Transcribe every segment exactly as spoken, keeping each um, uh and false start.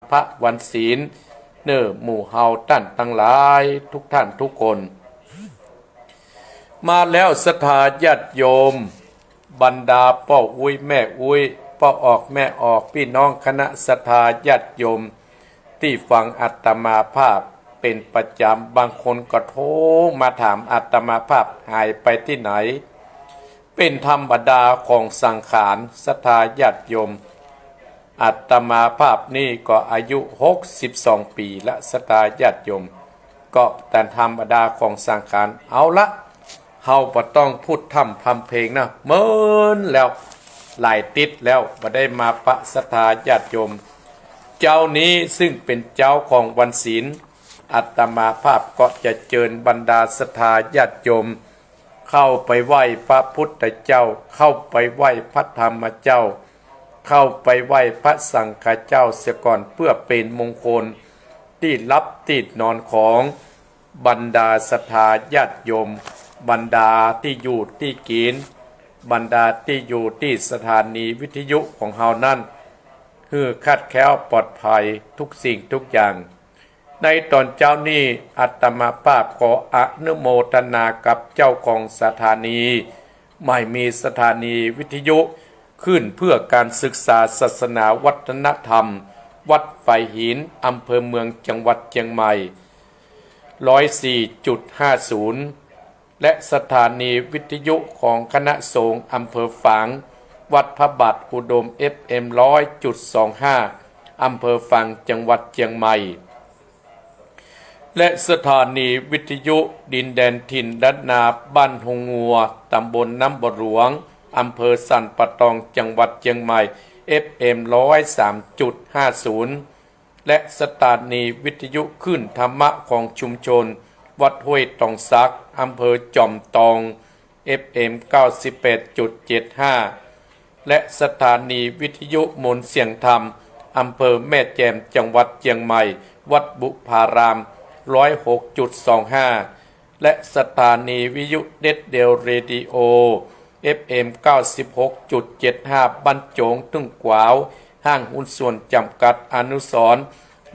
พระวันศีล เน่อหมู่เฮาต้านตังหลายทุกท่านทุกคน มาแล้วศรัทธาญาติโยม บรรดาป้ออุ๊ยแม่อุ๊ย ป้อออกแม่ออก ปี้น้องคณะศรัทธาญาติโยม ตี้ฟังอาตมาภาพเป๋นประจ๋ำ บางคนก็โทรมาถามอาตมาภาพหายไปตี้ไหน เป๋นธรรมดาของสังขาร ศรัทธาญาติโยม อาตมาภาพนี่ก็อายุหกสิบสองปี๋ละ ศรัทธาญาติโยม ก็ต๋ามธรรมดาของสังขาร เอาละ เฮาบ่ต้องพูดพร่ำทำเพลงนะ เมินแล้ว หลายติ๊ดแล้ว บ่ได้มาปะศรัทธาญาติโยม เจ๊านี้ซึ่งเป๋นเจ๊าของวันศีล อาตมาภาพก็จะเจิญบรรดาศรัทธาญาติโยม เข้าไปไหว้พระพุทธเจ้า เข้าไปไหว้พระธรรมเจ้า เข้าไปไหว้พระสังฆเจ้าเสียก่อน เปื้อเป๋นมงคลตี้หลับตี้นอนของบรรดาศรัทธาญาติโยม บรรดาตี้อยู่ตี้กิ๋น บรรดาตี้อยู่ตี้สถานีวิทยุของเฮานั้น หื้อคลาดแคล้วปลอดภัยทุกสิ่งทุกอย่าง ในต๋อนเจ๊านี้อาตมาภาพขออนุโมทนากับเจ้าของสถานี หมายมีสถานีวิทยุขึ้นเพื่อการศึกษาศาสนาวัฒนธรรม วัดฝายหิน อำเภอเมือง จังหวัดเจียงใหม่ ร้อยสี่จุดห้าศูนย์ และสถานีวิทยุของคณะสงฆ์อำเภอฝาง วัดพระบาทอุดม เอฟเอ็ม ร้อยจุดสองห้า อำเภอฝาง จังหวัดเจียงใหม่ และสถานีวิทยุดินแดนถิ่นล้านนา บ้านฮงงัว ตำบลน้ำบ่อหลวง อำเภอสันป่าตอง จังหวัดเจียงใหม่ เอฟเอ็ม ร้อยสามจุดห้าศูนย์ และสถานีวิทยุคลื่นธรรมะของชุมชนวัดห้วยตองสัก อำเภอจอมตอง เอฟเอ็ม เก้าสิบแปดจุดเจ็ดห้า และสถานีวิทยุมนต์เสียงธรรม อำเภอแม่แจ่ม จังหวัดเจียงใหม่ วัดบุพาราม ร้อยหกจุดสองห้า และสถานีวิทยุเด็ดเดียวเรดิโอ เอฟเอ็ม เก้าสิบหกจุดเจ็ดห้า บ้านโจ๋ง ทุ่งขวาว ห้างหุ้นส่วนจำกัดอนุสรณ์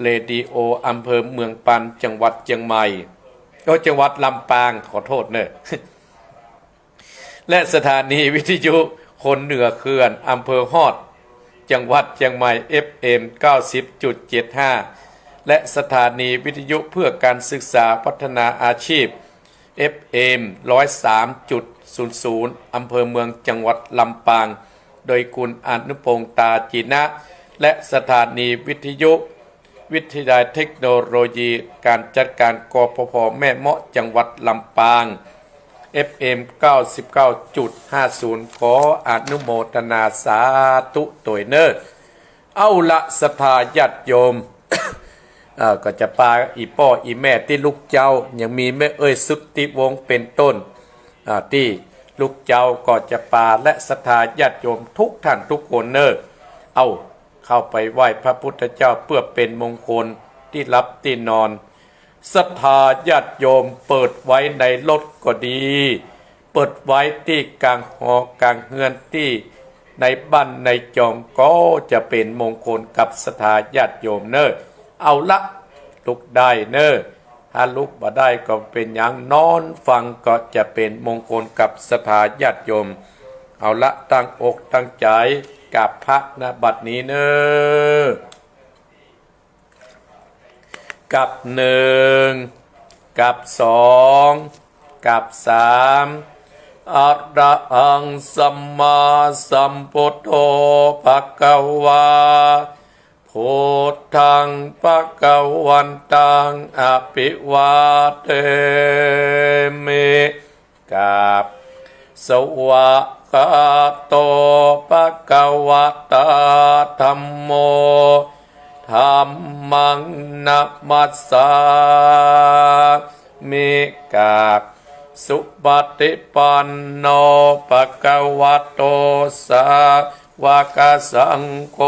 เรดิโอ อำเภอเมืองปาน จังหวัดเจียงใหม่ ก็จังหวัดลำปาง ขอโทษเนอะ และสถานีวิทยุคนเหนือเขื่อน อำเภอฮอด จังหวัดเจียงใหม่ เอฟเอ็ม เก้าสิบจุดเจ็ดห้า และสถานีวิทยุเพื่อการศึกษาพัฒนาอาชีพ เอฟเอ็ม ร้อยสามจุดศูนย์ศูนย์ อำเภอเมือง จังหวัดลำปาง โดยคุณอนุพงษ์ ตาจีนะ และสถานีวิทยุ วิทยาลัยเทคโนโลยีการจัดการ กฟผ แม่เมาะ จังหวัดลำปาง เอฟเอ็ม เก้าสิบเก้าจุดห้าศูนย์ ขออนุโมทนาสาธุตวยเนอ เอาละศรัทธาญาติโยม เอ่อ ก็จะปาอี่ป้ออี่แม่ตี้ลุกเจ๊า ยังมีแม่เอ้ยสุทธิวงศ์เป๋นต้น อ่า ตี้ลุกเจ๊าก็จะปา และศรัทธาญาติโยมทุกท่านทุกคนเนอ เอา เข้าไปไหว้พระพุทธเจ้าเปื้อเป๋นมงคลตี้หลับตี้นอน ศรัทธาญาติโยมเปิดไว้ในรถก็ดี เปิดไว้ตี้กลางหอกลางเฮือนตี้ในบ้านในจองก็จะเป๋นมงคลกับศรัทธาญาติโยมเนอ เอาละ ลุกได้เนอ ถ้าลุกบ่ได้ก็บ่เป๋นหยัง นอนฟังก็จะเป๋นมงคลกับศรัทธาญาติโยม เอาละ ตั้งอกตั้งใจ๋กราบพระ ณ บัดนี้เนอ กราบหนึ่ง กราบสอง กราบสาม อะระหังสัมมาสัมพุทโธ ภะคะวา พุทธัง ภะคะวันตัง อะภิวาเทมิ กราบ สวากขาโต ภะคะวะตา ธัมโม ธัมมัง นะมัสสามิ กราบ สุปฏิปันโน ภะคะวะโต สาวกสังโฆ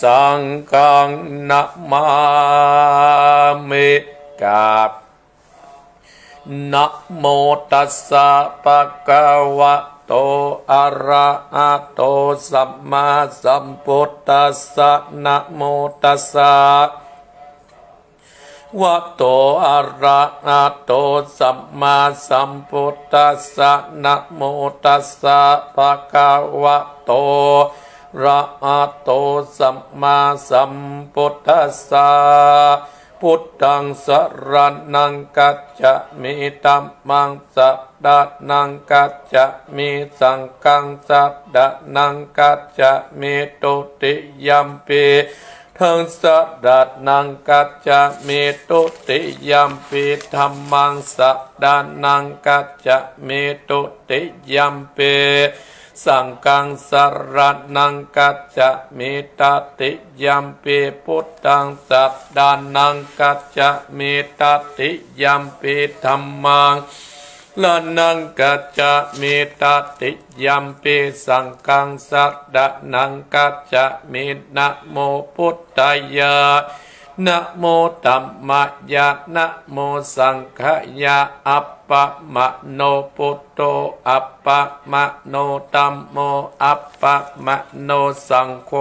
สังฆัง นะมามิ กราบ นะโมตัสสะ ภะคะวะ โต อะระหะโต สัมมาสัมพุทธัสสะ นะโมตัสสะ ภะคะวะโต อะระหะโต สัมมาสัมพุทธัสสะ นะโมตัสสะ ภะคะวะโต อะระหะโต สัมมาสัมพุทธัสสะ พุทธัง สะระณัง คัจฉามิ ธัมมัง สะระณัง คัจฉามิ สังฆัง สะระณัง คัจฉามิ ทุติยัมปิ ธัง สะระณัง คัจฉามิ ทุติยัมปิ ธัมมัง สะระณัง คัจฉามิ ทุติยัมปิ สังฆัง สะระณัง คัจฉามิ ตติยัมปิ พุทธัง สะระณัง คัจฉามิ ตติยัมปิ ธัมมัง ระณัง คัจฉามิ ตติยัมปิ สังฆัง สะระณัง คัจฉามิ นะโม พุทธายะ นะโม ธัมมายะ นะโม สังฆายะ อัปปะมะโน พุทโธ อัปปะมะโน ธัมโม อัปปะมะโน สังโฆ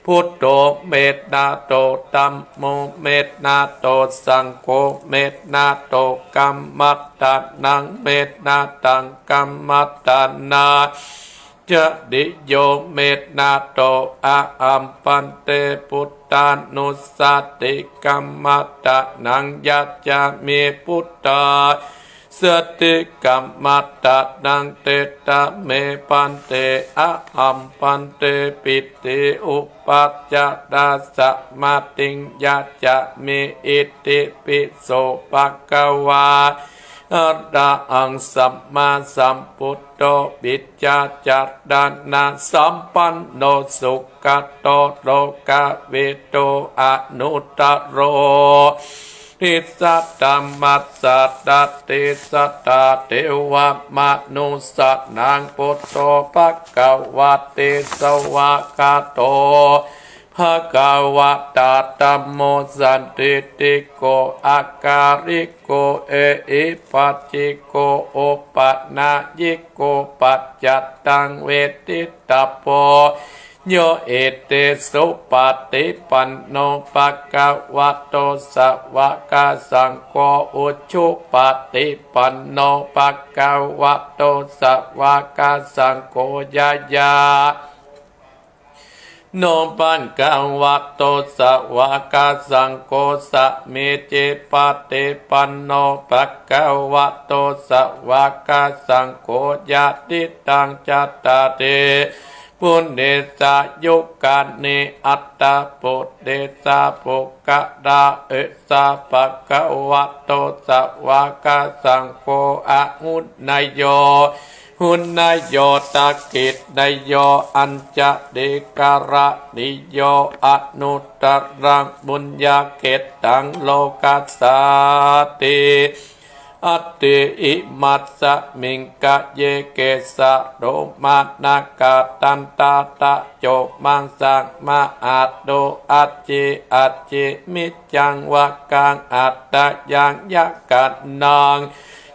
พุทโธ เมตตาโต ธัมโม เมตตาโต สังโฆ เมตตาโต กัมมัตตานัง เมตตาตัง กัมมัตตานา จติโย เมตตาโต อะหัง ภันเต พุทธานุสสาติ กัมมัตตานัง ยัจฉามิ พุทธา สสาติ กัมมัตตานัง เตตะเม ภันเต อะหัง ภันเต ปิติ อุปัจจารา สมาธิง ยัจฉามิ อิติปิโส ภะคะวา อะระหัง สัมมาสัมพุทโธ วิชชาจารณะสัมปันโน สุขะโต โลกะวิทู อนุตตะโร อิสสะ ธัมมัสสะ ตติสสะ เทวะมะนุสสานัง พุทโธ ภะคะวะติ สวากขาโต ภะคะวะตา ธัมโม สันทิฏฐิโก อะกาลิโก เอหิปัสสิโก โอปะนายิโก ปัจจัตตัง เวทิตตะโพ โย อิติสุปะฏิปันโน ภะคะวะโต สวากขาสังโฆ อุจุปะฏิปันโน ภะคะวะโต สวากขาสังโฆ ญาญา โณ ภะคะวะโต สวากขาสังโฆ สามีจิปะฏิปันโน ภะคะวะโต สวากขาสังโฆ ญาติตัง จัตตาริ ปุเรสายุคานิ อัตถะปุเรสา ปุคคละ เอสา ภะคะวะโต สวากขาสังโฆ อะหุเนยโย หุเนยโย ทักขิเนยโย อัญชลีกรณีโย อนุตตรัง ปุญญะเขตตัง โลกัสสาติ อัตถิ อิมัสสะมิง ขะเย เกสะโลมา นะขา ทันตา ตะโจ มังสัง มะหาโต อัจฉิ อัจฉิ มิจจัง วะกัง อัตถะยัง ยะกัณณัง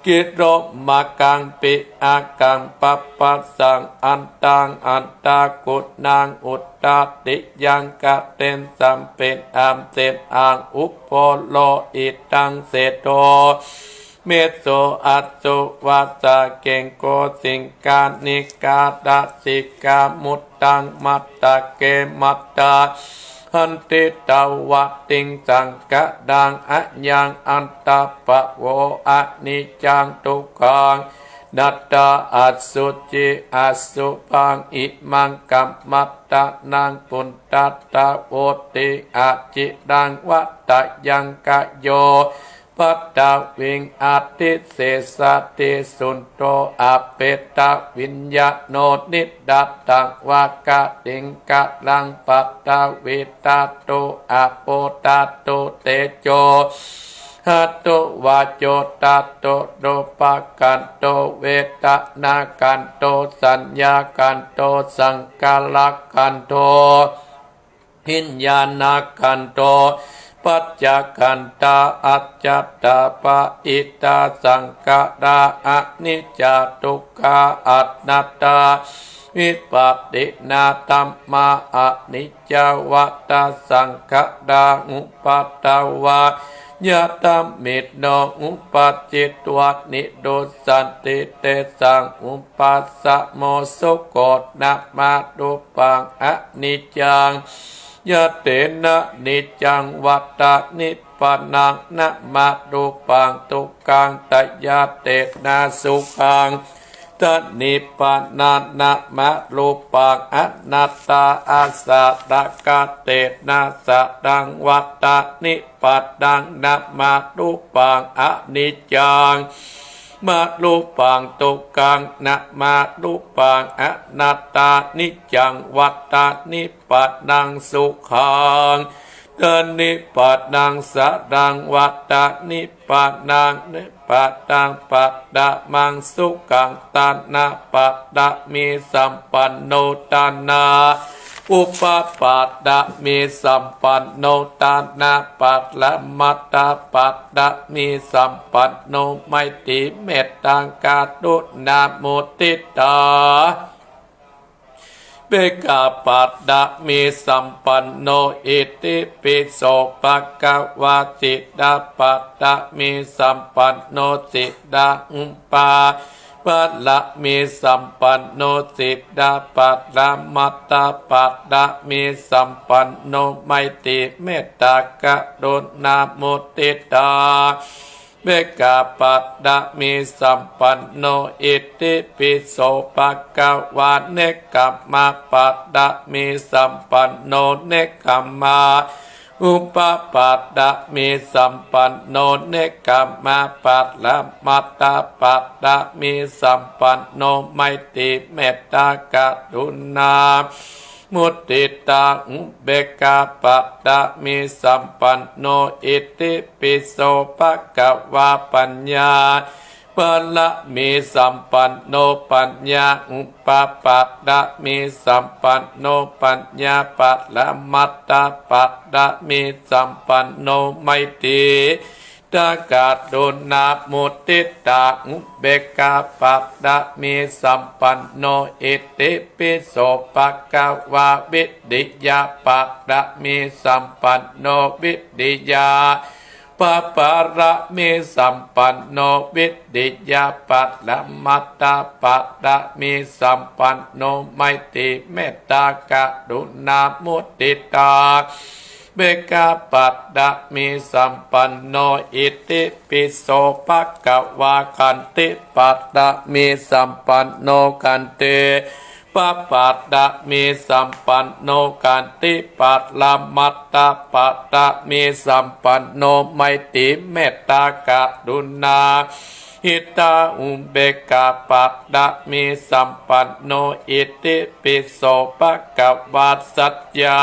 กิโลมะกัง ปิอะกัง ปัปปะสัง อันตัง อันตะกุณัง อุตตะติยัง กะเตสัมปิ อัมเสหัง อุโพโล อิทังเสโท เมโส อัสสุวัสสะ เกงโก สิงคานิกา ตะสิกา มุตตัง มัตตะเก มัตตะหันติ ตะวะติงสังคะดัง อะยัง อันตะปะโว อะนิจจัง ทุกขัง นัตตา อัสสุจิ อัสสุภัง อิมัง กัมมัตตานัง ปุณณัตตะโวติ อะจิรัง วัตตะยัง ขะโย ปัทวิง อะทิเสสะติ สุณโธ อะเปตวิญญาโณ นิดดัตตัง วะกะติง กะลัง ปัทวิตาตุ อะโปตาตุ เตโจหะตุ วาโจตาตุ รูปะขันโธ เวทนาขันโธ สัญญาขันโธ สังขารขันโธ วิญญาณขันโธ ปัจจขันธา อัจจตา ปะหิตา สังขารา อนิจจา ทุกขา อนัตตา วิปัชฌีนา ธัมมา อนิจจา วัฏฏา สังขารา อุปาทวายะธรรมมิโน อุปาทิตวา นิรุสสันติ เตสัง อุปาสโม สุโข นะมะรูปัง อนิจจัง ยะเตนะ นิจจัง วัฏฏา นิพพานัง นะมะรูปัง ทุกขัง ทะยะเตนะ สุขัง ทะ นิพพานา นะมะรูปัง อนัตตา อะสะระกะเตนะ สะรัง วัฏฏา นิพพานัง นะมะรูปัง อนิจจัง มะรูปัง ทุกขัง นะมะรูปัง อนัตตา นิจจัง วัฏฏา นิพพานัง สุขัง ทะ นิพพานัง สะรัง วัฏฏา นิพพานัง นิพพานัง ปัตตะมัง สุขัง ทานะ ปัตตะมี สัมปันโน ทานา อุปปาทะมี สัมปันโน ทานะ ปะระมัตถะ ปัตตะมี สัมปันโน ไมตรี เมตตา กรุณา มุทิตา เบกขา ปัตตะมี สัมปันโน อิติปิโส ภะคะวา สีลา ปัตตะมี สัมปันโน สีลา อุปปาทะมี สัมปันโน สีลา ปะระมัตถะ ปัตตะมี สัมปันโน ไมตรี เมตตา กรุณา มุทิตา เบกขา ปัตตะมี สัมปันโน อิติปิโส ภะคะวา เนกขัมมะ ปัตตะมี สัมปันโน เนกขัมมา อุปปาทะมี สัมปันโน เนกขัมมะ ปะระมัตถะ ปัตตะมี สัมปันโน ไมตรี เมตตา กรุณา มุทิตา อุเบกขา ปัตตะมี สัมปันโน อิติปิโส ภะคะวา ปัญญา ปะระมี สัมปันโน ปัญญา อุปปาทะมี สัมปันโน ปัญญา ปะระมัตถะ ปัตตะมี สัมปันโน ไมตรี ตะ กรุณา มุทิตา อุเบกขา ปัตตะมี สัมปันโน อิติปิโส ภะคะวา วิริยะ ปะระมี สัมปันโน วิริยะ ปะ ปะระมี สัมปันโน วิริยะ ปะระมัตถะ ปะระมี สัมปันโน ไมตรี เมตตา กรุณา มุทิตา เบกขา ปัตตะมี สัมปันโน อิติปิโส ภะคะวา ขันติ ปัตตะมี สัมปันโน ขันติ ปะ ปัตตะมี สัมปันโน ขันติ ปะระมัตถะ ปัตตะมี สัมปันโน ไมตรี เมตตา กรุณา หิตา อุเบกขา ปัตตะมี สัมปันโน อิติปิโส ภะคะวา สัจจะ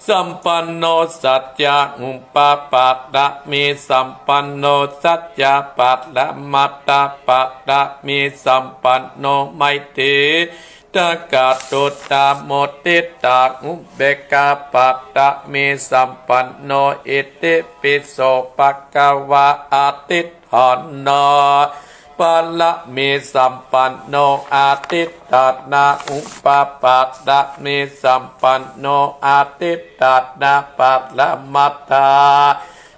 สัมปันโน สัจจะ อุปปาทะมี สัมปันโน สัจจะ ปะระมัตถะ ปะระมี สัมปันโน ไมตรี ตะ กรุณา มุทิตา อุเบกขา ปะระมี สัมปันโน อิติปิโส ภะคะวา อธิษฐานา ปะระมี สัมปันโน อธิษฐานา อุปปาทะมี สัมปันโน อธิษฐานา ปะระมัตถะ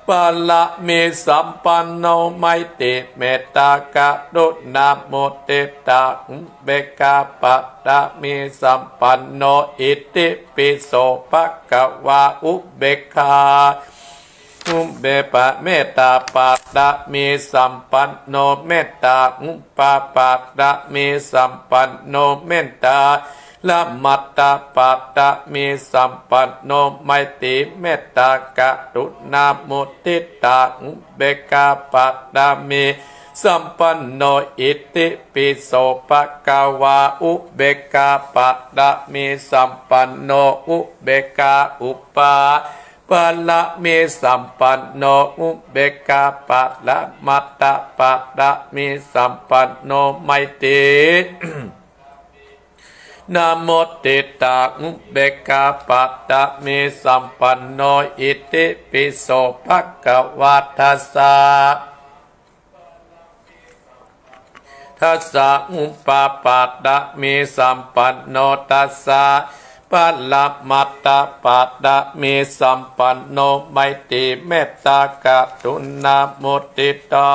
ปะระมี สัมปันโน ไมตรี เมตตา กรุณา มุทิตา อุเบกขา ปะระมี สัมปันโน อิติปิโส ภะคะวา อุเบกขา อุเบกขา เมตตา ปะระมี สัมปันโน เมตตา อุปปาทะมี สัมปันโน เมตตา ระมัตถะ ปะระมี สัมปันโน ไมตรี เมตตา กรุณา มุทิตา อุเบกขา ปะระมี สัมปันโน อิติปิโส ภะคะวา อุเบกขา ปะระมี สัมปันโน อุเบกขา อุปปาทะมี สัมปันโน อุเบกขา ปะระมัตถะ ปะระมี สัมปันโน ไมตรี นะโม ทิฏฐานุเบกขาปารมีสัมปันโน อิติปิโส ภะคะวา ทัสสะ ทัสสะนุปปาปารมีสัมปันโน ทัสสะปรมัตถปารมีสัมปันโน ไมตรีเมตตากรุณามุทิตา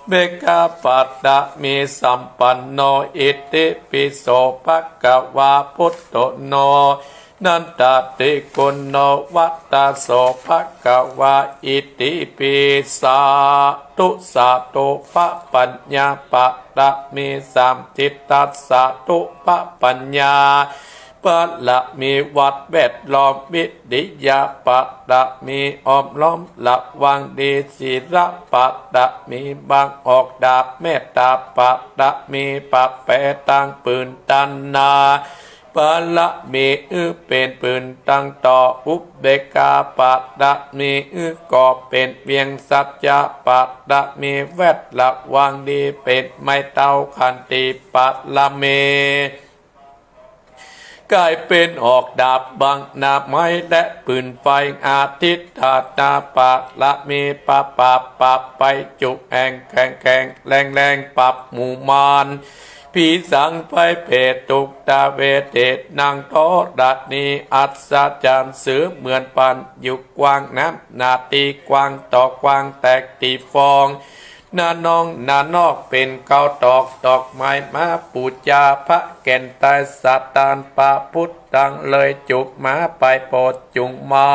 เบกขาปารมีสัมปันโน อิติปิโส ภะคะวา พุทโธโน นันทะติโกโน วัตโส ภะคะวา อิติปิ สาธุ สาธุ พระปัญญาปารมีสามสิทธัสสะ สาธุ พระปัญญาปารมี วัดแวดล้อม วิทยาปารมี อ้อมล้อมระวังดี ศีลปารมี บังออกดาบ เมตตาปารมี ปะแปตังปืนตันนา ปารมี อื้อเป๋นปืนตังต่อ อุเบกขาปารมี อื้อก่อเป๋นเวียง สัจจะปารมี แวดระวังดี เป๋นไม้เท้า ขันติปารมี ก๋ายเป๋นออกดาบบังหน้าไม้ และปืนไฟ อธิฏฐานาปารมี ปราบปราบปราบไปจุแห่ง แข็งแข็งแรงแรง ปราบหมู่มาร ผีสางไพร่เปรต ทุกตาเวเทศ นั่งธรณีอัศจรรย์ เสมือนปันอยู่กว้าง น้ำหน้าตี้กว้าง ต่อกว้างแตกตี้ฟอง นาน้องนานอกเป๋นเก้าดอก ดอกไม้มาปู๋จา พระแก่นไตรสาตาน พระพุทธังเลยจุมา ไปโปรดจุ่งมา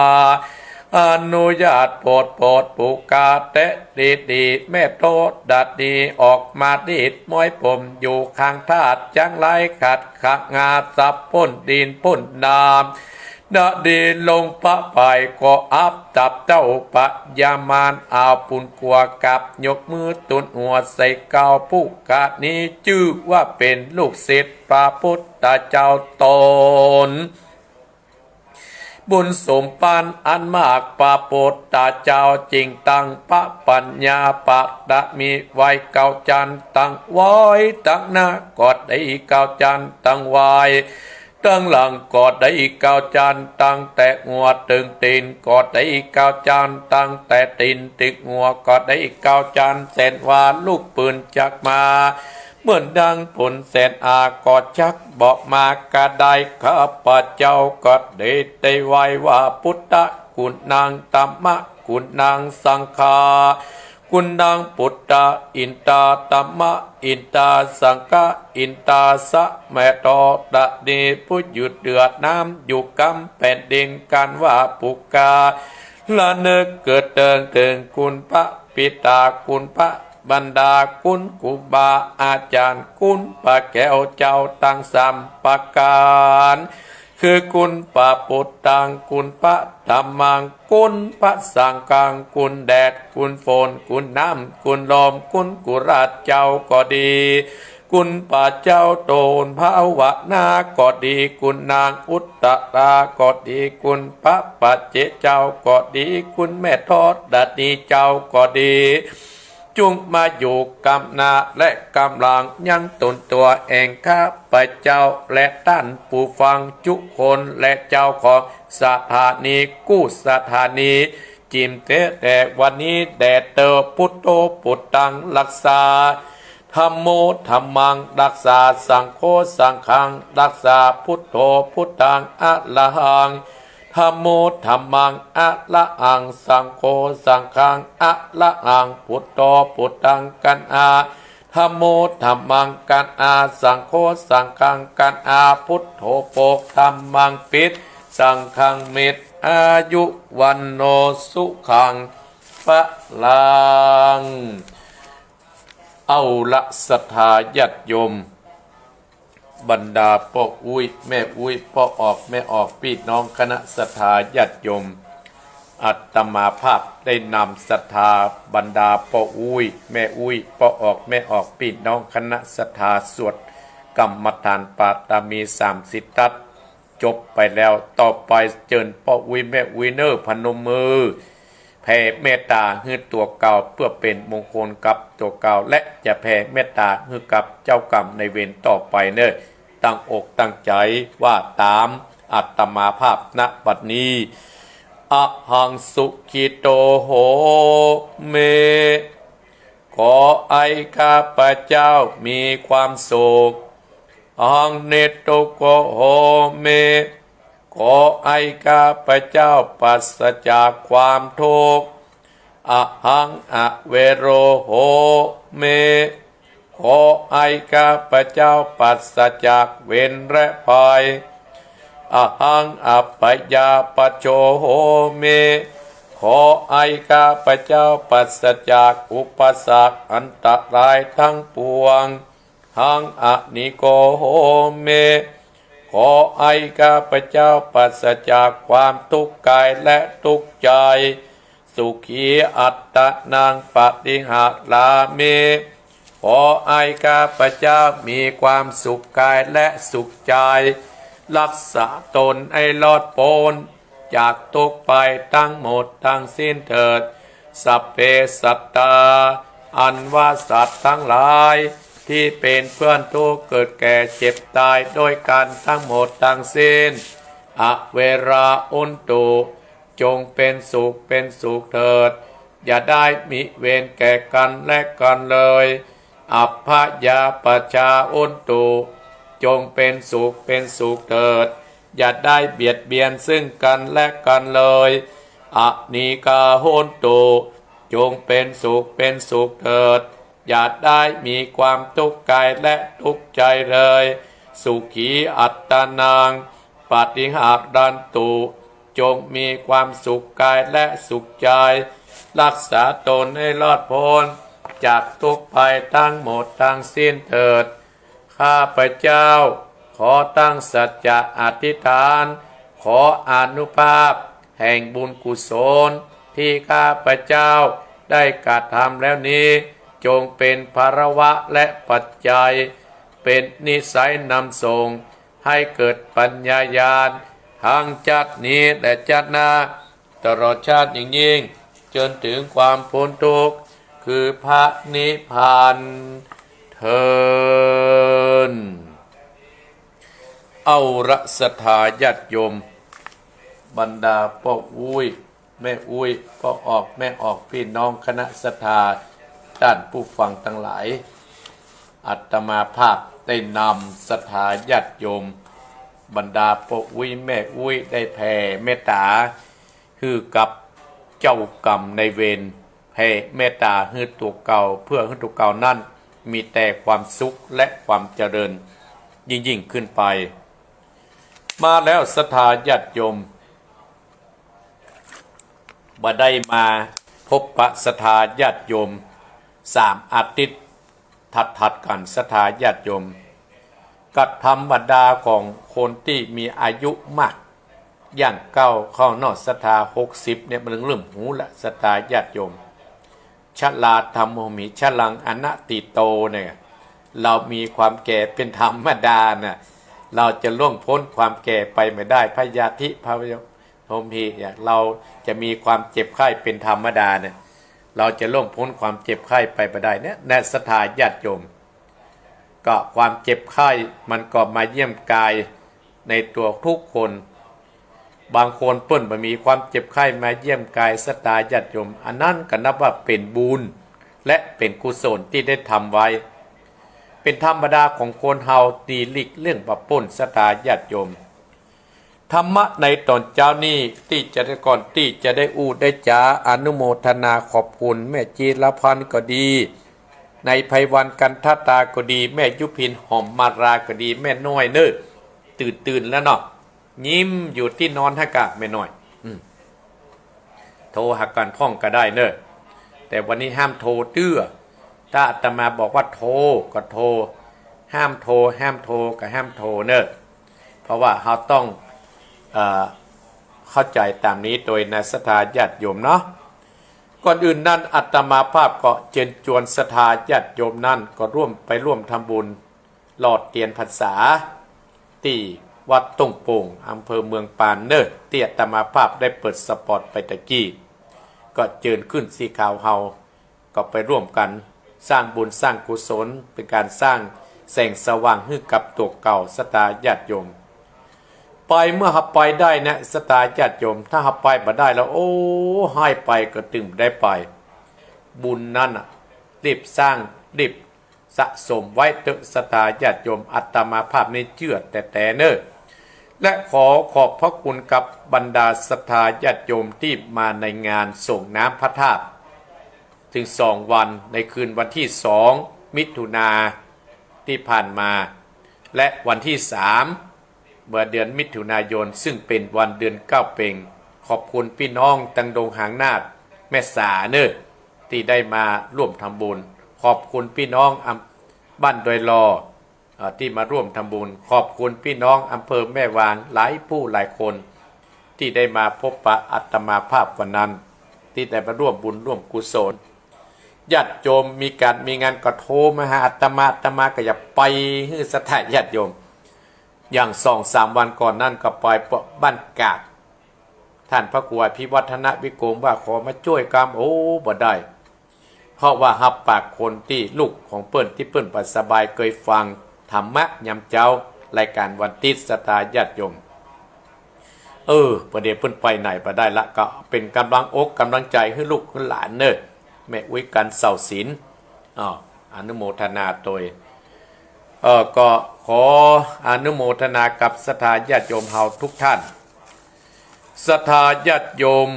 อนุญาตโปรด โปรดปู๋กาแต๊ดีดี แม่ธรณีออกมาดีดม้อยผมอยู่ข้างธาตุ จั้งหลายขัดขะงา สับพ่นดินพ่นน้ำ ณ ดีลงพระบายก็อับ ตับเต้าปะยามาร อ้าวปุ้นกั๋วกับ ยกมือตุนหัวใส่เก้า ผู้กานี้จื้อว่าเป๋นลูกศิษย์พระพุทธเจ้าต๋น บุญสมภารอันมาก พระพุทธเจ้าจึงตั้งพระปัญญาปารมีไว้เก้าจั้น ตั้งไว้ตั้งหน้าก็ดี เก้าจั้นตั้งไว้ ตั้งหลังก็ดี เก้าจั้นตั้งแต่หัวเถิงตี๋นก็ดี เก้าจั้นตั้งแต่ตี๋นเถิงหัวก็ดี เก้าจั้น แสนว่าลูกปืนจักมา เหมือนดังฝนแสนอา ก็จักบ่มากระได ข้าพเจ้าก็ดีได้ไหว้ว่า พุทธกุณัง ธัมมกุณัง สังฆกุณัง พุทธอินทา ธัมมอินทา สังฆอินทา สะ แม่ธรณีผู้อยู่เหนือน้ำ อยู่กำแผ่นดิน กันว่าปุคคละ นึกเกิดเถิงเถิงคุณพระบิดา คุณพระมารดา คุณครูบาอาจารย์ คุณพระแก้วเจ้าตังสามประก๋าน คือคุณพระพุทธัง คุณพระธัมมัง คุณพระสังฆัง คุณแดด คุณฝน คุณน้ำ คุณลม คุณกุหลาบเจ้าก็ดี คุณพระเจ้าโตนภาวนาก็ดี คุณนางอุตตราก็ดี คุณพระปัจเจกเจ้าก็ดี คุณแม่ธรณีเจ้าก็ดี จุ่งมาอยู่กำหน้าและกำหลังยังต๋นตั๋วแห่งข้าพเจ้า และต้านผู้ฟังจุคน และเจ้าของสถานีกู้สถานี จิ่มเต๊แต่วันนี้แด่เต๊อ พุทโธพุทธัง รักษา ธัมโม ธัมมัง รักษา สังโฆ สังฆัง รักษา พุทโธ พุทธัง อะระหัง ธัมโม ธัมมัง อะระหัง สังโฆ สังฆัง อะระหัง พุทโธ พุทธัง กันอา ธัมโม ธัมมัง กันอา สังโฆ สังฆัง กันอา พุทโธ ปก ธัมมัง ปิด สังฆัง มิด อายุ วัณโณ สุขัง พลัง เอาละ ศรัทธาญาติโยม บรรดาป้ออุ๊ย แม่อุ๊ย ป้อออก แม่ออก ปี้น้องคณะศรัทธาญาติโยม อาตมาภาพได้นำศรัทธาบรรดาป้ออุ๊ย แม่อุ๊ย ป้อออก แม่ออก ปี้น้องคณะศรัทธา สวดกรรมฐานปารมีสามสิทธัสสะ จบไปแล้ว ต่อไปเจิญป้ออุ๊ยแม่อุ๊ยเน่อ พนมมือ แผ่เมตต๋าหื้อตั๋วเก่า เปื้อเป๋นมงคลกับตั๋วเก่า และจะแผ่เมตต๋าหื้อกับเจ้ากรรมนายเวรต่อไปเน่อ ตั้งอกตั้งใจ๋ว่าต๋าม อาตมาภาพ ณ บัดนี้ อะหัง สุขิโต โหมิ ขอให้ข้าพเจ้ามีความสุข อะหัง นิตตุโก โหมิ ขอให้ข้าพเจ้าปราศจากความทุกข์ อะหัง อะเวโร โหมิ ขอให้ข้าพเจ้าปราศจากเวรและภัย อะหัง อะพยาปัจโช โหมิ ขอให้ข้าพเจ้าปราศจากอุปสรรคอันตรายทั้งปวง หัง อะนิโก โหมิ ขอให้ข้าพเจ้าปราศจากความทุกข์กายและทุกข์ใจ สุขี อัตตานัง ปะริหารามิ ขอให้ข้าพเจ้ามีความสุขกายและสุขใจ รักษาตนให้รอดป๊นจากทุกข์ภัยทั้งหมดทั้งสิ้นเถิด สัพเพ สัตตา อันว่าสัตว์ทั้งหลาย ตี้เป๋นเปื้อนทุกข์เกิดแก่เจ็บต๋ายโดยกั๋นตังหมดตังสิ้น อะเวรา โหนตุ จงเป๋นสุขเป๋นสุขเถิด อย่าได้มีเวรแก่กั๋นและกั๋นเลย อะพยาปัจชา โหนตุ จงเป๋นสุขเป๋นสุขเถิด อย่าได้เบียดเบียนซึ่งกั๋นและกั๋นเลย อะนีกา โหนตุ จงเป๋นสุขเป๋นสุขเถิด อย่าได้มีความทุกข์กายและทุกข์ใจเลย สุขี อัตตานัง ปะริหารันตุ จงมีความสุขกายและสุขใจ รักษาตนให้รอดป๊นจากทุกข์ภัยทั้งหมดทั้งสิ้นเถิด ข้าพเจ้าขอตั้งสัจจะอธิษฐาน ขออานุภาพแห่งบุญกุศลตี้ข้าพเจ้าได้กระทำแล้วนี้ จงเป๋นภาละวะและปัจจัย เป๋นนิสัยนำส่งให้เกิดปัญญาญาณ ทั้งชาตินี้และชาติหน้า ตลอดชาติยิ่งๆ จนถึงความป๊นทุกข์ คือพระนิพพานเทอญ เอาละศรัทธาญาติโยม บรรดาป้ออุ๊ย แม่อุ๊ย ป้อออก แม่ออก ปี้น้องคณะศรัทธาต้านผู้ฟังตังหลาย อาตมาภาพได้นำศรัทธาญาติโยม บรรดาป้ออุ๊ย แม่อุ๊ย ได้แผ่เมตต๋า หื้อกับเจ้ากรรมนายเวร แผ่เมตต๋าหื้อตั๋วเก่า เพื่อหื้อตั๋วเก่านั้นมีแต่ความสุขและความเจริญยิ่งๆ ขึ้นไป มาแล้วศรัทธาญาติโยม บ่ได้มาพบปะศรัทธาญาติโยมสามอาทิตย์ ถัดๆ กั๋นศรัทธาญาติโยม ก็ธรรมดาของคนตี้มีอายุมาก ย่างก้าวเข้าเนาะศรัทธาหกสิบเนี่ย มันเริ่มหูละศรัทธาญาติโยม ชราธัมโมหิ ชรัง อนัตถิโต เนี่ย เฮามีความแก่เป๋นธรรมดาน่ะ เฮาจะล่วงป๊นความแก่ไปบ่ได้ พยาธิ พยา โทมหิ อย่างเฮาจะมีความเจ็บไข้เป๋นธรรมดาเนี่ย เฮาจะล่วงป๊นความเจ็บไข้ไปบ่ได้เนี่ย ในศรัทธาญาติโยม ก็ความเจ็บไข้มันก็มาเยี่ยมกายในตั๋วทุกคน บางคนเปิ้นบ่มีความเจ็บไข้มาเยี่ยมกายศรัทธาญาติโยม อันนั้นก็นับว่าเป๋นบุญ และเป๋นกุศลตี้ได้ทำไว้ เป๋นธรรมดาของคนเฮาตี้หลีกเลี่ยงบ่ป๊นศรัทธาญาติโยม ธรรมะในต๋อนเจ๊านี้ตี้จะได้ ก่อนตี้จะได้อู้ได้จ๋า อนุโมทนาขอบคุณแม่จีรพันธ์ก็ดี นายไพวัน กันทตาก็ดี แม่ยุพิน หอมมาลาก็ดี แม่น้อยเน่อ ตื่นๆ แล้วเนาะ ยิ้มอยู่ตี้นอนหั้นก่ะ แม่น้อย อืม โทรหากั๋นพ่องก็ได้เน่อ แต่วันนี้ห้ามโทรเตื้อ ถ้าอาตมาบอกว่าโทรก็โทร ห้ามโทร ห้ามโทรก็ห้ามโทรเน่อ เพราะว่าเฮาต้อง เอ่อ เข้าใจ๋ต๋ามนี้โดยนะศรัทธาญาติโยมเนาะ ก่อนอื่นนั้นอาตมาภาพก็เจิญจวนศรัทธาญาติโยมนั้นก็ร่วม ไปร่วมทำบุญหลอดเตียนพรรษา ตี้วัดต้งโป่ง อำเภอเมืองปานเน่อ ตี้อาตมาภาพได้เปิดสปอตไปตะกี้ ก็เจิญขึ้นสีขาวเฮา ก็ไปร่วมกั๋นสร้างบุญสร้างกุศล เป๋นก๋านสร้าง แสงสว่างหื้อกับตั๋วเก่า ศรัทธาญาติโยม ไปเมื่อหากไปได้นะ ศรัทธาญาติโยม ถ้าหากไปบ่ได้แล้ว โอ้ ห้อยไปก็ตึงบ่ได้ไป บุญนั้นน่ะ รีบสร้าง รีบสะสมไว้เต๊อะ ศรัทธาญาติโยม อาตมาภาพนี่เจื้อแต๊ๆ เน่อ และขอขอบพระคุณกับบรรดาศรัทธาญาติโยมตี้มาในงานส่งน้ำพระธาตุ เถิงสองวัน ในคืนวันตี้สอง มิถุนาตี้ผ่านมา และวันตี้สาม เมื่อเดือนมิถุนายน ซึ่งเป๋นวันเดือนเก๊าเป๋ง ขอบคุณปี้น้องตังดงหางนาฏ แม่สาเน่อ ตี้ได้มาร่วมทำบุญ ขอบคุณปี้น้องอำ บ้านดอยลอ เอ่อ ตี้มาร่วมทำบุญ ขอบคุณปี้น้องอำเภอแม่วางหลายผู้หลายคน ตี้ได้มาพบปะอาตมาภาพวันนั้น ตี้ได้มาร่วมบุญร่วมกุศล ญาติโยมมีก๋านมีงานก็โทรมาหาอาตมา อาตมาก็อยากไปหื้อศรัทธาญาติโยม อย่างสองสามวันก่อนนั้นก็ไปบ้านกาด ต้านพระครูอภิวัฒนวิกรมว่าขอมาจ้วยกำ โอ้ บ่ได้ เพราะว่าฮับปากคนตี้ลูกของเปิ้นตี้เปิ้นบ่สบาย เกยฟังธรรมะยามเจ๊า รายก๋านวันติ๊ด ศรัทธาญาติโยม เออ บ่าเดี่ยวเปิ้นไปไหนบ่ได้ละ ก็เป๋นก๋ำลังอกก๋ำลังใจ๋หื้อลูกหื้อหลานเน่อ แม่อุ๊ย ก๋านเสาศิลป์ อ้อ อนุโมทนาตวย เออ ก็ขออนุโมทนากับศรัทธาญาติโยมเฮาทุกท่าน ศรัทธาญาติโยม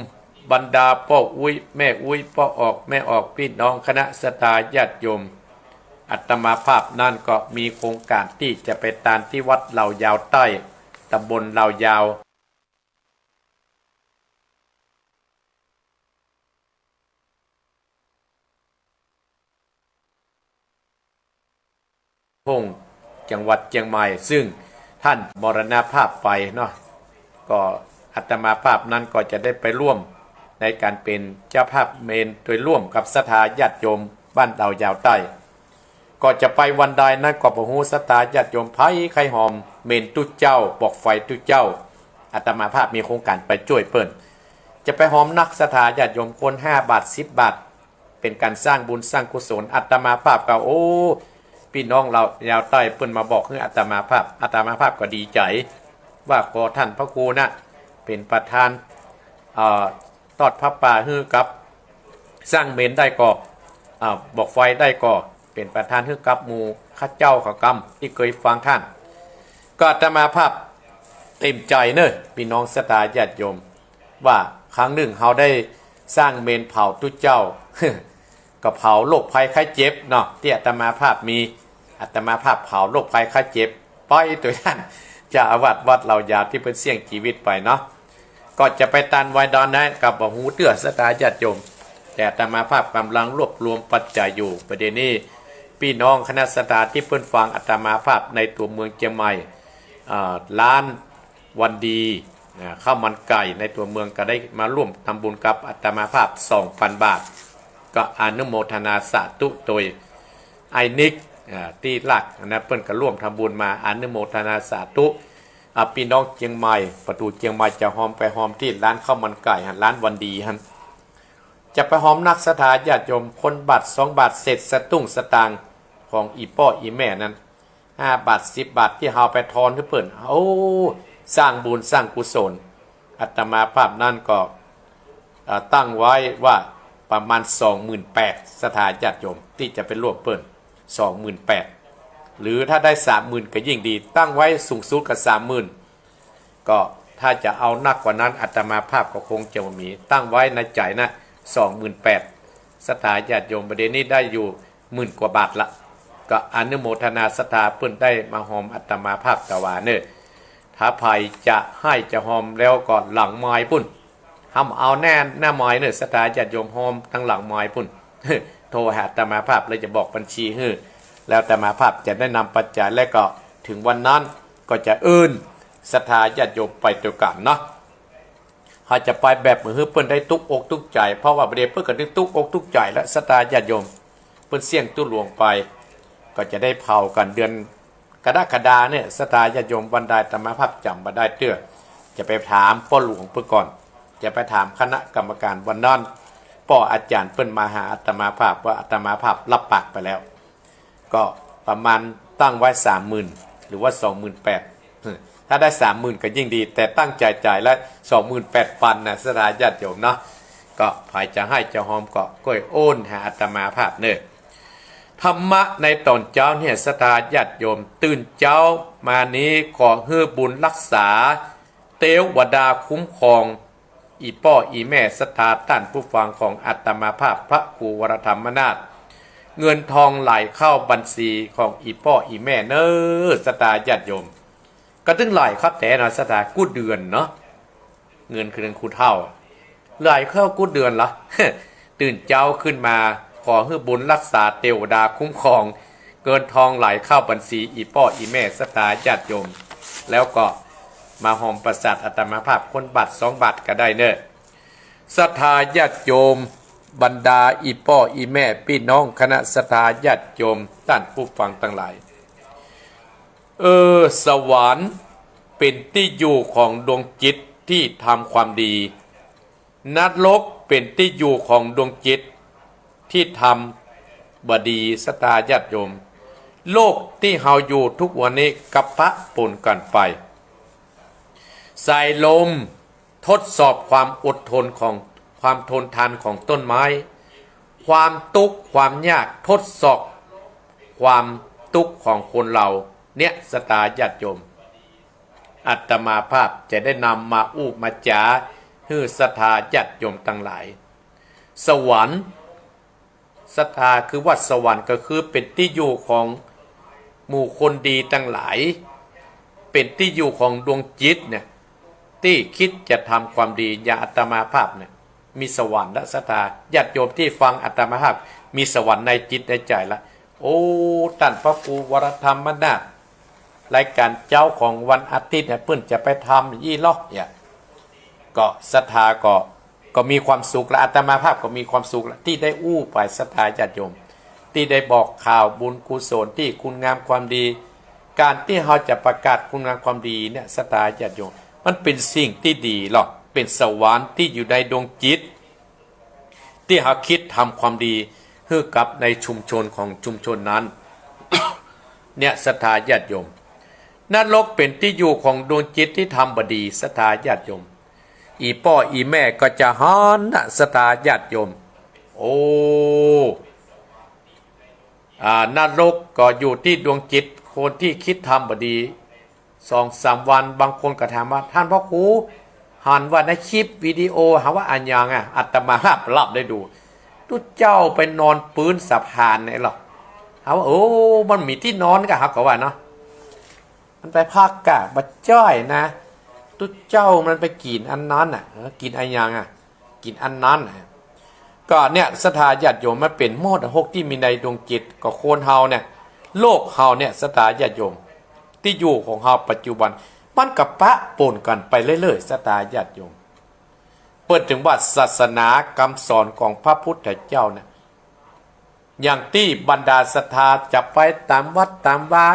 บรรดาป้ออุ๊ย แม่อุ๊ย ป้อออก แม่ออก ปี้น้องคณะศรัทธาญาติโยม อาตมาภาพนั้นก็มีโครงก๋านตี้จะไปตานตี้วัดเหล่ายาวใต้ ตำบลเหล่ายาว ทุ่ง จังหวัดเจียงใหม่ ซึ่งท่านมรณภาพไปเนาะ ก็อาตมาภาพนั้นก็จะได้ไปร่วมในก๋านเป๋นเจ้าภาพเมรุตวยร่วมกับศรัทธาญาติโยมบ้านเหล่ายาวใต้ ก็จะไปวันใดนั้นก็บ่ฮู้ ศรัทธาญาติโยมใผใค่หอมเมรุตุ๊เจ้า บอกไฟตุ๊เจ้า อาตมาภาพมีโครงก๋านไปจ้วยเปิ้น จะไปหอมนัก ศรัทธาญาติโยม คนห้าบาท สิบบาท เป๋นก๋านสร้างบุญสร้างกุศล อาตมาภาพก็ โอ้ ปี้น้องเหล่ายาวใต้เปิ้นมาบอกหื้ออาตมาภาพ อาตมาภาพก็ดีใจ๋ ว่าขอต้านพระครูนะ เป๋นประธาน เอ่อ ตอดผ้าป่าหื้อกับ สร้างเมรุได้ก่อ อ่า บอกไฟได้ก่อ เป๋นประธานหื้อกับหมู่ข้าเจ้าเขากำตี้เกยฟังต้าน ก็อาตมาภาพเต๋มใจ๋เน่อ ปี้น้องศรัทธาญาติโยม ว่าครั้งนึ่งเฮาได้สร้างเมรุเผาตุ๊เจ้า ก็เผาโรคภัยไข้เจ็บเนาะ ตี้อาตมาภาพมี อาตมาภาพเผาโรคภัยไข้เจ็บ ไปตวยต้านเจ้าอาวาสวัดเหล่ายาวตี้เปิ้นเสี้ยงจีวิตไปเนาะ ก็จะไปตานไวดอนนั้นก็บ่ฮู้เตื้อ ศรัทธาญาติโยม แต่อาตมาภาพก๋ำลังรวบรวมปัจจัยอยู่ บ่าเดี่ยวนี้ ปี้น้องคณะศรัทธาตี้เปิ้นฟังอาตมาภาพในตั๋วเมืองเจียงใหม่ อ่า ร้านวันดี อ่า ข้าวมันไก่ในตั๋วเมืองก็ได้มาร่วมทำบุญกับอาตมาภาพ สองปันบาท ก็อนุโมทนาสาธุตวย ไอ้นิก อ่า ตี้ลากนะ เปิ้นก็ร่วมทำบุญมา อนุโมทนาสาธุ อ่า ปี้น้องเจียงใหม่ ประตู๋เจียงใหม่จะหอมไปหอมตี้ร้านข้าวมันไก่หั้น ร้านวันดีหั้น จะไปหอมนัก ศรัทธาญาติโยม คนบาทสองบาทเศษสตุ้งสตางค์ของอี่ป้ออี่แม่นั้น ห้าบาท สิบบาทตี้เฮาไปทอนหื้อเปิ้น โอ้ สร้างบุญสร้างกุศล อาตมาภาพนั้นก็ เอ่อ ตั้งไว้ว่าประมาณ สองหมื่นแปด ศรัทธาญาติโยมตี้จะไปร่วมเปิ้น สองหมื่นแปด หรือถ้าได้ สามหมื่น ก็ยิ่งดี ตั้งไว้สูงสุดก็ สามหมื่น ก็ถ้าจะเอานักกว่านั้น อาตมาภาพก็คงจะบ่มี ตั้งไว้ในใจ๋นะ สองหมื่นแปด ศรัทธาญาติโยม บ่าเดี่ยวนี้ได้อยู่หมื่นกว่าบาทละ ก็อนุโมทนาศรัทธาเปิ้นได้มาหอมอาตมาภาพตะวาเน่อ ถ้าใผจะให้จะหอมแล้วก็หลังไมค์ปุ้น ห้ามเอาแน่หน้าไมค์เน่อ ศรัทธาญาติโยม หอมตังหลังไมค์ปุ้น โทรหาอาตมาภาพแล้วจะบอกบัญชีหื้อ แล้วอาตมาภาพจะได้นำปัจจัย และก็เถิงวันนั้นก็จะเอิ้นศรัทธาญาติโยมไปตวยกั๋นเนาะ เฮาจะไปแบบบ่หื้อเปิ้นได้ตุ๊กอกตุ๊กใจ๋ เพราะว่าบ่าเดี่ยวเปิ้นก็ได้ตุ๊กอกตุ๊กใจ๋แล้ว ศรัทธาญาติโยม เปิ้นเสี้ยงตุ๊หลวงไป ก็จะได้เผากั๋นเดือนกรกฎาเนี่ย ศรัทธาญาติโยม วันใดอาตมาภาพจ๋ำบ่ได้เตื้อ จะไปถามป้อหลวงเปิ้นก่อน จะไปถามคณะกรรมการวันนั้น ป้ออาจ๋ารย์เปิ้นมาหาอาตมาภาพว่าอาตมาภาพรับปากไปแล้ว ก็ประมาณ ตั้งไว้สามหมื่น หรือว่าสองหมื่นแปด ถ้าได้สามหมื่นก็ยิ่งดี แต่ตั้งใจ๋จ่ายละสองหมื่นแปดปันนะ ศรัทธาญาติโยมเนาะ ก็ใผจะให้จะหอมก็ก้วยโอนหาอาตมาภาพเน่อ ธรรมะในต๋อนเจ๊าเนี่ย ศรัทธาญาติโยม ตื่นเจ๊ามานี้ขอหื้อบุญรักษา เตวดาคุ้มครอง อี่ป้ออี่แม่ศรัทธาต้านผู้ฟังของอาตมาภาพพระครูวรธรรมนาถ เงินทองไหลเข้าบัญชีของอี่ป้ออี่แม่เน่อ ศรัทธาญาติโยม ก็ตึงไหลเข้าแต๊เนาะ ศรัทธา กู้เดือนเนาะ เงินคือเงินกู้เฒ่า ไหลเข้ากู้เดือนละ ตื่นเจ๊าขึ้นมา ขอหื้อบุญรักษาเตวดาคุ้มครอง เงินทองไหลเข้าบัญชีอี่ป้ออี่แม่ศรัทธาญาติโยม แล้วก็มาหอมประสาทอาตมาภาพคนบาทสองบาทก็ได้เน่อ ศรัทธาญาติโยม บรรดาอี่ป้ออี่แม่ปี้น้องคณะศรัทธาญาติโยมต้านผู้ฟังตังหลาย เออ สวรรค์เป๋นตี้อยู่ของดวงจิตตี้ทำความดี นรกเป๋นตี้อยู่ของดวงจิตตี้ทำบ่ดี ศรัทธาญาติโยม โลกตี้เฮาอยู่ทุกวันนี้ก็ปะปนกั๋นไป สายลมทดสอบความอดทนของ ความทนทานของต้นไม้ ความตุ๊กข์ความยากทดสอบความตุ๊กข์ของคนเฮา เนี่ย ศรัทธาญาติโยม อาตมาภาพจะได้นำมาอู้มาจ๋าหื้อศรัทธาญาติโยมตังหลาย สวรรค์ ศรัทธา คือว่าสวรรค์ก็คือเป๋นตี้อยู่ของหมู่คนดีตังหลาย เป๋นตี้อยู่ของดวงจิตเนี่ย ตี้คิดจะทำความดี อย่างอาตมาภาพเนี่ย มีสวรรค์ละ ศรัทธาญาติโยมตี้ฟังอาตมาภาพ มีสวรรค์ในจิตในใจ๋ละ โอ้ ต้านพระครูวรธรรมนาถ รายก๋านเจ๊าของวันอาทิตย์เนี่ย เปิ้นจะไปทำอี้ลอเนี่ย ก็ศรัทธาก็ ก็มีความสุขละ อาตมาภาพก็มีความสุขละ ตี้ได้อู้ไป ศรัทธาญาติโยม ตี้ได้บอกข่าวบุญกุศลตี้คุณงามความดี ก๋านตี้เฮาจะประกาศคุณงามความดีเนี่ย ศรัทธาญาติโยม มันเป๋นสิ่งตี้ดีลอ เป๋นสวรรค์ตี้อยู่ในดวงจิต ตี้เฮาคิดทำความดีหื้อกับในชุมชนของชุมชนนั้น เนี่ย ศรัทธาญาติโยม นรกเป๋นตี้อยู่ของดวงจิตตี้ทำบ่ดี ศรัทธาญาติโยม อี่ป้ออี่แม่ก็จะหันนะ ศรัทธาญาติโยม โอ้ อ่า นรกก็อยู่ตี้ดวงจิตคนตี้คิดทำบ่ดี สองสามวัน บางคนก็ถามว่า ต้านพระครู หันว่าในคลิปวิดีโอ หาว่าอะหยังอะ อาตมาภาพได้ดู ตุ๊เจ้าไปนอนปื๊นสะพานเนี่ยลอ หาว่า โอ้ มันมีตี้นอนก่ะ เฮาก็ว่าเนาะ มันไปพักก่ะ บ่ใจ้นะ ตุ๊เจ้ามันไปกิ๋นอันนั้นน่ะ เออ กิ๋นอะหยังอะ กิ๋นอันนั้นน่ะ ก็เนี่ย ศรัทธาญาติโยม มันเป๋นมอดหกตี้มีในดวงจิต ก็คนเฮาเนี่ย โลกเฮาเนี่ย ศรัทธาญาติโยม ตี้อยู่ของเฮาปัจจุบัน มันก็ปะปนกั๋นไปเรื่อยๆ ศรัทธาญาติโยม เปิ้นจึงว่าศาสนากำสอนของพระพุทธเจ้าเนี่ย อย่างตี้บรรดาศรัทธาจะไปต๋ามวัดต๋ามวา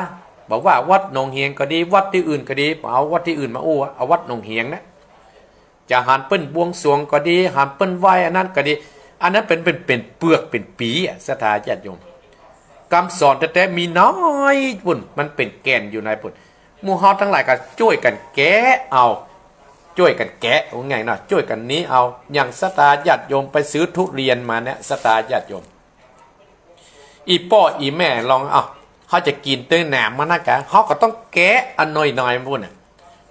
บ่ว่าวัดหนองเหียงก็ดี วัดตี้อื่นก็ดี เอาวัดตี้อื่นมาอู้ เอาวัดหนองเหียงนะ จะหันเปิ้นบวงสรวงก็ดี หันเปิ้นไหว้อันนั้นก็ดี อันนั้นเป๋น เป๋น เป๋นเปือกเป๋นปี๋อะ ศรัทธาญาติโยม กำสอนแต๊ๆ มีน้อยปุ้น มันเป๋นแก่นอยู่ในปุ้น หมู่เฮาตังหลายก็จ้วยกั๋นแกะเอา จ้วยกั๋นแกะ ว่าง่ายเนาะ จ้วยกั๋นนี้เอา อย่างศรัทธาญาติโยมไปซื้อทุเรียนมาเนี่ย ศรัทธาญาติโยม อี่ป้ออี่แม่ลอง เอ้า เฮาจะกิ๋นเตื้อแหนมมันนะกะ เฮาก็ต้องแกะอันน้อยๆ ปุ้นน่ะ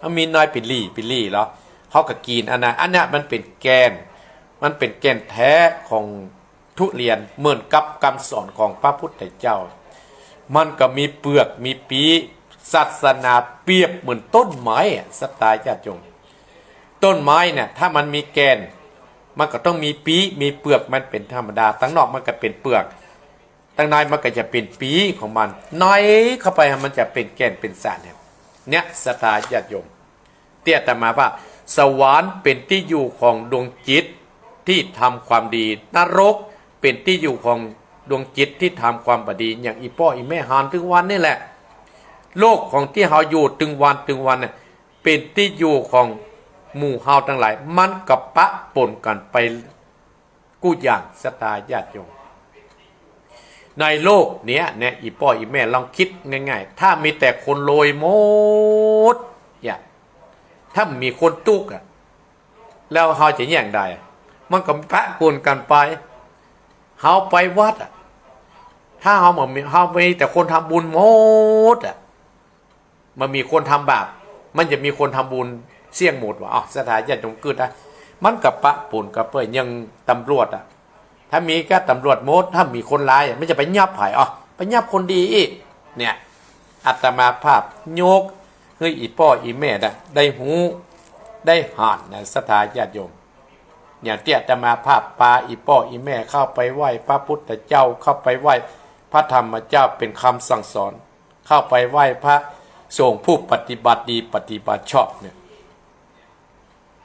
มันมีน้อยปิลี่ปิลี่ลอ เฮาก็กิ๋นอันนั้น อันเนี้ยมันเป๋นแก่น มันเป๋นแก่นแต๊ของทุเรียน เหมือนกับกำสอนของพระพุทธเจ้า มันก็มีเปือกมีปี๋ ศาสนาเปรียบเหมือนต้นไม้อะ ศรัทธาญาติโยม ต้นไม้เนี่ย ถ้ามันมีแก่น มันก็ต้องมีปี๋ มีเปือก มันเป๋นธรรมดา ตังนอกมันก็เป๋นเปือก ตังในมันก็จะเป๋นปี๋ของมัน ในเข้าไปมันจะเป๋นแก่นเป๋นสารเนี่ย เนี่ย ศรัทธาญาติโยม ตี้อาตมาว่า สวรรค์เป๋นตี้อยู่ของดวงจิตตี้ทำความดี นรกเป๋นตี้อยู่ของดวงจิตตี้ทำความบ่ดี อย่างอี่ป้ออี่แม่หันตึงวันนี่แหละ โลกของตี้เฮาอยู่ตึงวันตึงวันเนี่ย เป๋นตี้อยู่ของหมู่เฮาตังหลาย มันก็ปะปนกั๋นไปกู้อย่าง ศรัทธาญาติโยม ในโลกเนี้ยเนี่ย อี่ป้ออี่แม่ลองกึ๊ดง่ายๆ ถ้ามีแต่คนรวยหมดเนี่ย ถ้าบ่มีคนตุ๊กอะ แล้วเฮาจะแหย้งใด มันก็ปะปนกั๋นไป เฮาไปวัดอะ ถ้าเฮาบ่มี เฮามีแต่คนทำบุญหมดอะ บ่มีคนทำบาป มันจะมีคนทำบุญเสี้ยงหมดวะ อ้าว ศรัทธาญาติโยมกึ๊ดนะ มันก็ปะปนกั๋นไป อย่างตำรวจอะ ถ้ามีก้าตำรวจหมด ถ้าบ่มีคนร้ายอะ มันจะไปยับใผ อ้าว ไปยับคนดีอี้ เนี่ย อาตมาภาพยกหื้ออี่ป้ออี่แม่นะ ได้ฮู้ ได้หันนะ ศรัทธาญาติโยม อย่างตี้อาตมาภาพปาอี่ป้ออี่แม่เข้าไปไหว้พระพุทธเจ้า เข้าไปไหว้พระธรรมเจ้า เป๋นกำสั่งสอน เข้าไปไหว้พระสงฆ์ผู้ปฏิบัติดีปฏิบัติชอบเนี่ย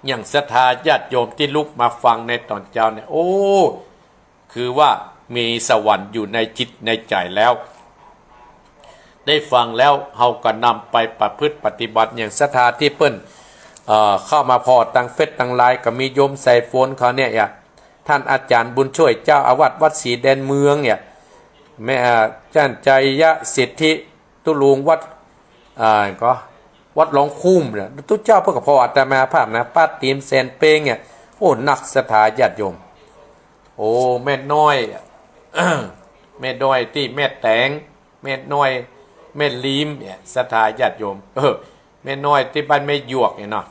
อย่างศรัทธาญาติโยมตี้ลุกมาฟังในต๋อนเจ๊าเนี่ย โอ้ คือว่ามีสวรรค์อยู่ในจิตในใจ๋แล้ว ได้ฟังแล้วเฮาก็นำไปประพฤติปฏิบัติ อย่างศรัทธาตี้เปิ้น เอ่อ เข้ามาผ่อตางเฟซตางไลน์ ก็มีโยมสายฝนเขาเนี่ย อ่ะ ต้านอาจ๋ารย์บุญช่วย เจ้าอาวาสวัดศรีแดนเมืองเนี่ย แม่ อ่า ต้านชัยยะสิทธิ ตุ๊ลุงวัด อ่า ก็วัดหลองคุ้มเนี่ย ตุ๊เจ้าเปิ้นก็ผ่ออาตมาภาพนะ ป้าตี๋มแสนเปงเนี่ย โอ้ นักศรัทธาญาติโยม โอ้ แม่น้อย แม่น้อยตี้แม่แต๋ง แม่น้อย แม่ลีมเนี่ย ศรัทธาญาติโยม เออ แม่น้อยตี้บ้านแม่หยวกเนี่ยเนาะ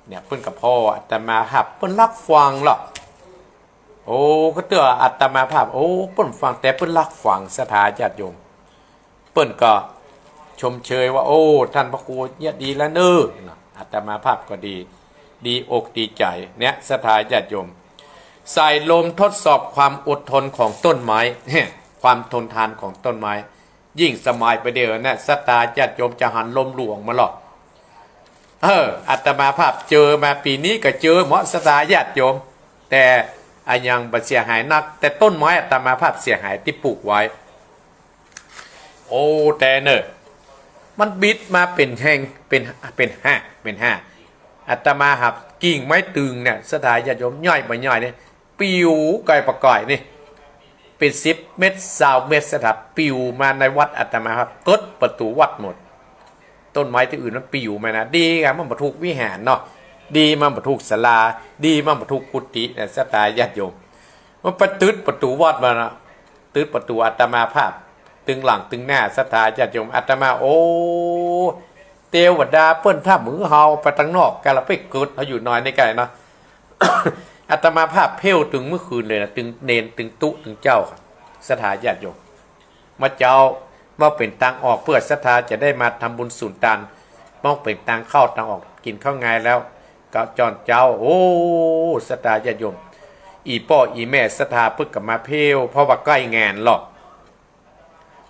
เนี่ย เปิ้นก็ผ่ออาตมาภาพ เปิ้นฮักฟังลอ โอ้ ก็เตื้ออาตมาภาพ โอ้ เปิ้นฟัง แต่เปิ้นฮักฟัง ศรัทธาญาติโยม เปิ้นก็ชมเชยว่า โอ้ ต้านพระครูเนี่ยดีแล้วเน่อ นะ อาตมาภาพก็ดี ดีอกดีใจ๋ เนี่ย ศรัทธาญาติโยม สายลมทดสอบความอดทนของต้นไม้ ความทนทานของต้นไม้ ยิ่งสมัยประเดี๋ยวเนี่ย ศรัทธาญาติโยมจะหันลมหลวงมาลอ เออ อาตมาภาพเจอมา ปี๋นี้ก็เจอเหมาะ ศรัทธาญาติโยม แต่อะยังบ่เสียหายนัก แต่ต้นไม้อาตมาภาพเสียหายตี้ปลูกไว้ โอ้ แต่เน่อ มันบิดมาเป๋นแห่ง เป๋น เป๋นห้า เป๋นห้า อาตมาภาพกิ่งไม้ตึงเนี่ย ศรัทธาญาติโยม ย่อยบ่ย่อยเนี่ย ปิวไกลบ่ไกลนี่ เป๋นสิบเมตร ซาวเมตร ศรัทธา ปิวมาในวัดอาตมาภาพ เกิดประตู๋วัดหมด ต้นไม้ตี้อื่นมันปิวมานะ ดีอะ มันบ่ถูกวิหารเนาะ ดีมันบ่ถูกศาลา ดีมันบ่ถูกกุฏินะ ศรัทธาญาติโยม มันไปตึ๊ดประตู๋วัดมานะ ตึ๊ดประตู๋อาตมาภาพ ตึงหลังตึงหน้า ศรัทธาญาติโยม อาตมา โอ้ เตวดาเปิ้นถ้าหื้อเฮาไปตางนอก กาละไปเกิด เฮาอยู่น้อยในใก้เนาะ อาตมาภาพเพ่วตึงเมื่อคืนเลยนะ ตึงเณร ตึงตุ๊ ตึงเจ้า ศรัทธาญาติโยม มาเจ๊า มาเป๋นตางออก เปื้อศรัทธาจะได้มาทำบุญสุนตาน มาเป๋นตางเข้าตางออก กิ๋นข้าวงายแล้ว ก็จ้อนเจ๊า โอ้ ศรัทธาญาติโยม อี่ป้ออี่แม่ศรัทธาเปิ้นก็มาเพ่ว เพราะว่าใก้งานลอ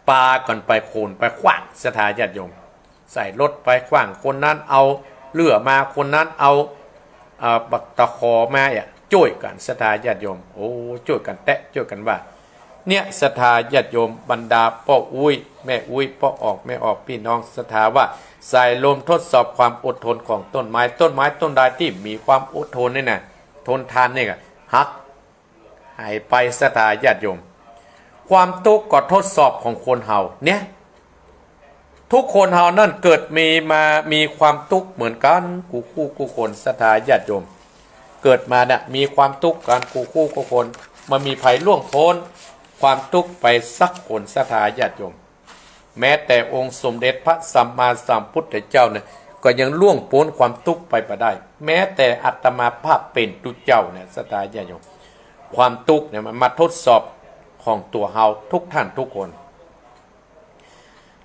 ปากั๋นไปขนไปขว้าง ศรัทธาญาติโยม ใส่รถไปขว้าง คนนั้นเอาเลื่อมา คนนั้นเอา เอ่อ บักตะขอมา เนี่ย จ้วยกั๋น ศรัทธาญาติโยม โอ้ จ้วยกั๋นแต๊ จ้วยกั๋นว่า เนี่ย ศรัทธาญาติโยม บรรดาป้ออุ๊ย แม่อุ๊ย ป้อออก แม่ออก ปี้น้องศรัทธาว่า สายลมทดสอบความอดทนของต้นไม้ ต้นไม้ต้นใดตี้มีความอดทนเนี่ยนะ ทนทานเนี่ย หัก หายไป ศรัทธาญาติโยม ความตุ๊กข์ก็ทดสอบของคนเฮาเนี่ย ทุกคนเฮานั้นเกิดมีมามีความตุ๊กข์เหมือนกั๋น กู้คู่กู้คน ศรัทธาญาติโยม เกิดมาเนี่ยมีความตุ๊กข์กั๋นกู้คู่กู้คน บ่มีใผล่วงป๊นความตุ๊กข์ไปสักคน ศรัทธาญาติโยม แม้แต่องค์สมเด็จพระสัมมาสัมพุทธเจ้าเนี่ย ก็ยังล่วงป๊นความตุ๊กข์ไปบ่ได้ แม้แต่อาตมาภาพเป๋นตุ๊เจ้าเนี่ย ศรัทธาญาติโยม ความตุ๊กข์เนี่ยมันมาทดสอบของตั๋วเฮาทุกท่านทุกคน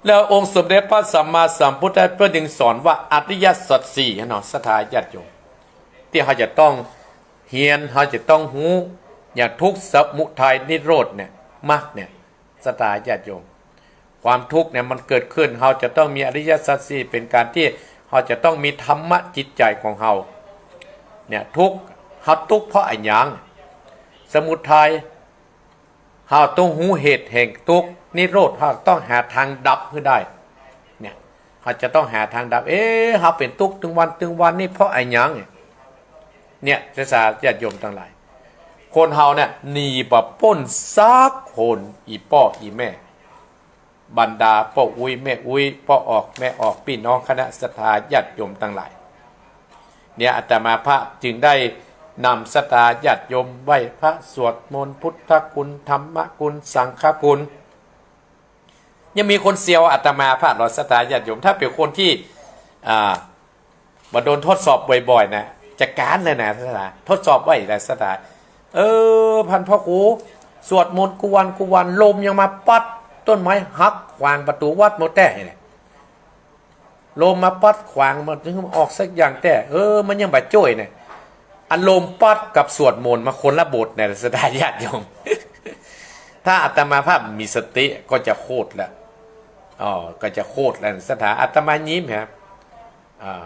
แล้วองค์สมเด็จพระสัมมาสัมพุทธเจ้าเปิ้นจึงสอนว่าอริยสัจสี่เนาะ ศรัทธาญาติโยม ตี้เฮาจะต้องเฮียน เฮาจะต้องฮู้ อย่างทุกข์ สมุทัย นิโรธเนี่ย มรรคเนี่ย ศรัทธาญาติโยม ความทุกข์เนี่ยมันเกิดขึ้น เฮาจะต้องมีอริยสัจสี่ เป๋นก๋านตี้เฮาจะต้องมีธรรมะจิตใจ๋ของเฮา เนี่ย ทุกข์ เฮาตุ๊กข์เพราะอะหยัง สมุทัย เฮาต้องฮู้เหตุแห่งตุ๊กข์ นิโรธ เฮาต้องหาตางดับหื้อได้ เนี่ย เฮาจะต้องหาตางดับ เอ๊ะ เฮาเป๋นตุ๊กข์ตึงวันตึงวันนี่เพราะอะหยัง เนี่ย ศรัทธาญาติโยมตังหลาย คนเฮาเนี่ยหนีบ่ป๊นสักคน อี่ป้ออี่แม่ บรรดาป้ออุ๊ยแม่อุ๊ย ป้อออกแม่ออก ปี้น้องคณะศรัทธาญาติโยมตังหลาย เนี่ยอาตมาภาพจึงได้นำศรัทธาญาติโยมไหว้พระสวดมนต์พุทธคุณ ธรรมคุณ สังฆคุณ ยังมีคนเสียวอาตมาภาพลอศรัทธาญาติโยม ถ้าเป๋นคนตี้ อ่า บ่โดนทดสอบบ่อยๆ นะ จะก๊านเลยนะศรัทธา ทดสอบไว้นะศรัทธา เออ พันพ่อครู สวดมนต์กู้วันกู้วัน ลมยังมาปั๊ด ต้นไม้หักขวางประตู๋วัดหมดแต๊เนี่ย ลมมาปั๊ดขวาง มันจะออกสักอย่างแต๊ เออ มันยังบ่จ้วยเนี่ย อันลมปั๊ดกับสวดมนต์มาคนละบทเนี่ยศรัทธาญาติโยม ถ้าอาตมาภาพมีสติก็จะโคตรแล้ว อ๋อ ก็จะโคตรแล้วศรัทธา อาตมายิ้มครับ อ่า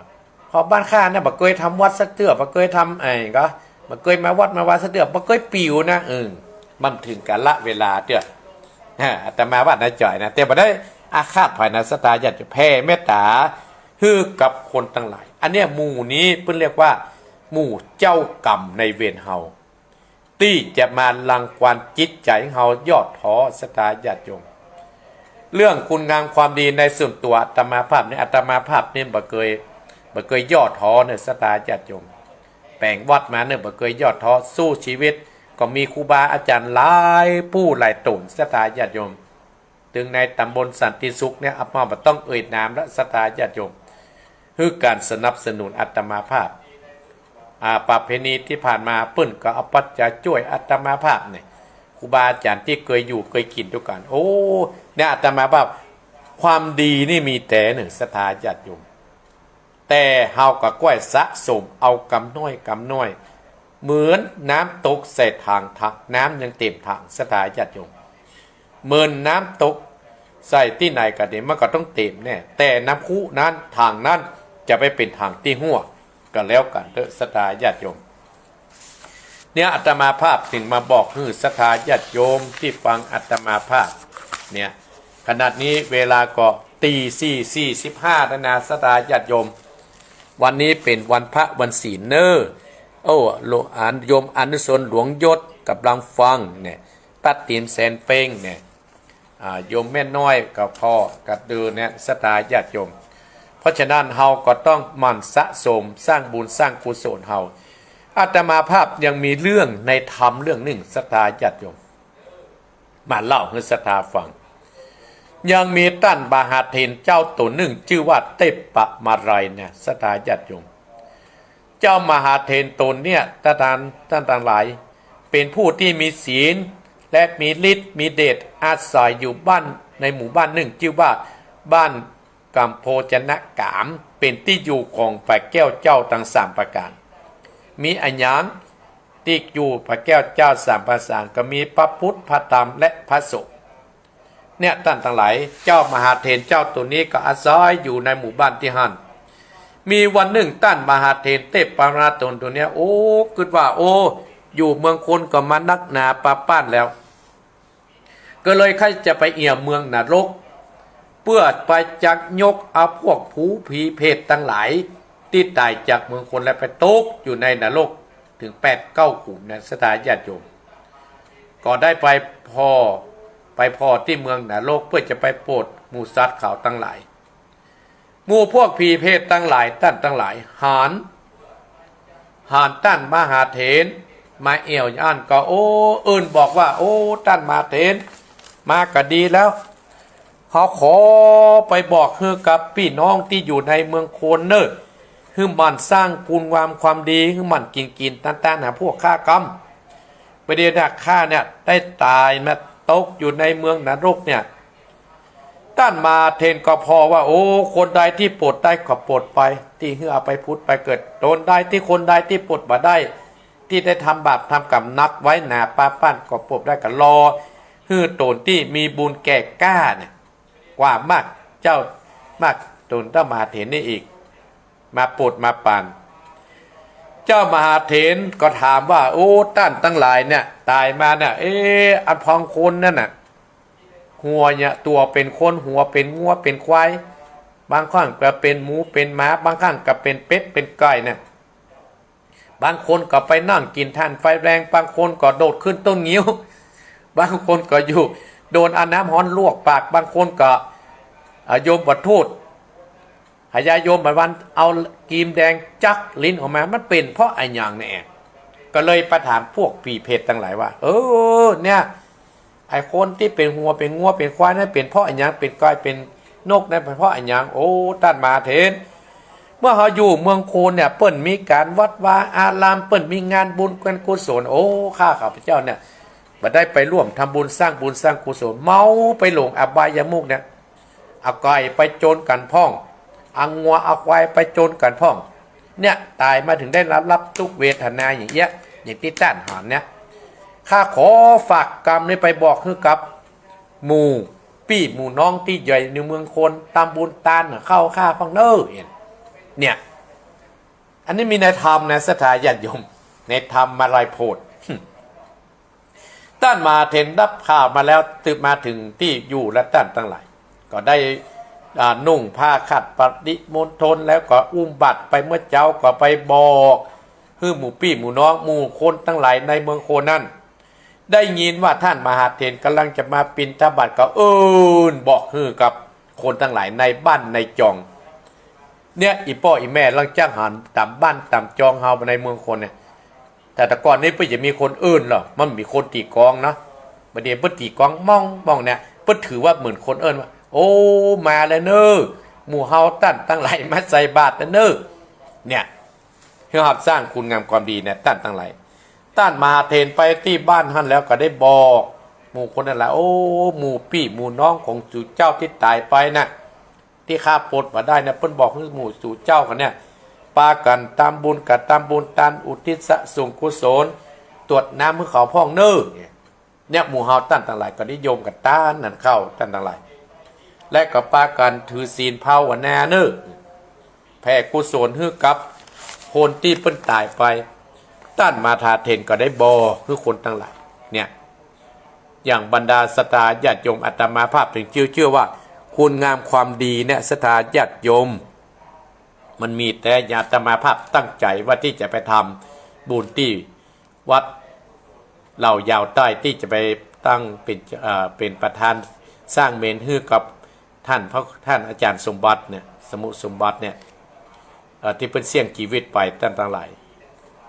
เพราะบ้านข้าเนี่ยบ่เกยทำวัดสักเตื้อ บ่เกยทำไอ้ก็ บ่เกยมาวัดมาวาสักเตื้อ บ่เกยปิ๋วนะ เออ มันเถิงกาละเวลาเตื้อ อ่า อาตมาว่านะจ่อยนะ แต่บ่ได้อาฆาตใผนะศรัทธาญาติโยม แผ่เมตต๋าหื้อกับคนตังหลาย อันเนี้ยหมู่นี้เปิ้นเรียกว่าหมู่เจ้ากรรมนายเวรเฮา ตี้จะมารังควานจิตใจ๋เฮาย่อท้อศรัทธาญาติโยม เรื่องคุณงามความดีในส่วนตั๋วอาตมาภาพเนี่ย อาตมาภาพเนี่ยบ่เกย บ่เกยย่อท้อเนี่ยศรัทธาญาติโยม แป๋งวัดมาเนี่ยบ่เกยย่อท้อ สู้ชีวิต ก็มีครูบาอาจ๋ารย์หลายผู้หลายต๋นศรัทธาญาติโยม ตึงในต๋ำบลสันติสุขเนี่ย อาตมาบ่ต้องเอ่ยนามละศรัทธาญาติโยม หื้อก๋านสนับสนุนอาตมาภาพ อ่า ประเพณีตี้ผ่านมาเปิ้นก็เอาปัจจัยจ้วยอาตมาภาพเนี่ย ครูบาอาจ๋ารย์ตี้เกยอยู่เกยกิ๋นตวยกั๋น โอ้ เนี่ยอาตมาภาพ ความดีนี่มีแต๊นึ่งศรัทธาญาติโยม แต่เฮาก็ก้อยสะสมเอากำน้อยกำน้อย เหมือนน้ำตกใส่ถัง ถังน้ำยังเต็มถังศรัทธาญาติโยม เหมือนน้ำตกใส่ตี้ไหนก็ดี มันก็ต้องเต็มแน่ แต่น้ำพุนั้น ถังนั้นจะไปเป๋นถังตี้ฮั่ว ก็แล้วกั๋นเต๊อะศรัทธาญาติโยม เนี่ยอาตมาภาพจึงมาบอกหื้อศรัทธาญาติโยมตี้ฟังอาตมาภาพ เนี่ย ขนาดนี้เวลาก็ตีสี่สี่สิบห้าแล้วนะศรัทธาญาติโยม วันนี้เป๋นวันพระวันศีลเน่อ โอ้ หลวง อัน โยมอนุสรณ์หลวงยศก่ำลังฟังเนี่ย ป้าติ๋มแสนเป๊งเนี่ย อ่า โยมแม่น้อยก็ผ่อก็ดูเนี่ยศรัทธาญาติโยม เพราะฉะนั้นเฮาก็ต้องหมั่นสะสมสร้างบุญสร้างกุศลเฮา อาตมาภาพยังมีเรื่องในธรรมเรื่องนึ่งศรัทธาญาติโยม มาเล่าหื้อศรัทธาฟัง ยังมีต้านมหาเถรเจ้าต๋นนึ่งจื้อว่าเทพปมาลัยเนี่ยศรัทธาญาติโยม เจ้ามหาเถรต๋นเนี่ย ต้าน ต้านตังหลาย เป๋นผู้ตี้มีศีล และมีฤทธิ์มีเดช อาศัยอยู่บ้านในหมู่บ้านนึ่งจื้อว่าบ้านกัมโพชนกาม เป๋นตี้อยู่ของพระแก้วเจ้าตังสามประก๋าน มีอะหยังตี้อยู่พระแก้วเจ้าสามประก๋าน ก็มีพระพุทธ พระธรรม และพระสงฆ์ เนี่ยต้านตังหลาย เจ้ามหาเถรเจ้าต๋นนี้ก็อาศัยอยู่ในหมู่บ้านตี้หั้น มีวันนึ่งต้านมหาเถรเทพปมาลัยต๋นต๋นเนี่ย โอ้ กึ๊ดว่า โอ้ อยู่เมืองคนก็มานักหนาปาป้านแล้ว ก็เลยใค่จะไปเอี่ยมเมืองนรก เปื้อไปจักยกเอาพวกผูผีเปรตตังหลาย ตี้ต๋ายจากเมืองคนแล้วไปตกอยู่ในนรก เถิงแปดเก้าขุมนะศรัทธาญาติโยม ก็ได้ไปผ่อ ไปผ่อตี้เมืองนรก เปื้อจะไปโผดหมู่สัตว์เขาตังหลาย หมู่พวกผีเปรตตังหลาย ต้านตังหลาย หัน หันต้านมหาเถรมาแอ่วอั้นก็ โอ้ เอิ้นบอกว่า โอ้ ต้านมหาเถร มาก็ดีแล้ว เฮาขอไปบอกหื้อกับปี้น้องตี้อยู่ในเมืองคนเน่อ หื้อหมั่นสร้างคุณงามความดี หื้อหมั่นกิ๋นกิ๋นตานๆ หาพวกข้ากำ ประเดี๋ยวเนี่ยข้าเนี่ยได้ต๋ายมาตกอยู่ในเมืองนรกเนี่ย ต้านมหาเถรก็ผ่อว่า โอ้ คนใดตี้โผดได้ก็โผดไป ตี้หื้อเอาไปผุดไปเกิด ตนใดตี้ คนใดตี้โผดบ่ได้ ตี้ได้ทำบาปทำกรรมหนักไว้หนาปาป้านก็โผดได้ ก็รอหื้อต๋นตี้มีบุญแก่กล้าเนี่ย กว่ามากเจ้ามากต๋นต้านมหาเถรนี่อีก มาโผดมาปาน เจ้ามหาเถรก็ถามว่า โอ้ ต้านตังหลายเนี่ย ต๋ายมาเนี่ย เอ๊ะ อันพองคนนั่นน่ะ หัวเนี่ย ตั๋วเป๋นคน หัวเป๋นงัวเป๋นควาย บางครั้งก็เป๋นหมูเป๋นหมา บางครั้งก็เป๋นเป็ดเป๋นไก่เนี่ย บางคนก็ไปนั่งกิ๋นถ่านไฟแรง บางคนก็โดดขึ้นต้นงิ้ว บางคนก็อยู่โดนเอาน้ำฮ้อนลวกปาก บางคนก็ อ่า ยมทูต พญายมบาลวันเอากรีมแดงจักลิ้นออกมา มันเป๋นเพราะอะหยังแน่ ก็เลยไปถามพวกผีเปรตตังหลายว่า เออ เนี่ย ไอ้คนตี้เป๋นงัว เป๋นงัว เป๋นควายนั้นเป๋นเพราะอะหยัง เป๋นกอย เป๋นนกนั้นเป๋นเพราะอะหยัง โอ้ ต้านมหาเถร เมื่อเฮาอยู่เมืองโคนเนี่ย เปิ้นมีก๋านวัดวาอาราม เปิ้นมีงานบุญงานกุศล โอ้ ข้า ข้าพเจ้าเนี่ย บ่ได้ไปร่วมทำบุญ สร้างบุญสร้างกุศล เมาไปหลงอบายมุขเนี่ย เอาไก่ไปจนกั๋นพ่อง เอางัวเอาควายไปจนกั๋นพ่อง เนี่ย ต๋ายมาเถิงได้รับ รับตุ๊กเวทนาอย่างเงี้ย อย่างตี้ต้านหันเนี่ย ข้าขอฝากกำนี้ไปบอกหื้อกับหมู่ปี้หมู่น้องตี้อยู่ในเมืองโคน ตำบุญตานเข้าข้าพ่องเน่อ เนี่ย อันนี้มีในธรรมนะ ศรัทธาญาติโยม ในธรรมมาลัยโพธิ์ ต้านมหาเถรได้รับข่าวมาแล้ว ตึงมาเถิงตี้อยู่แล้ว ต้านตังหลาย ก็ได้ อ่า นุ่งผ้าขัดปริมณฑล แล้วก็อุ้มบาตรไป เมื่อเจ๊าก็ไปบอกหื้อหมู่ปี้หมู่น้อง หมู่คนตังหลายในเมืองโคนนั้น ได้ยินว่าต้านมหาเถรก๋ำลังจะมาบิณฑบาต ก็เอิ้นบอกหื้อกับคนตังหลายในบ้านในจอง เนี่ย อี่ป้ออี่แม่หลังจากหันต๋ามบ้านต๋ามจองเฮาในเมืองโคนเนี่ย แต่แต่ก่อนนี้เปิ้นจะมีคนเอิ้นเหรอ มันมีคนตี๋กลองเนาะ บ่าเดี่ยวเปิ้นตี๋กลองม่องม่องเนี่ย เปิ้นถือว่าเหมือนคนเอิ้นว่า โอ้ มาแล้วเน่อ หมู่เฮาต้านตังหลายมาใส่บาตรแล้วเน่อ เนี่ย หื้อฮับสร้างคุณงามความดีเนี่ย ต้านตังหลาย ต้านมหาเถรไปตี้บ้านหั้นแล้วก็ได้บอกหมู่คนนั้นแหละ โอ้ หมู่ปี้หมู่น้องของสูเจ้าตี้ต๋ายไปน่ะ ตี้ข้าปลดบ่ได้นะ เปิ้นบอกหื้อหมู่สูเจ้ากั๋นเนี่ย ปากั๋นตำบุญ กระตำบุญตาน อุทิศส่วนกุศล ตรวจน้ำหื้อเขาพ่องเน่อ เนี่ย หมู่เฮาต้านตังหลายก็นิยมกั๋นต๋ามนั้นเข้า ต้านตังหลาย และก็ปากั๋นถือศีลภาวนาเน่อ แผ่กุศลหื้อกับคนตี้เปิ้นต๋ายไป ต้านมหาเถรก็ได้บอกหื้อคนตังหลาย เนี่ย อย่างบรรดาศรัทธาญาติโยม อาตมาภาพเถิงเจื้อ เจื้อว่าคุณงามความดีเนี่ย ศรัทธาญาติโยม มันมีแต๊ อาตมาภาพตั้งใจ๋ว่าตี้จะไปทำบุญตี้วัดเหล่ายาวใต้ ตี้จะไปตั้งเป๋น เอ่อ เป๋นประธานสร้างเมรุหื้อกับต้านพระ ต้านอาจ๋ารย์สมบัติเนี่ย สมุติสมบัติเนี่ย เอ่อ ตี้เปิ้นเสี้ยงจีวิตไป ต้านตังหลาย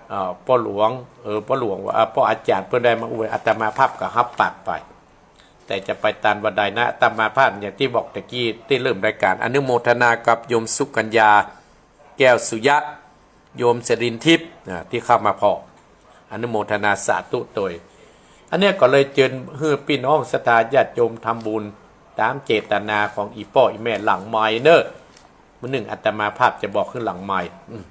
เอ่อ ป้อหลวง เออ ป้อหลวงว่า เอ่อ ป้ออาจ๋ารย์เปิ้นได้มาอวย อาตมาภาพก็ฮับปากไป แต่จะไปตานวันใดนะ อาตมาภาพอย่างตี้บอกตะกี้ตี้เริ่มรายก๋าน อนุโมทนากับโยมสุกัญญา แก้วสุยะ โยมจรินทิพย์ อ่า ตี้เข้ามาผ่อ อนุโมทนาสาธุโตย อันเนี้ยก็เลยเจิญหื้อปี้น้องศรัทธาญาติโยมทำบุญต๋ามเจตนาของอี่ป้ออี่แม่หลังไมค์เน่อ มื้อนึ่งอาตมาภาพจะบอกหื้อหลังไมค์ อืม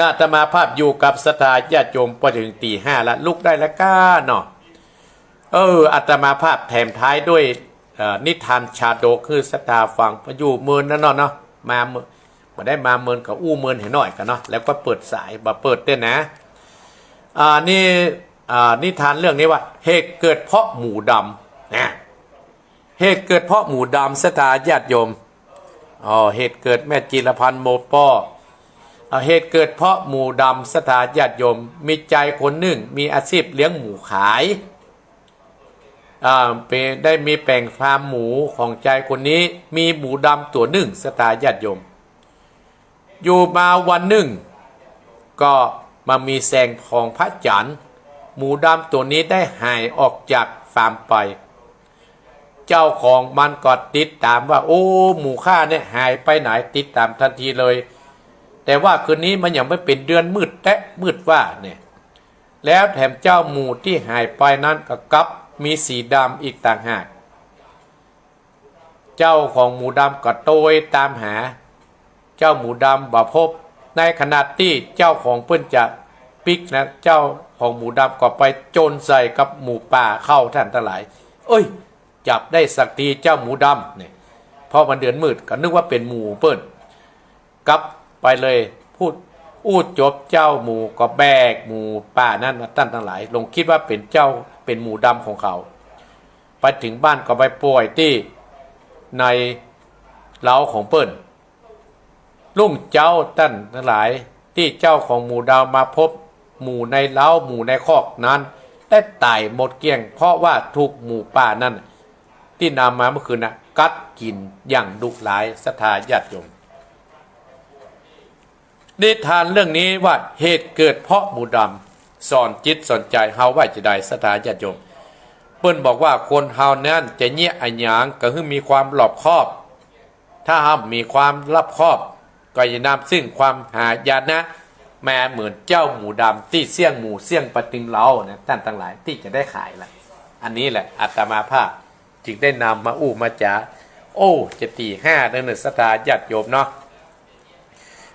อาตมาภาพอยู่กับศรัทธาญาติโยมปอเถิงตี๋ห้าละ ลุกได้แล้วก้าเนาะ เออ อาตมาภาพแถมท้ายด้วย เอ่อ นิทานชาดกหื้อศรัทธาฟัง อยู่เมินนั้นเนาะ มาเมิน บ่ได้มาเมินก็อู้เมินหื้อหน่อยกั๋นเนาะ แล้วก็เปิดสาย บ่เปิดเต้นนะ อ่า นี่ อ่า นิทานเรื่องนี้ว่า เหตุเกิดเพราะหมูดำ นะ เหตุเกิดเพราะหมูดำ ศรัทธาญาติโยม อ๋อ เหตุเกิดแม่จิรพันธ์โมป้อ อ่า เหตุเกิดเพราะหมูดำ ศรัทธาญาติโยม มีจายคนนึ่ง มีอาชีพเลี้ยงหมูขาย อ่า เป๋น ได้มีแป๋งฟาร์มหมูของจายคนนี้ มีหมูดำตั๋วนึ่ง ศรัทธาญาติโยม อยู่มาวันนึ่ง ก็มามีแสงของพระจั๋นทร์ หมูดำตั๋วนี้ได้หายออกจากฟาร์มไป เจ้าของมันก็ติดต๋ามว่า โอ้ หมูข้าเนี่ยหายไปไหน ติดต๋ามตันทีเลย แต่ว่าคืนนี้มันยังบ่เป๋นเดือนมืดแต๊ มืดว่าเนี่ย แล้วแถมเจ้าหมูตี้หายไปนั้นก็กลับมีสีดำอีกต่างหาก เจ้าของหมูดำก็โตยต๋ามหา เจ้าหมูดำบ่พบ ในขณะตี้เจ้าของเปิ้นจะปิ๊กนะ เจ้าของหมูดำก็ไปจนใส่กับหมูป่าเข้า ต้านตังหลาย เอ้ย จับได้สักทีเจ้าหมูดำเนี่ย เพราะมันเดือนมืด ก็นึกว่าเป๋นหมูเปิ้น กลับไปเลย พูด อู้จบเจ้าหมูก็แบกหมูป่านั้นนะ ต้านตังหลาย หลงกึ๊ดว่าเป๋นเจ้า เป๋นหมูดำของเขา ไปเถิงบ้านก็ไปป่อยตี้ในเล้าของเปิ้น รุ่งเจ๊าต้านตังหลาย ตี้เจ้าของหมูดำมาพบหมูในเล้า หมูในคอกนั้น ได้ต๋ายหมดเกลี้ยง เพราะว่าถูกหมูป่านั้น ตี้นำมาเมื่อคืนน่ะ กัดกิ๋นอย่างดุร้าย ศรัทธาญาติโยม นิทานเรื่องนี้ว่าเหตุเกิดเพราะหมูดำ สอนจิตสอนใจ๋เฮาว่าจาใด ศรัทธาญาติโยม เปิ้นบอกว่าคนเฮานั้นจะเยียะอะหยังก็หื้อมีความรอบคอบ ถ้าเฮาบ่มีความรอบคอบ ก็จะนำซึ่งความหายนะ แม้เหมือนเจ้าหมูดำตี้เสี้ยงหมูเสี้ยงปะตึงเล้านะ ต้านตังหลายตี้จะได้ขายละ อันนี้แหละอาตมาภาพจึงได้นำมาอู้มาจ๋า โอ้ จะตีห้าแล้วเน่อ ศรัทธาญาติโยมเนาะ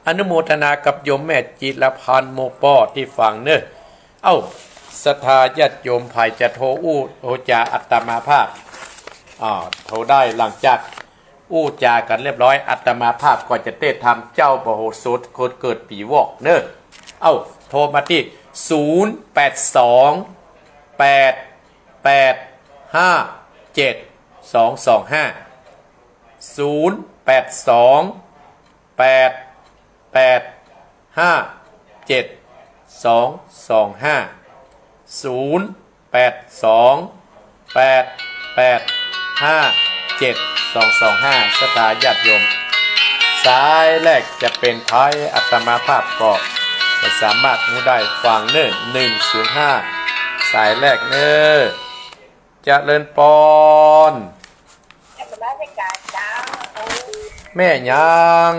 อนุโมทนากับโยมแม่จิรพันธ์โมป้อตี้ฟังเน่อ เอ้า ศรัทธาญาติโยมใผจะโทรอู้โทรจ๋าอาตมาภาพ อ่า โทรได้ หลังจากอู้จ๋ากั๋นเรียบร้อย อาตมาภาพก็จะเตศน์ธรรมเจ้าบ่โหสถคนเกิดปีวอกเน่อ เอ้า โทรมาตี้ ศูนย์แปดสอง แปดแปดห้าเจ็ดสองสองห้า ศูนย์แปดสอง แปดแปดห้าเจ็ดสองสองห้า ศูนย์แปดสอง แปดแปดห้าเจ็ดสองสองห้า ศรัทธาญาติโยม สายแรกจะเป๋นใผ อาตมาภาพก็จะสามารถอู้ได้ฟังเน่อ หนึ่งศูนย์ห้า สายแรกเน่อ เจริญปอน นมัสก๋ารเจ้า แม่หยัง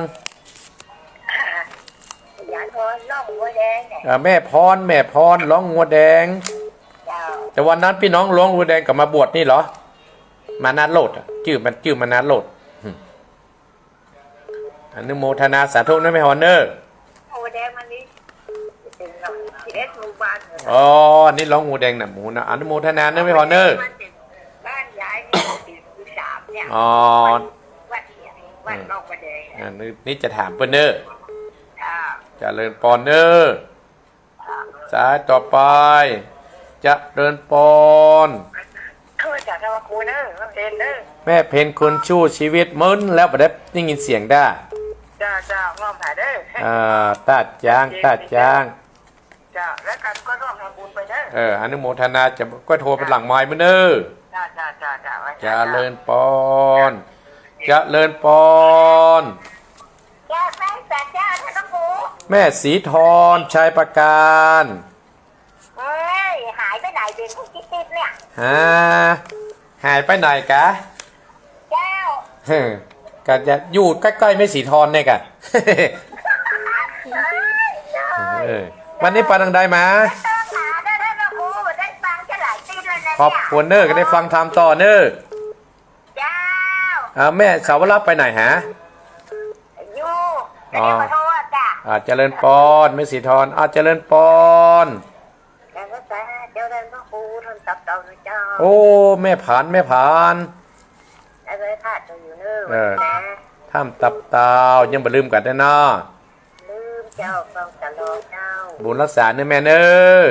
หลวงพ่อร้องงัวแดงเนี่ย อ่า แม่พร แม่พรร้องงัวแดง เจ้า แต่วันนั้นปี้น้องร้องงัวแดงก็มาบวชนี่เหรอ มานาโลดอะ จื้อมัน จื้อมานาโลด อืม อนุโมทนาสาธุนะแม่พรเน่อ โอ้ แดงมันนี่เป็นสิบเอ็ดหมู่บ้านเลย อ๋อ อันนี้ร้องงัวแดงน่ะหมูนะ อนุโมทนาเน่อแม่พรเน่อ บ้านยายนี่สิบสามเนี่ย อ๋อ วัดเนี่ย วัด อืม ร้องงัวแดง อ่า นี่ นี่จะถามเปิ้นเน่อ อ่า เจริญปอนเน่อ สายต่อไป เจริญปอน โอ้ย เจ้า เจ้า ว่ากูเน่อ ว่าเพ็ญเน่อ แม่เพ็ญคนสู้ชีวิต มึนแล้วบ่ได้ยินเสียงด้า เจ้า เจ้า ง้อมหาเด้อ อ่า ต้าจ๊าง ต้าจ๊าง เจ้า แล้วกันก็ร่วมทำบุญไปเด้อ เออ อนุโมทนา จะก็โทรไปหลังไมค์มื้อเน่อ เจ้า เจ้า เจ้า เจ้า เจริญปอน เจริญปอน เจ้า แม่สาเจ้า ท่านพระครู แม่ศรีธร ชัยประการ เอ้ย หายไปไหนเด่นทุกทิศเนี่ย ฮะ หายไปไหนกะ เจ้า เฮ้อ ก็จะอยู่ใกล้ๆ แม่ศรีธรเนี่ยกะ เอ้ย เจ้า เออ วันนี้ไปตางใดมา ต้องหาได้ ท่านพระครู ได้ฟังจะหลายทิศแล้วนะเนี่ย ขอบคุณเน่อ ก็ได้ฟังธรรมต่อเน่อ เจ้า อ่า แม่สาวรักษ์ไปไหนฮะ อยู่ อ๋อ ไม่ได้ขอโทษจ้ะ อ่า เจริญปอน แม่ศรีธร อ่า เจริญปอน แล้วก็สาเจ้าท่านพระครูท่านตับเต่านะเจ้า โอ้ แม่ผาน แม่ผาน แล้วก็พระเจ้าอยู่เนอะ เออ วันนี้นะ ท่านตับเต่า ยังบ่ลืมกั๋นเน่อ ลืมเจ้า ฟังตลอดเจ้า บุญรักษาเน่อแม่เน่อ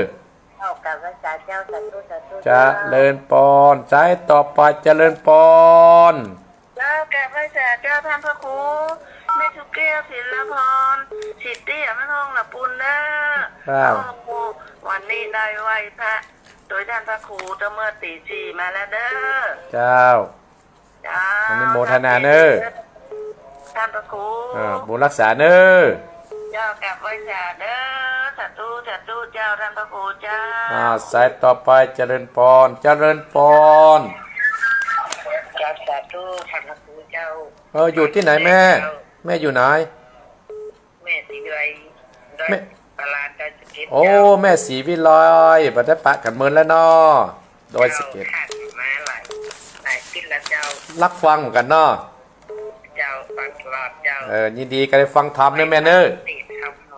เจ้ากราบไหว้สาเจ้า สาธุ สาธุ เจริญปอน สายต่อไป เจริญปอน เจ้ากราบไหว้สาเจ้า ท่านพระครู แม่สุแก้ว ศิลพร สิทธิอมรทอง ละปุณเน่อ ครับ โอ้โห วันนี้ได้ไหว้พระ โดยท่านพระครูตั้งเมื่อตีสี่มาแล้วเน่อ เจ้า เจ้า อนุโมทนาเน่อ ท่านพระครู อ่า บุญรักษาเน่อ เจ้ากราบไหว้สาเน่อ สาธุ สาธุ เจ้า ท่านพระครูเจ้า อ่า สายต่อไป เจริญปอน เจริญปอน เจ้า สาธุ ท่านพระครูเจ้า เออ อยู่ตี้ไหนแม่ เจ้า แม่อยู่ไหน แม่ศรีวิไล แม่ ดอยปลาลาด ดอยสะเก็ด โอ้ เจ้า แม่ศรีวิไล บ่ได้ปะกั๋นเมินแล้วเนาะ ดอยสะเก็ด เจ้า ผ่านมาหลาย หลายทิศแล้วเจ้า รักฟังเหมือนกั๋นเนาะ เจ้า ฟังตลอดเจ้า เออ ยินดีก็ได้ฟังธรรมเน่อแม่เน่อ ติดธรรมโน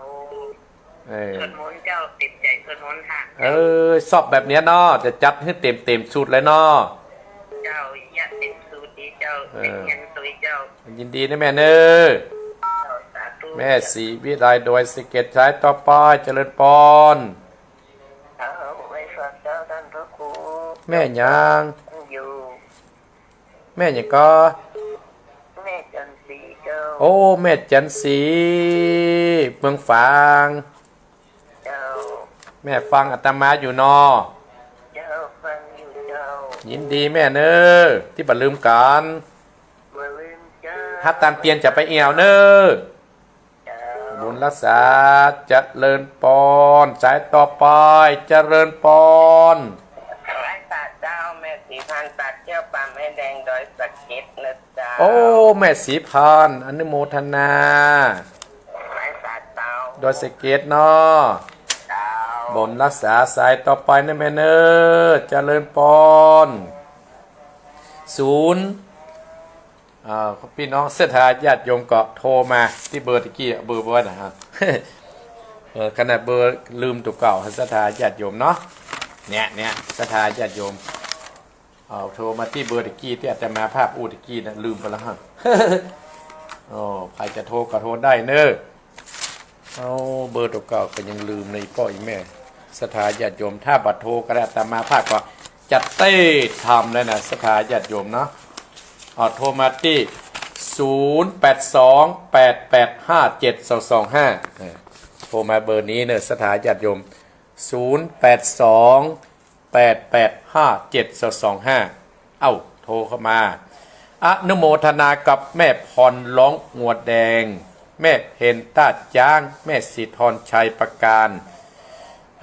เออ สวดมนต์เจ้า เต็มใจ๋สวดมนต์ค่ะ เออ ชอบแบบเนี้ยเนาะ จะจัดหื้อเต็มๆ สูตรเลยเนาะ เจ้า อยากเต็มสูตรดีเจ้า เออ เต็มเงินสุยเจ้า ยินดีนะแม่เน่อ เจ้า สาธุ แม่ศรีวิไล ดอยสะเก็ด สายต่อไป เจริญปอน เออ ไหว้สาเจ้า ท่านพระครู แม่หยัง อยู่ แม่หยังก็ แม่จันทร์ศรีเจ้า โ อ้ แม่จันทร์ศรี เมืองฝาง เจ้า แม่ฟังอาตมาอยู่เนาะ เจ้า ฟังอยู่เจ้า ยินดีแม่เน่อ ตี้บ่ลืมกั๋น บ่ลืมเจ้า ฮัดตานเตียนจะไปแอ่วเน่อ เจ้า บุญรักษา เจริญปอน สายต่อไป เจริญปอน ไหว้สาเจ้า แม่ศรีพรรณ ตาแก้ว ป่าไม้แดง ดอยสะเก็ดนะเจ้า โอ้ แม่ศรีพรรณ อนุโมทนา ไหว้สาเจ้า ดอยสะเก็ดเนาะ เจ้า บุญรักษา สายต่อไปนะแม่เน่อ เจริญปอน ศูนย์ อ่า พี่น้องศรัทธาญาติโยมก็โทรมาตี้เบอร์ตะกี้ เบอร์ เบอร์นะฮะ เออ ขนาดเบอร์ลืมตั๋วเก่า ศรัทธาญาติโยมเนาะ เนี่ย เนี่ย ศรัทธาญาติโยม เอาโทรมาตี้เบอร์ตะกี้ตี้อาตมาภาพอู้ตะกี้นะ ลืมไปแล้วฮะ โอ้ ใผจะโทรก็โทรได้เน่อ เอาเบอร์ตั๋วเก่าก็ยังลืมเลย ป้ออีแม่ศรัทธาญาติโยม ถ้าบ่โทรก็ได้ อาตมาภาพก็จะเตสทำแล้วนะ ศรัทธาญาติโยมเนาะ เอาโทรมาตี้ ศูนย์แปดสอง แปดแปดห้า เจ็ดสองสองห้า เออ โทรมาเบอร์นี้เน่อ ศรัทธาญาติโยม ศูนย์แปดสอง แปดแปดห้า เจ็ดสองสองห้า เอ้า โทรเข้ามา อนุโมทนากับแม่พรร้องงัวแดง แม่เพ็ญต้าจ๊าง แม่ศรีธรชัยประการ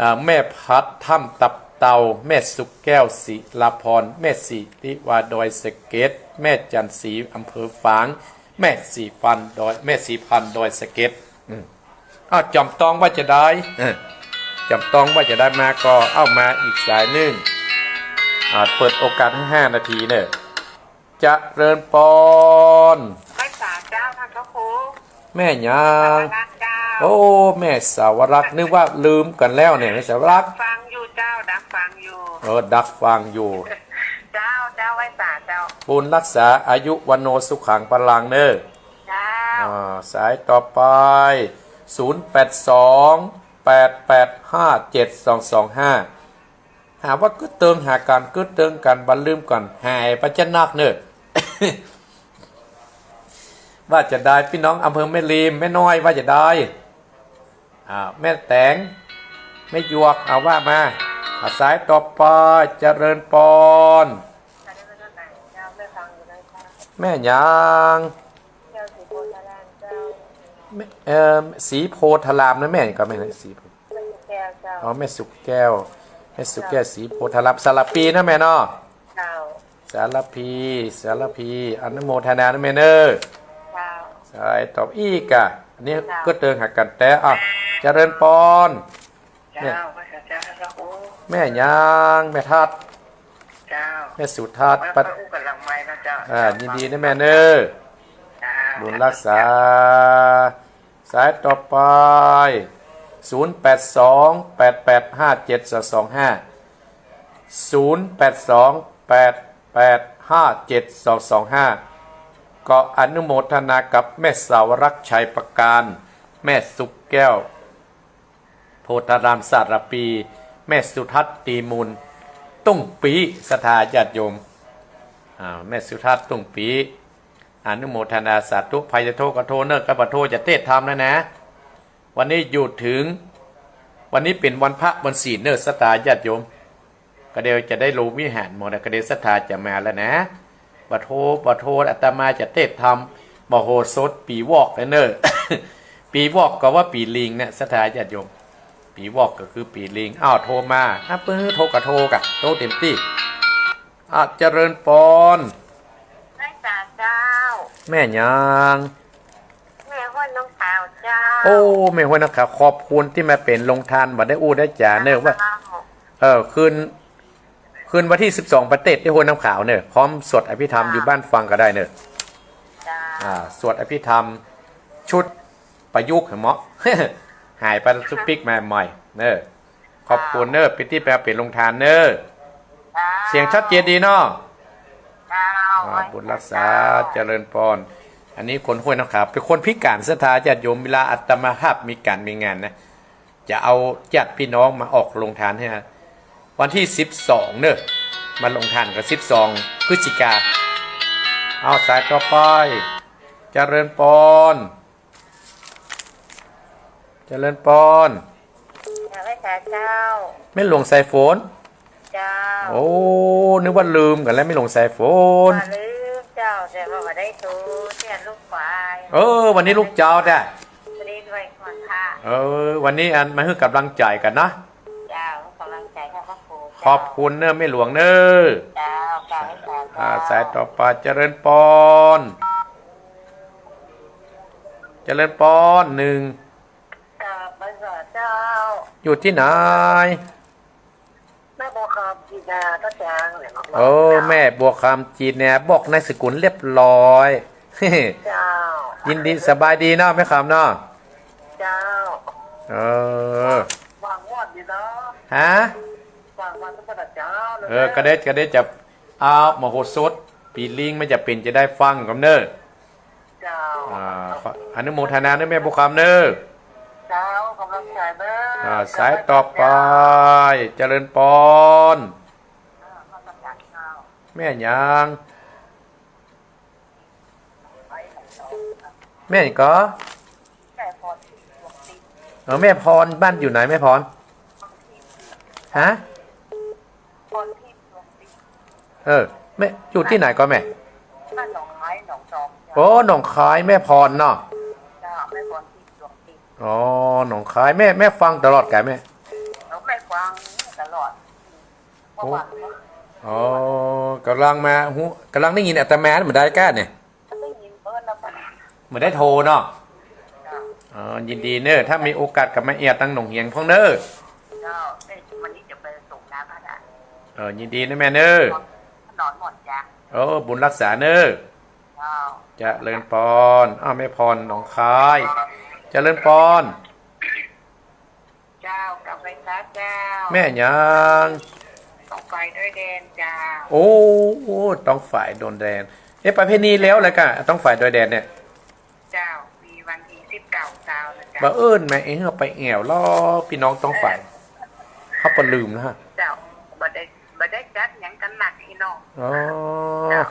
อ่า แม่พัดถ้ำตับเต่า แม่สุขแก้วศิลาพร แม่ศรีวาดอยสะเก็ด แม่จันทร์ศรีอำเภอฝาง แม่ศรีพรรณดอย แม่ศรีพรรณดอยสะเก็ด อืม อ้าว จ๋อมตองว่าจะได้ เออ จ๋อมตองว่าจะได้มาก็เอามาอีกสายนึ่ง อ่า เปิดโอกาสให้ห้านาทีเน่อ เจริญปอน ไหว้สาเจ้าค่ะพระครู แม่หยัง สาวรักษ์เจ้า โอ้ แม่สาวรักษ์ นึกว่าลืมกั๋นแล้วเนี่ย แม่สาวรักษ์ ฟังอยู่เจ้า ดักฟังอยู่ เออ ดักฟังอยู่ เจ้า เจ้า ไหว้สาเจ้า บุญรักษา อายุวัณโณสุขังพลังเน่อ เจ้า อ่า สายต่อไป ศูนย์แปดสอง แปดแปดห้า เจ็ดสองสองห้า หาว่ากึ๊ดเติงหากั๋น กึ๊ดเติงกั๋น บ่ลืมกั๋น หายไปจะนักเน่อ ว่าจะได้ พี่น้องอำเภอแม่ริม แม่น้อย ว่าจะได้ อ่า แม่แต๋ง แม่หยวก เอาว่ามา อ่า สายต่อไป เจริญปอน แม่หยัง แม่ เอ่อ ศรีโพธารามนะแม่ ก็แม่นศรี แม่สุขแก้วเจ้า อ๋อ แม่สุขแก้ว แม่สุขแก้ว ศรีโพธาราม สารภีนะแม่เนาะ เจ้า สารภี สารภี อนุโมทนานะแม่เน่อ เจ้า สายต่ออีกอ่ะ อันนี้ เจ้า ก็เติงหากั๋นแต่ อ่ะ เจริญปอน เจ้า เนี่ย พระเจ้า พระองค์ แม่หยัง แม่ทัด เจ้า แม่สุทัศน์ มา ปัด มาอู้กันหลังไมค์นะเจ้า อ่า ยินดีนะแม่เน่อ เจ้า บุญรักษา สายต่อไป ศูนย์แปดสอง แปดแปดห้า เจ็ดสองสองห้า ศูนย์แปดสอง แปดแปดห้า เจ็ดสองสองห้า ก็อนุโมทนากับแม่สาวรักษ์ชัยประการ แม่สุขแก้ว โพธารามสารภี แม่สุทัศน์ตีมูล ตุ้งปี๋ ศรัทธาญาติโยม อ่า แม่สุทัศน์ตุ้งปี๋ อนุโมทนาสาธุ ใผจะโทรก็โทรเน่อ ก็บ่โทรจะเตสน์ทำแล้วนะ วันนี้อยู่ถึง วันนี้เป๋นวันพระวันศีลเน่อ ศรัทธาญาติโยม ก็เดี๋ยวจะได้ลงวิหารหมดนะ ก็เดี๋ยวศรัทธาจะมาแล้วนะ บ่โทร บ่โทร อาตมาจะเตสน์ทำ มโหสถปี๋วอกแล้วเน่อ ปี๋วอกก็ว่าปี๋ลิงนะ ศรัทธาญาติโยม ปี๋วอกก็คือปี๋ลิง อ้าว โทรมา อ่ะ ปื้อ โทรก็โทรกะ โทรเต็มตี้ อ่ะ เจริญปอน ไหว้สาเจ้า แม่หยัง แม่ห้วยน้ำขาวเจ้า โอ้ แม่ห้วยน้ำขาว ขอบคุณตี้มาเป๋นโฮงทาน บ่ได้อู้ได้จ๋าเน่อว่า เจ้า เออ คืน คืนวันตี้สิบสอง ไปเตสน์ตี้ห้วยน้ำขาวเน่อ พร้อมสวดอภิธรรม เจ้า อยู่บ้านฟังก็ได้เน่อ เจ้า อ่า สวดอภิธรรม ชุดประยุกต์เหมาะ หายไป ชุดปิ๊กมาใหม่เน่อ ขอบคุณเน่อ เป๋นตี้มาเป๋นโฮงทานเน่อ เสียงชัดเจนดีเนาะ เจ้า อ่า บุญรักษา เจ้า เจริญปอน อันนี้คนห้วยน้ำขาว เป๋นคนพิก๋าน ศรัทธาญาติโยม เวลาอาตมาภาพมีก๋านมีงานนะ จะเอาญาติพี่น้องมาออกโฮงทานหื้อ วันตี้สิบสองเน่อ มาโฮงทานกั๋น สิบสองพฤศจิกา เอาสายต่อไป เจริญปอน เจริญปอน เจ้า แม่หลวงสายฝน เจ้า โอ้ นึกว่าลืมกั๋นแล้ว แม่หลวงสายฝน บ่าลืมเจ้า แต่ว่าบ่ได้โตเตี้ยลูกควาย เออ วันนี้ลูกเจ้าจ้ะ เล่นไหว้ก่อนค่ะ เออ วันนี้อันมาหื้อก๋ำลังใจ๋กั๋นนะ เจ้า ก๋ำลังใจ๋ ขอบพระคุณ ขอบคุณเน้อแม่หลวงเน้อ เจ้า เจ้า เจ้า อ่า สายต่อไป เจริญปอน เจริญปอน หนึ่ง กราบไหว้สาเจ้า อยู่ตี้ไหน แม่บัวคำจีนแหนว ต้าจ๋างเนี่ย เออ แม่บัวคำจีนแหนว บอกนามสกุลเรียบร้อย เจ้า ยินดี สบายดีเนาะแม่คำเนาะ เจ้า เออ ว่างม่วนดีเนาะ ฮะ ว่างม่วนทุกคนนะเจ้า เออ ก็ได้ ก็ได้จะเอามโหสถปีลิง มันจะเป๋นจะได้ฟังกำเนิด เจ้า อ่า ขออนุโมทนาเน้อแม่บัวคำเน้อ เจ้า ก๋ำลังใจ๋เน้อ อ่า สายต่อไป เจริญปอน แม่หยัง แม่หยังก็ แม่พร เออ แม่พร บ้านอยู่ไหนแม่พร ฮะ พรทิพย์ดวงติด เออ แม่อยู่ตี้ไหนก็แม่ บ้านหนองคาย หนองจอก โอ้ หนองคาย แม่พรเนาะ เจ้า แม่พรทิพย์ดวงติด อ๋อ หนองคาย แม่ แม่ฟังตลอดก๋ะแม่ แล้วแม่ฟังตลอด เมื่อวานเนาะ อ๋อ ก๋ำลังมาฮู้ ก๋ำลังได้ยินอาตมาเหมือนได้ก้าเนี่ย ได้ยินเปิ้นแล้วก็ เหมือนได้โทรเนาะ เจ้า อ๋อ ยินดีเน้อ ถ้ามีโอกาสก็มาแอ่วตังหนองเหียงพ่องเน้อ เจ้า เอ้ย วันนี้จะไปส่งน้ำพระดา เออ ยินดีเน้อแม่เน้อ นอนหมดจ้ะ เออ บุญรักษาเน้อ เจ้า เจริญปอน อ้าว แม่พรหนองคาย เจริญปอน เจ้า กราบไหว้สาเจ้า แม่หยัง ต้องฝ่ายดอยแดนเจ้า โอ้ ต้องฝ่ายดอยแดน เอ๊ะ ประเพณีแล้วแหละกะ ต้องฝ่ายดอยแดนเนี่ย เจ้า มีวันตี้สิบเก้าเจ้านะเจ้า บ่าเอิ้นแม่เอ้ย เฮาไปแอ่วลอ ปี้น้องต้องฝ่าย เฮาปะลืมนะฮะ เจ้า บ่ได้ บ่ได้จัดหยังกั๋นนักพี่น้อง อ๋อ เจ้า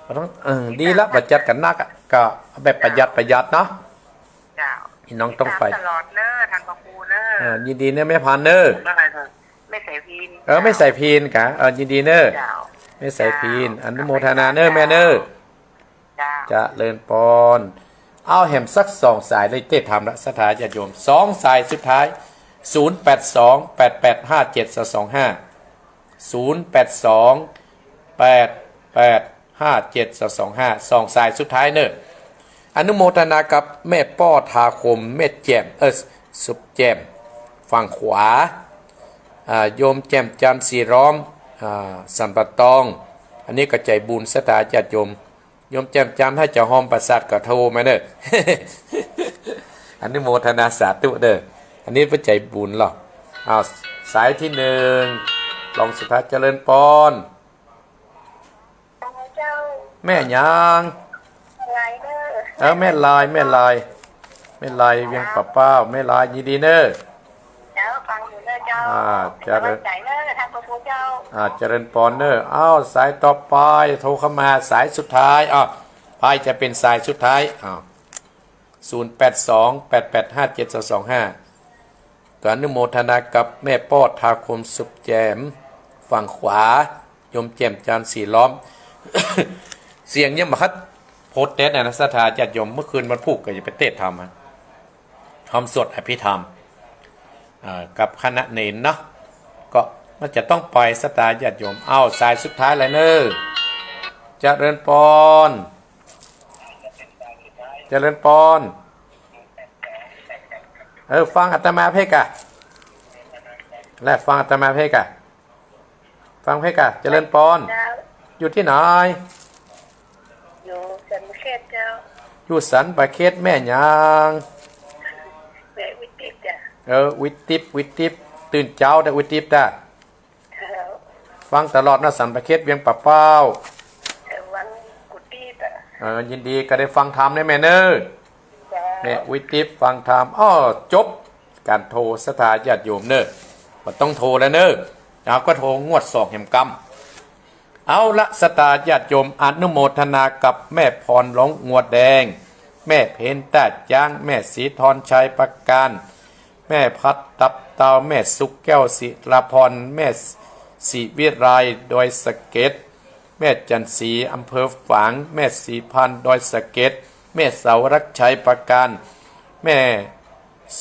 บ่ต้อง เออ ดีละ บ่จัดกั๋นนักอะ ก็แบบประหยัดประหยัดเนาะ เจ้า พี่น้องต้องฝ่าย ติดต๋ามตลอดเน้อ ท่านพระครูเน้อ เออ ยินดีเน้อแม่พรเน้อ แม่สายพิณ เออ แม่สายพิณกะ เออ ยินดีเน้อ เจ้า แม่สายพิณ เจ้า อนุโมทนาเน้อแม่เน้อ เจ้า เจริญปอน เอาแหมสักสองสายเลย เต๊อะทำละ ศรัทธาญาติโยม สองสายสุดท้าย ศูนย์แปดสอง แปดแปดห้าเจ็ด สองสองห้า ศูนย์แปดสอง แปดแปดห้าเจ็ด สองสองห้า สองสายสุดท้ายเน้อ อนุโมทนากับแม่ป้อทาคม แม่แจ่ม เออ สุขแจ่ม ฝั่งขวา อ่า โยมแจ่มจันทร์สีล้อม อ่า สันป่าตอง อันนี้ก็ใจ๋บุญ ศรัทธาญาติโยม โยมแจ่มจันทร์ถ้าจะฮอมประสาทก็โทรมาเน้อ อนุโมทนาสาธุเน้อ อันนี้เปิ้นใจ๋บุญหรอก อ้าว สายตี้หนึ่ง รองสุดท้าย เจริญปอน เจ้า แม่หยัง ลายเน้อ เออ แม่ลาย แม่ลาย แม่ลายเวียงป่าเป้า แม่ลาย ยินดีเน้อ เจ้า ฟังอยู่เน้อเจ้า อ่า เจริญ ก๋ำลังใจ๋เน้อ ท่านพระครูเจ้า อ่า เจริญปอนเน้อ อ้าว สายต่อไป โทรเข้ามา สายสุดท้าย อ้าว ป้ายจะเป๋นสายสุดท้าย อ้าว ศูนย์แปดสอง แปดแปดห้าเจ็ด สองสองห้า ก็อนุโมทนากับแม่ป้อทาคม สุขแจ่ม ฝั่งขวา โยมแจ่มจันทร์สีล้อม เสียงยังบ่คัดโพสต์เต๊อะนะ ศรัทธาญาติโยม เมื่อคืนวันพูกก็จะไปเต๊อะทำอะ ทำสวดอภิธรรม เอ่อ กับคณะเณรเนาะ ก็มันจะต้องไป ศรัทธาญาติโยม เอาสายสุดท้ายเลยเน้อ เจริญปอน เจริญปอน เออ ฟังอาตมาเพกอะ และฟังอาตมาเพกอะ ฟังเพกอะ เจริญปอน เจ้า อยู่ตี้ไหน อยู่สันป่าเข็ดเจ้า อยู่สันป่าเข็ด แม่หยัง แม่อุยติ๊บจ้ะ เออ อุยติ๊บ อุยติ๊บ ตื่นเจ๊าเต๊อะ อุยติ๊บเต๊อะ เจ้า ฟังตลอดนะ สันป่าเข็ด เวียงป่าเป้า เออ วังกุฏิเต๊อะ เออ ยินดีก็ได้ฟังธรรมเน้อแม่เน้อ เจ้า แม่อุยติ๊บฟังธรรม อ้อ จบก๋านโทร ศรัทธาญาติโยมเน้อ บ่ต้องโทรแล้วเน้อ เอาก็โทรงวดสองแหมกำ เอาละ ศรัทธาญาติโยม อนุโมทนากับแม่พรหลวงงัวแดง แม่เพ็ญต้าจ๊าง แม่ศรีธรชัยประการ แม่พัดตับเตา แม่สุขแก้วศิลาพร แม่ศรีวิไลดอยสะเก็ด แม่จันทร์ศรีอำเภอฝาง แม่ศรีพันธ์ดอยสะเก็ด แม่เสารักชัยประการ แม่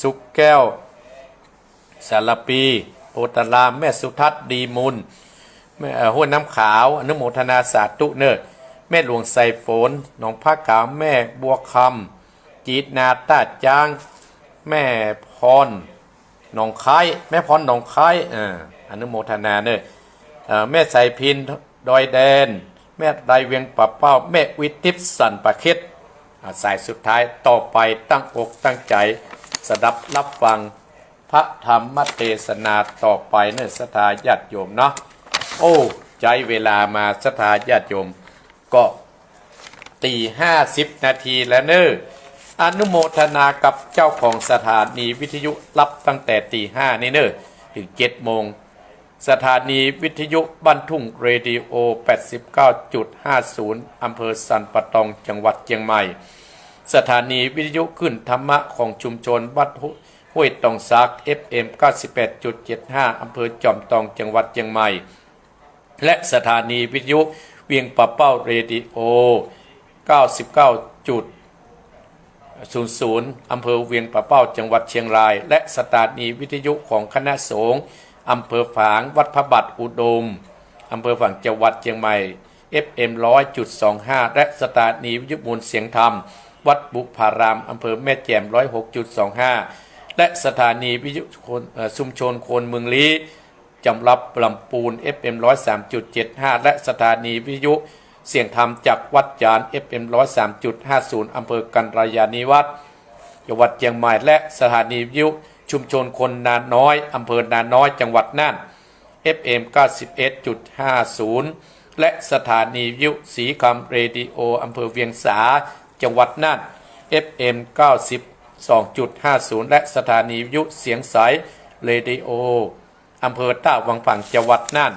สุขแก้ว สารปี โพธาราม แม่สุทัศน์ดีมูล แม่ เอ่อ ห้วยน้ำขาว อนุโมทนาสาธุเน่อ แม่หลวงไซฝน หนองผ้าขาว แม่บัวคำ จีดนาต้าจ๊าง แม่พร หนองคาย แม่พรหนองคาย อ่า อนุโมทนาเน่อ เอ่อ แม่ไสพิน ดอยแดน แม่ไลเวียงป่าเป้า แม่วิทิพย์สันป่าเข็ด อ่า สายสุดท้าย ต่อไปตั้งอกตั้งใจ๋ สดับฮับฟัง พระธรรมเตสนาต่อไปเน่อ ศรัทธาญาติโยมเนาะ โอ้ ใจ๊เวลามา ศรัทธาญาติโยม ก็ ตีห้าสิบนาทีแล้วเน่อ อนุโมทนากับเจ้าของสถานีวิทยุฮับตั้งแต่ตีห้านี่เน่อ เถิงเจ็ดโมง สถานีวิทยุบ้านทุ่งเรดิโอ แปดสิบเก้าจุดห้าศูนย์ อำเภอสันป่าตอง จังหวัดเจียงใหม่ สถานีวิทยุคลื่นธรรมะของชุมชนวัดห้วยตองสัก เอฟเอ็ม เก้าสิบแปดจุดเจ็ดห้า อำเภอจอมตอง จังหวัดเจียงใหม่ และสถานีวิทยุเวียงป่าเป้าเรดิโอ เก้าสิบเก้าจุดศูนย์ศูนย์ อำเภอเวียงป่าเป้า จังหวัดเชียงราย และสถานีวิทยุของคณะสงฆ์อำเภอฝาง วัดพระบาทอุดม อำเภอฝาง จังหวัดเชียงใหม่ เอฟเอ็ม ร้อยจุดสองห้า และสถานีวิทยุมวลเสียงธรรม วัดบุพาราม อำเภอแม่แจ่ม ร้อยหกจุดสองห้า และสถานีวิทยุคน เอ่อ ชุมชนคนเมืองลี้ จังหวัดลำปูน เอฟเอ็ม ร้อยสามจุดเจ็ดห้า และสถานีวิทยุเสียงธรรมจากวัดจาน เอฟเอ็ม ร้อยสามจุดห้าศูนย์ อำเภอกัลยาณิวัฒน์ จังหวัดเชียงใหม่ และสถานีวิทยุชุมชนคนนาน้อย อำเภอนาน้อย จังหวัดน่าน เอฟเอ็ม เก้าสิบเอ็ดจุดห้าศูนย์ และสถานีวิทยุสีคำเรดิโอ อำเภอเวียงสา จังหวัดน่าน เอฟเอ็ม เก้าสิบสองจุดห้าศูนย์ และสถานีวิทยุเสียงใสเรดิโอ อำเภอต้าวังผาง จังหวัดน่าน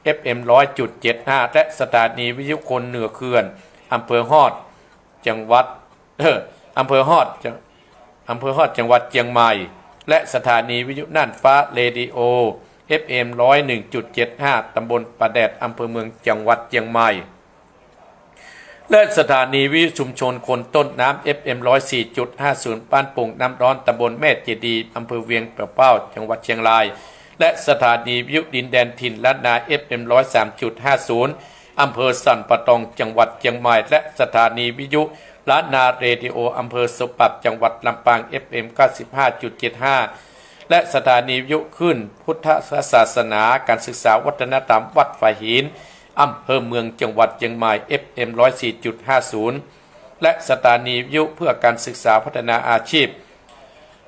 เอฟเอ็ม ร้อยจุดเจ็ดห้า และสถานีวิทยุคนเหนือเขื่อน อำเภอฮอด จังหวัด เออ อำเภอฮอด จัง อำเภอฮอด จังหวัดเชียงใหม่ และสถานีวิทยุน่านฟ้าเรดิโอ เอฟเอ็ม ร้อยหนึ่งจุดเจ็ดห้า ตำบลป่าแดด อำเภอเมือง จังหวัดเชียงใหม่ และสถานีวิทยุชุมชนคนต้นน้ำ เอฟเอ็ม ร้อยสี่จุดห้าศูนย์ บ้านโป่งน้ำร้อน ตำบลแม่เจดีย์ อำเภอเวียงป่าเป้า จังหวัดเชียงราย และสถานีวิทยุดินแดนถิ่นล้านนา เอฟเอ็ม ร้อยสามจุดห้าศูนย์ อำเภอสันป่าตอง จังหวัดเชียงใหม่ และสถานีวิทยุล้านนาเรดิโอ อำเภอสบปรับ จังหวัดลำปาง เอฟเอ็ม เก้าสิบห้าจุดเจ็ดห้า และสถานีวิทยุคลื่นพุทธศาสนา การศึกษาวัฒนธรรม วัดฝายหิน อำเภอเมือง จังหวัดเชียงใหม่ เอฟเอ็ม ร้อยสี่จุดห้าศูนย์ และสถานีวิทยุเพื่อการศึกษาพัฒนาอาชีพ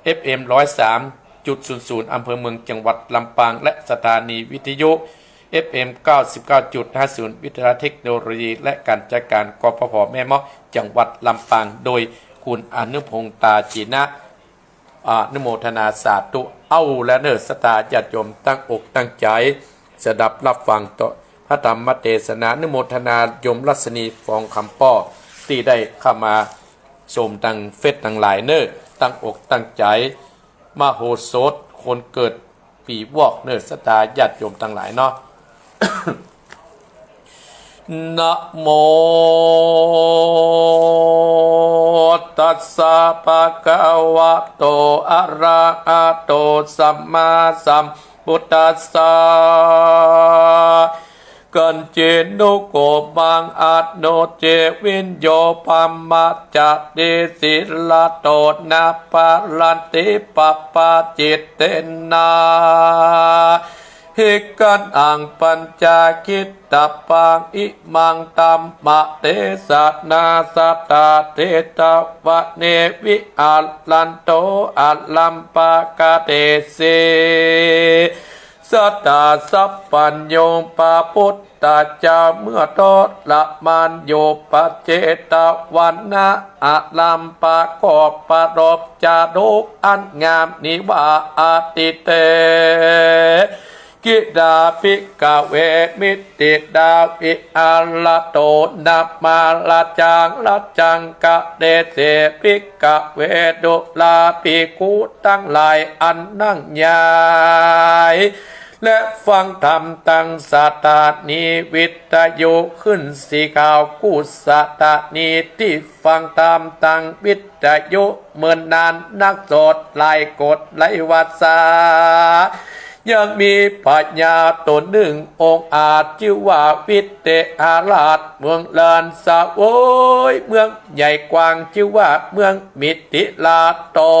เอฟเอ็ม ร้อยสามจุดศูนย์ศูนย์ อำเภอเมือง จังหวัดลำปาง และสถานีวิทยุ เอฟเอ็ม เก้าสิบเก้าจุดห้าศูนย์ วิทยาลัยเทคโนโลยีและการจัดการ กฟผ แม่เมาะ จังหวัดลำปาง โดยคุณอนุพงษ์ ตาจีนะ อนุโมทนาสาธุ เอาละเน่อ ศรัทธาญาติโยม ตั้งอกตั้งใจ๋ สดับฮับฟังต่อพระธรรมเตสนา อนุโมทนาโยมรัชนี ฟองคำป้อ ตี้ได้เข้ามาชมตังเฟซตังไลน์เน่อ ตั้งอกตั้งใจ๋ มโหสถคนเกิดปีวอกเน่อ ศรัทธาญาติโยมตังหลายเนาะ นะโม ตัสสะ ภะคะวะโต อะระหะโต สัมมาสัมพุทธัสสะ กัญเจโน โกมัง อะโน เจ วิญโญ พัมมะ จะ ติ สีละโต นะ ปะรันติ ปะปา จิตเตนะ หิกขันตัง ปัญจาคิตตะปัง อิมัง ธัมมะเตสนา สัตถะ เจตวะเน วิหารันโต อะรัมภะกะเดสิ สัตถาสัพพัญญู พระพุทธเจ้าเมื่อทรมานอยู่ ปะเจตวะนะ อะรัมภะ ก็ประรบจาดกอันงามนี้ว่า อะทิเต อิดัง ภิกขะเว มิตติตาวิหารโต นมาราจัง รัจจัง กะเรเส ภิกขะเว ดูราภิกขุตังหลายอันนั่งใหญ่ และฟังธรรมตังสถานีวิทยุขึ้นเสียงข่าวกู้สถานีตี้ฟังธรรมตังวิทยุเมินนานนัก โสดหลายโกฏหลายวาจา ยังมีพญาต๋นนึ่งองค์อาจจื้อว่าวิเทหราช เมืองเลินเสวย เมืองใหญ่กว้างจื้อว่าเมืองมิถิลาต๋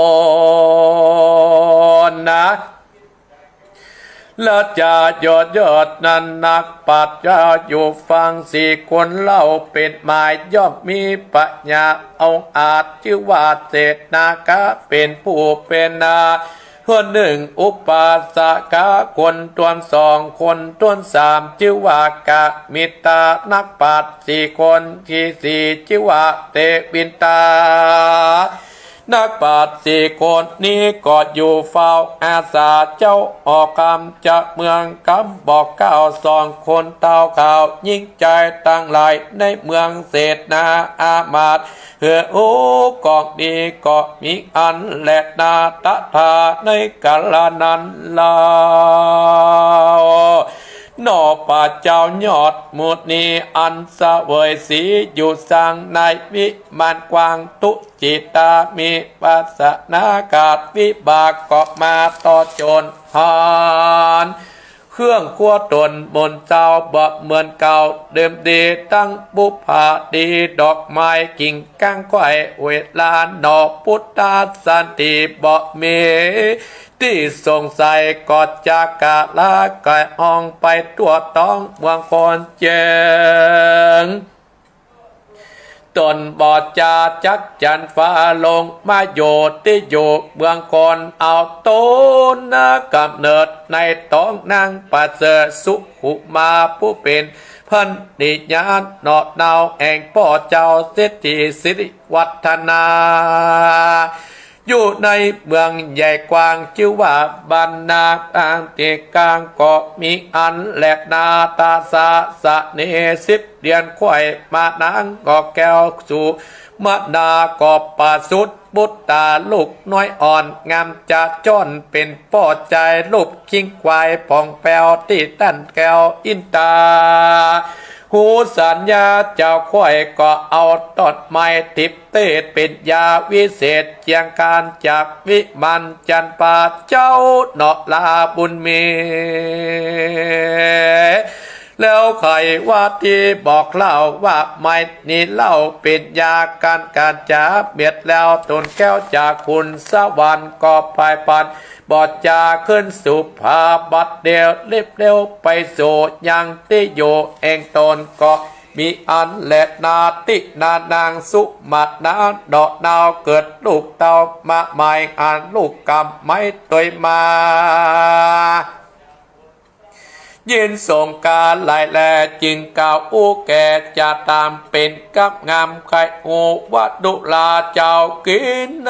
นนา ราชายอดยอดนั้นนักปราชญ์อยู่ฟังสี่คนเล่าเป๋นมาย ย่อมมีพญาองค์อาจจื้อว่าเสนากะเป๋นผู้เป๋นนา คนนึ่งอุปาสกะคนต้น สองคนต้น สามจื้อว่ากะมิตา นักปราชญ์สี่คน ตี้สี่จื้อว่าเทวินทา นักปราชญ์สี่คนนี้ก็อยู่เฝ้าอาสาเจ้าออกกำจากเมืองกำบอกเกล้า สองคนเฒ่าขาวยิ่งใจ๋ตังหลายในเมืองเสนาอามาตย์ หื้อฮู้ของดีก็มีอันแลนา ตถาในกาละนั้นเล่า หนอพระเจ้ายอดมุนีอันเสวยสีอยู่สังในวิมานกว้าง ทุจิตามีวาสนาขาดวิบากก็มาต่อโจรหาน เครื่องครัวต๋นมนเจ้าบ่เหมือนเก่าเดิมดี ตังบุปผาดีดอกไม้กิ่งก้านไขว่ เวลาหนอพุทธสันติบ่มีตี้สงสัย ก็จักกะละไก่ห้องไปทั่วท้องเมืองคนเจิง ต๋นบ่จาจักจั่นฟ้าลงมาอยู่ตี้อยู่เมืองคน เอาต๋นกำเนิดในต๊องนางประเสริฐสุขุมา ผู้เป๋นภริยาหนอเนาแห่งป้อเจ้าเศรษฐีสิริวัฒนา อยู่ในเมืองใหญ่กว้างจื้อว่าบ้านนา ตางตี้กลางก็มีอันแลนา ตาสาสะเนสิบเดือนไขว่มานางก็แก้วสุมนา ก็ประสูติบุตราลูกน้อยอ่อนงามจะจ้อน เป๋นป้อจายรูปคิงควายผ่องแผ้วตี้ต้านแก้วอินตา หูสัญญาเจ้าไขว่ก็เอาต้นไม้ทิพย์เตศเป๋นยาวิเศษ เจียงคานจากวิมานจันทร์พระเจ้าหนอลาบุญมี แล้วใค่ว่าตี้บอกเล่าว่าไม้นี้เล่าเป๋นยากันกัญจาเม็ด แล้วตนแก้วจากขุนสวรรค์ก็พายพาน บ่จาขึ้นสู่ผาบัดเดียว รีบเร็วไปสู่ยังตี้อยู่แห่งตน ก็มีอันแลนา ตี้นานางสุมนาหนอเนาเกิดลูกเต้ามาใหม่ อันลูกกำไม้ตวยมา ยินสงฆ์กาหลายแล จึงกล่าวอู้แก่จะตามเป๋นกับงาม ใค่ฮู้ว่าดูราเจ้ากิน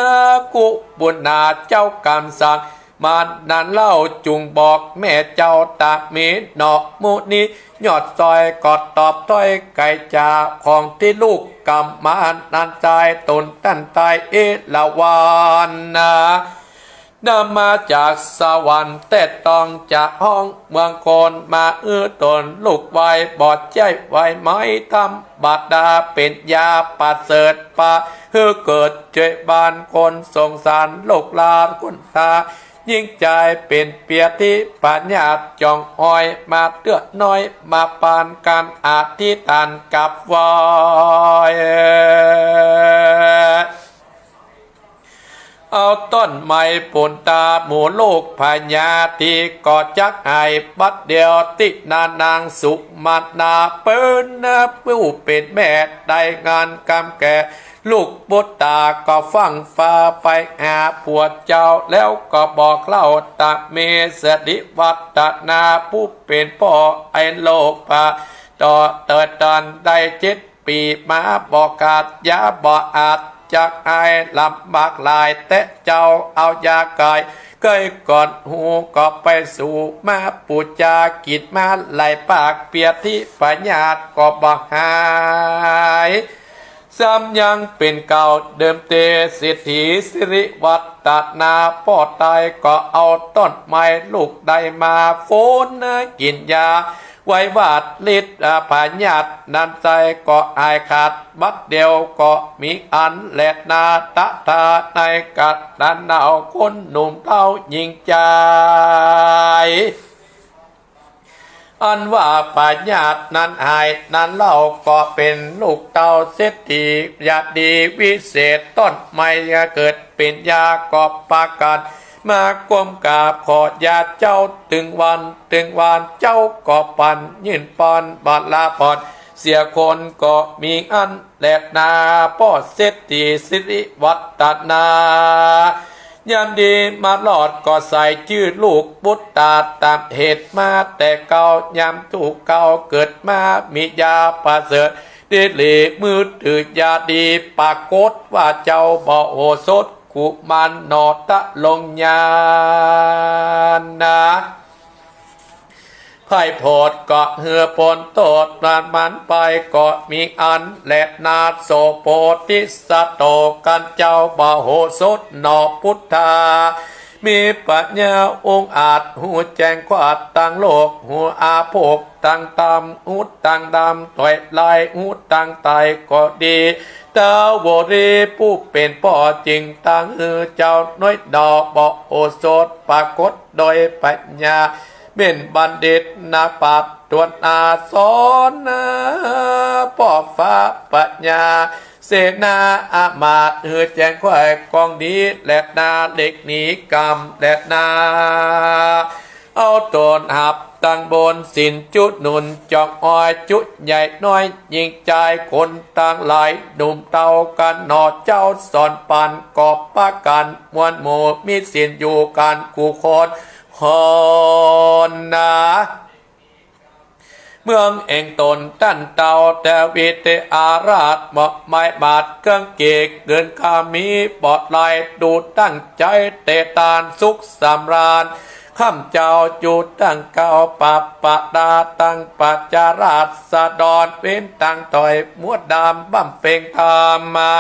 กุปุณณาเจ้ากำสั่ง มานานเล่าจุ่งบอกแม่เจ้าตามีหนอ มุนียอดซอยก็ตอบถ้อยไก๋จา ของตี้ลูกกำมานานจายตนต้านตายเอราวัณนา นำมาจากสวรรค์แต่ต้องจะฮ้องเมืองคน มาอื้อตนลูกไว้ บ่ใจ้ไว้ไม้ธรรมดา เป๋นยาประเสริฐปาหื้อเกิด ช่วยบ้านคนสงสารลูกหลานคนตา ยิ่งใจ๋เป๋นเปียรติปัญญา จ่องอ้อยมาเตื้อน้อย มาปานกันอธิษฐานกับไหว้ เอาต้นไม้ปูนตาหมู่ลูกพญาตี้ก็จักหายบัดเดียว ตี้นานางสุมนาเปิ้นผู้เป๋นแม่ได้งานกำแก่ ลูกปุตตาก็ฟั่งฟ้าไปหาผัวเจ้า แล้วก็บอกเล่าตะเมสริวัฒนาผู้เป๋นป้อไอ้โลกปา ต่อเติดตันได้เจ็ดปี๋มา บ่ขาดยาบ่อาจจักหายลำบากหลาย แต่เจ้าเอายาไก๋ ใก้ก่อนฮูก็ไปสู่มาปู๋จา กิ๋นมาหลายปาก เปียทิพยาธิก็บ่หาย ซ้ำยังเป๋นเก่าเดิมเต เศรษฐีสิริวัฒนา ป้อต๋ายก็เอาต้นไม้ลูกใดมา ฝนกิ๋นยา ไว้หวาดฤทธิ์พยาธินั้น ใจ๋ก็หายขาด บัดเดี่ยวก็มีอันแลนา ตะถาในกัณฑ์นั้นเนา คนหนุ่มเฒ่าหญิงจาย อันว่าพยาธินั้นหายนั้นเล่า ก็เป๋นลูกเต้าเศรษฐียาดีวิเศษ ต้นไม้เกิดเป๋นยาก็ปากั๋น มาก้มกราบขอยาเจ้าตึงวัน ตึงวันเจ้าก็ปั๋น ยื่นปอน บาลาปอน เสียคนก็มีอันแลนา ป้อเศรษฐีสิริวัฒนา ยามดีมารอดก็ใส่จื้อลูกปุตตา ต๋ามเหตุมาแต่เก่า ยามถูกเก่าเกิดมามียาประเสริฐ ดีหลีมือถือยาดี ปรากฏว่าเจ้าบ่โอสถ กุมารหนอทะลงญาณนา ไพร่โผดก็หื้อป๊นโต้ษมันไป ก็มีอันแลนา โสโพธิสัตโต กั๋นเจ้าบ่โอสถหนอพุทธา มีปัญญาองอาจ ฮู้แจ้งกว้างตังโลก ฮู้อาภพตังธรรม ฮู้ตังดำต้อยลาย ฮู้ตังต๋ายก็ดี ท้าววลีผู้เป๋นป้อจึงตั้งหื้อเจ้าน้อยหนอ บ่โอสถปรากฏโดยปัญญา เป๋นบัณฑิตนาปัตตวนอาสอนนา ป้อฟ้าปัญญา เสนาอามาตย์ หื้อแจ้งไขว้กองดีแลนา หลีกหนีกรรมแลนา เอาต๋นหับตังบุญศีลจุหนุน จองอ้อยจุใหญ่น้อย หญิงจายคนตังหลาย หนุ่มเฒ่ากั๋นหนอ เจ้าสอนปั๋นก็ปากั๋น มวลหมู่มีศีลอยู่กั๋นกู้คน คนนา เมืองแห่งต๋นต้านเต้า แท้วิเทหราช บ่ไม้บาทเครื่องเกศ เงินคำมีบ่หลาย ดูตั้งใจ๋เตตาน สุขสำราญ ข้ามเจ้าอยู่ตั้งเก่า ปะปะดาตั้งประจาราษฎร เว้นตังต้อยมัวดำบำเพ็งธรรมมา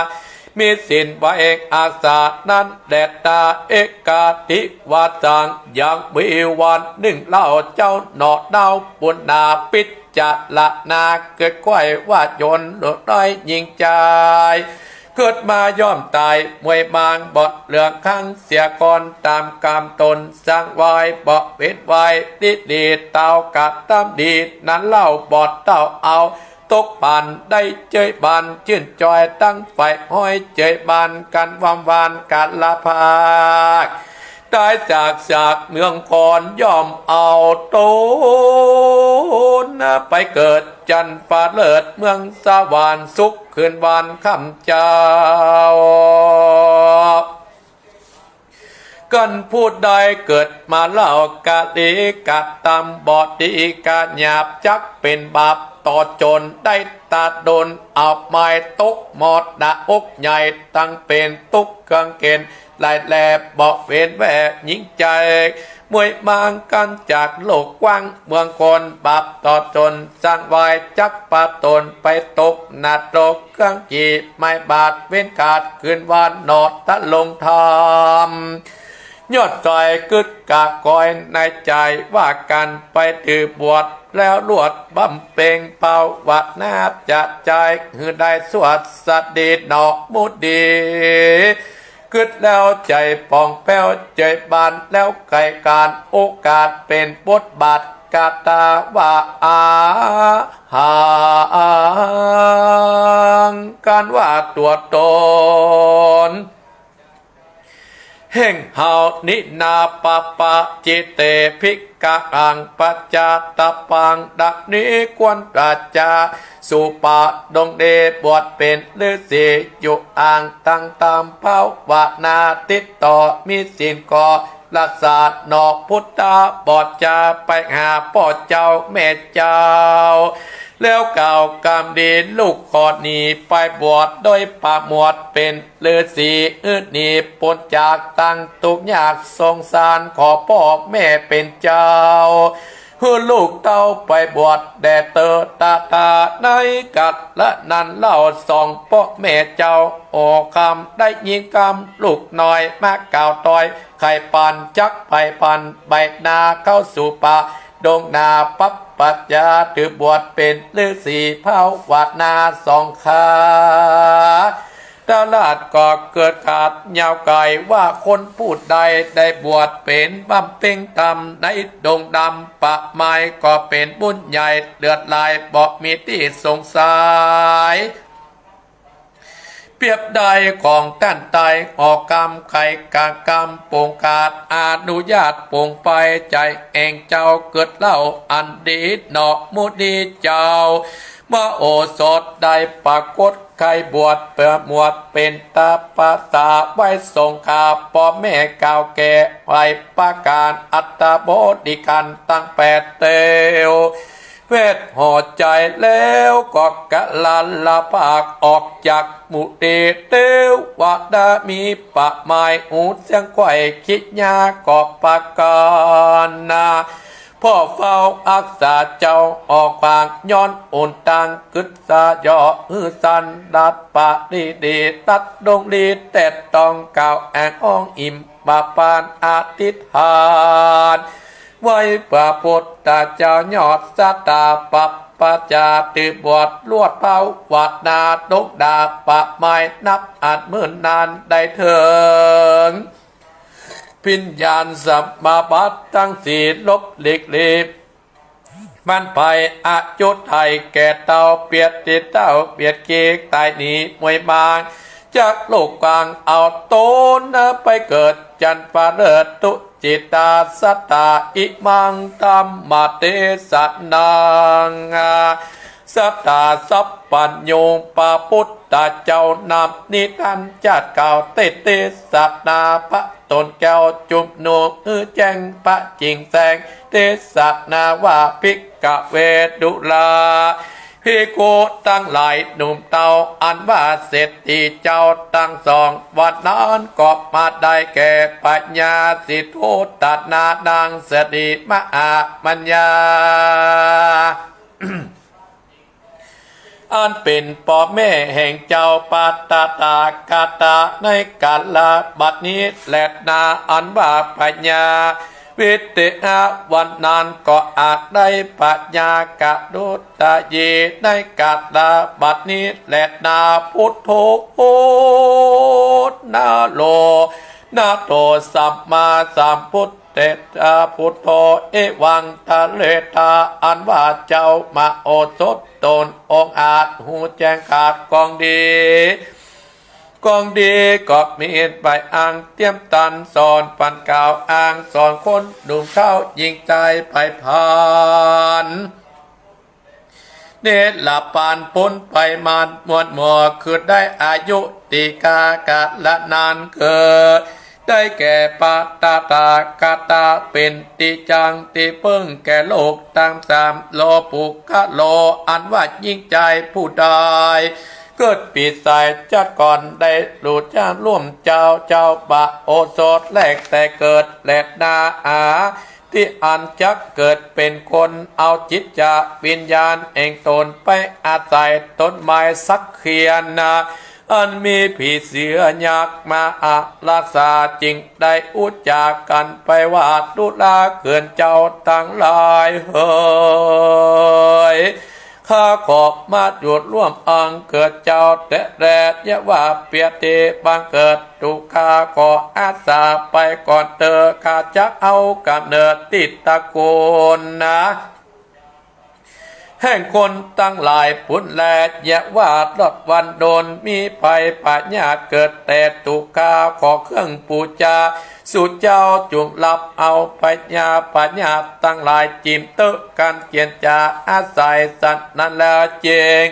มีศีลไว้อาสานั้นแลนา เอกาทิวาสัง ยังมีวันนึ่งเล่า เจ้าหนอเล่าปุณณาพิจารณา เกิดไขว้ว่ายนต์หนุ่มน้อยหญิงจาย เกิดมาย่อมต๋าย มวยมางบ่เหลือครั้ง เสียก่อนต๋ามกรรมต๋นสร้างไว้ บ่เว้นไว้ ดีดีเต้ากระทำดี นั้นเล่าบ่เต้าเอา ตกปั๋นได้เจยบาน จื้นจอยตั้งฝ่ายห้อย เจยบานกั๋นวำวานกาลภาค ต๋ายจากจากเมืองคอน ย่อมเอาต๋นไปเกิดจันทร์ฟ้าเลิศ เมืองสวรรค์สุขคืนวันข้ามเจ้า กั๋นผู้ใดเกิดมาเล่า กะดีกะตำบ่ดีกะหยาบ จักเป๋นบาปต่อจน ได้ตาดนเอาไม้ตกหมอดหน้าอกใหญ่ ตั้งเป๋นตุ๊กข์กังเขนหลายแล บ่เว้นแว่หญิงจาย มวยมางกั๋นจากโลกกว้างเมืองคน บาปต่อจนสร้างไว้ จักปะตนไปตกนรก เครื่องขีไม้บาดเว้นขาด คืนวันหนอทะลงธรรม ยอดจอยกึ๊ดกะกอยในใจ๋ ว่ากั๋นไปถือบวช แล้วลวดบำเพ็งภาวนา จะใจ๊หื้อได้สวัสดีหนอมุดี กึ๊ดแล้วใจ๋ป่องแผ้ว เจยบานแล้วไขก๋าน โอกาสเป๋นบทบาท กาตาว่าอาหัง กั๋นว่าตั๋วต๋น แห่งเฮานินา ปะปะจิตเต ภิกขัง ปัจจาตปัง ดังนี้ควรตรัสจา สุปะดงเดช บวชเป๋นฤๅษีอยู่ อ้างตังต๋ามภาวนา ติดต่อมีศีลก็ รักษาหนอพุทธบอดจาไปหาป้อเจ้าแม่เจ้า แล้วกล่าวกำดีลูกขอหนีไปบวชโดยประมวลเป๋นฤๅษี หื้อหนีป๊นจากตังตุ๊กข์ยากสงสาร ขอป้อแม่เป๋นเจ้า หื้อลูกเต้าไปบวชแด่เต๊อะ ตะตาในกัลละนั้นเล่า สองป้อแม่เจ้าโอคำ ได้ยินกำลูกน้อยมากล่าวตวย ใค่ปั่นจักรไปปั่นใบหน้าเข้าสู่ป่าดงนา ปรับปัญญาถือบวชเป๋นฤๅษีภาวนาสองขา ตลาดก็เกิดขาดยาวไกล ว่าคนผู้ใดได้บวชเป๋นบำเพ็งธรรมในดงดำป่าไม้ ก็เป๋นบุญใหญ่เลิศหลาย บ่มีตี้สงสัย เปรียบดังของต้านใต้ ออกกำไขกลางกำ ปงขาดอนุญาตปงไป ใจ๋แห่งเจ้าเกิดเล่าอันดีหนอ มุนีเจ้า มโหสถได้ปรากฏ ใค่บวชประมวลเป๋นตปสาไว้สองขา ป้อแม่กล่าวแก่ไหว้ประก๋าน อัตตบริขารตังแปดเตียว เวทหัวใจ๋แล้วก็กระลาภาคออกจากหมู่เตเตวดา มีป่าไม้หูเสียงไขว่ คิยาก็ประก๋านนา พ่อเฝ้าอักษาเจ้าออกขวาง ย้อนอุนตังกึศสะยอ หื้อสันดัดปะดีดี ตัดดงลีแต๊ต้องกล่าวแอ่งอ้องอิ่ม บาปานอธิษฐาน ไหว้พระพุทธเจ้ายอดศรัทธา ปรับปัญญาถือบวชลวดภาวนา ดงดาป่าไม้นับอันหมื่นนานได้เถิง วิญญาณสมาบัติตังสี่ลบหลีกหลีก มันภัยอายุไถ้แก่เต้า เปียดตี้เต้าเปียดเก๊ก ต๋ายหนีมวยมาง จากโลกกว้างเอาต๋นไปเกิดจันทร์ฟ้าเลิศ ทุจิตตาสัตตา อิมังธัมมเตสะนัง สัตตาสัพพัญญู พระพุทธเจ้านำนิทานจักกล่าวเตสนา พระต๋นแก้วจุมนุม หื้อแจ้งประจิ่งแสง เตสนาว่า ภิกขเว ดูรา ภิกขุตังหลายหนุ่มเต้า อันว่าเศรษฐีเจ้าตังสอง วันนั้นก็มาได้แก่พญาสิทธัตถนานางสะหลีมหามัญญา อันเป๋นป้อแม่แห่งเจ้าพระตถาคตในกาละบัดนี้แลนา อันว่าพญาวิเทหะวันนั้นก็หากได้พญากรุธยี ในกาละบัดนี้แลนา พุทโธ นะโร นะโร สัมมาสัมพุทเทสะ พุทโธ เอวังทะเรทา อันว่าเจ้ามโหสถต๋นองอาจ ฮู้แจ้งขาดกองดี กองดีก็มีไปอังเตียมตันสอนปันกล่าว อังสอนคนหนุ่มเฒ่าหญิงจายไปพัน เนรปานพ้นไปมานมวลหมู่ คือได้อายุตี้กาละนานเกิด ได้แก่พระตถาคตเป๋นตี้จั้งตี้เปิ้งแก่โลกตังสาม โลภุคคโล อันว่าหญิงจายผู้ใด เกิดปี๋สายจัดก่อนได้หลุดจากร่วมเจ้า เจ้ามโหสถแรกแต่เกิดแลนา ตี้อันจักเกิดเป๋นคน เอาจิตจาวิญญาณแห่งต๋นไปอาศัยต้นไม้สักเคียนนา อันมีผีเสื้อยักษ์มาอารักขา จึงได้อุจจากั๋นไปว่า ดูราเกินเจ้าตังหลายเหย ข้าขอมาอยู่ร่วมอังเกิดเจ้าแต๊แล อย่าว่าเปียดตี้บังเกิด ดูราขออาสาไปก่อนเต๊อะ ข้าจักเอาก๋ำเนิดตี้ตระกูลนา แห่งคนตังหลายปู้นแล อย่าว่าตลอดวันโดน มีภัยพยาธิเกิดแต๊ ดูราขอเครื่องปู๋จา สูเจ้าจุ่งฮับเอาพญาพยาธิตังหลาย จิ่มเต๊อะกั๋นเจียรจ๋า อาศัยสันนั้นแล้วเจียง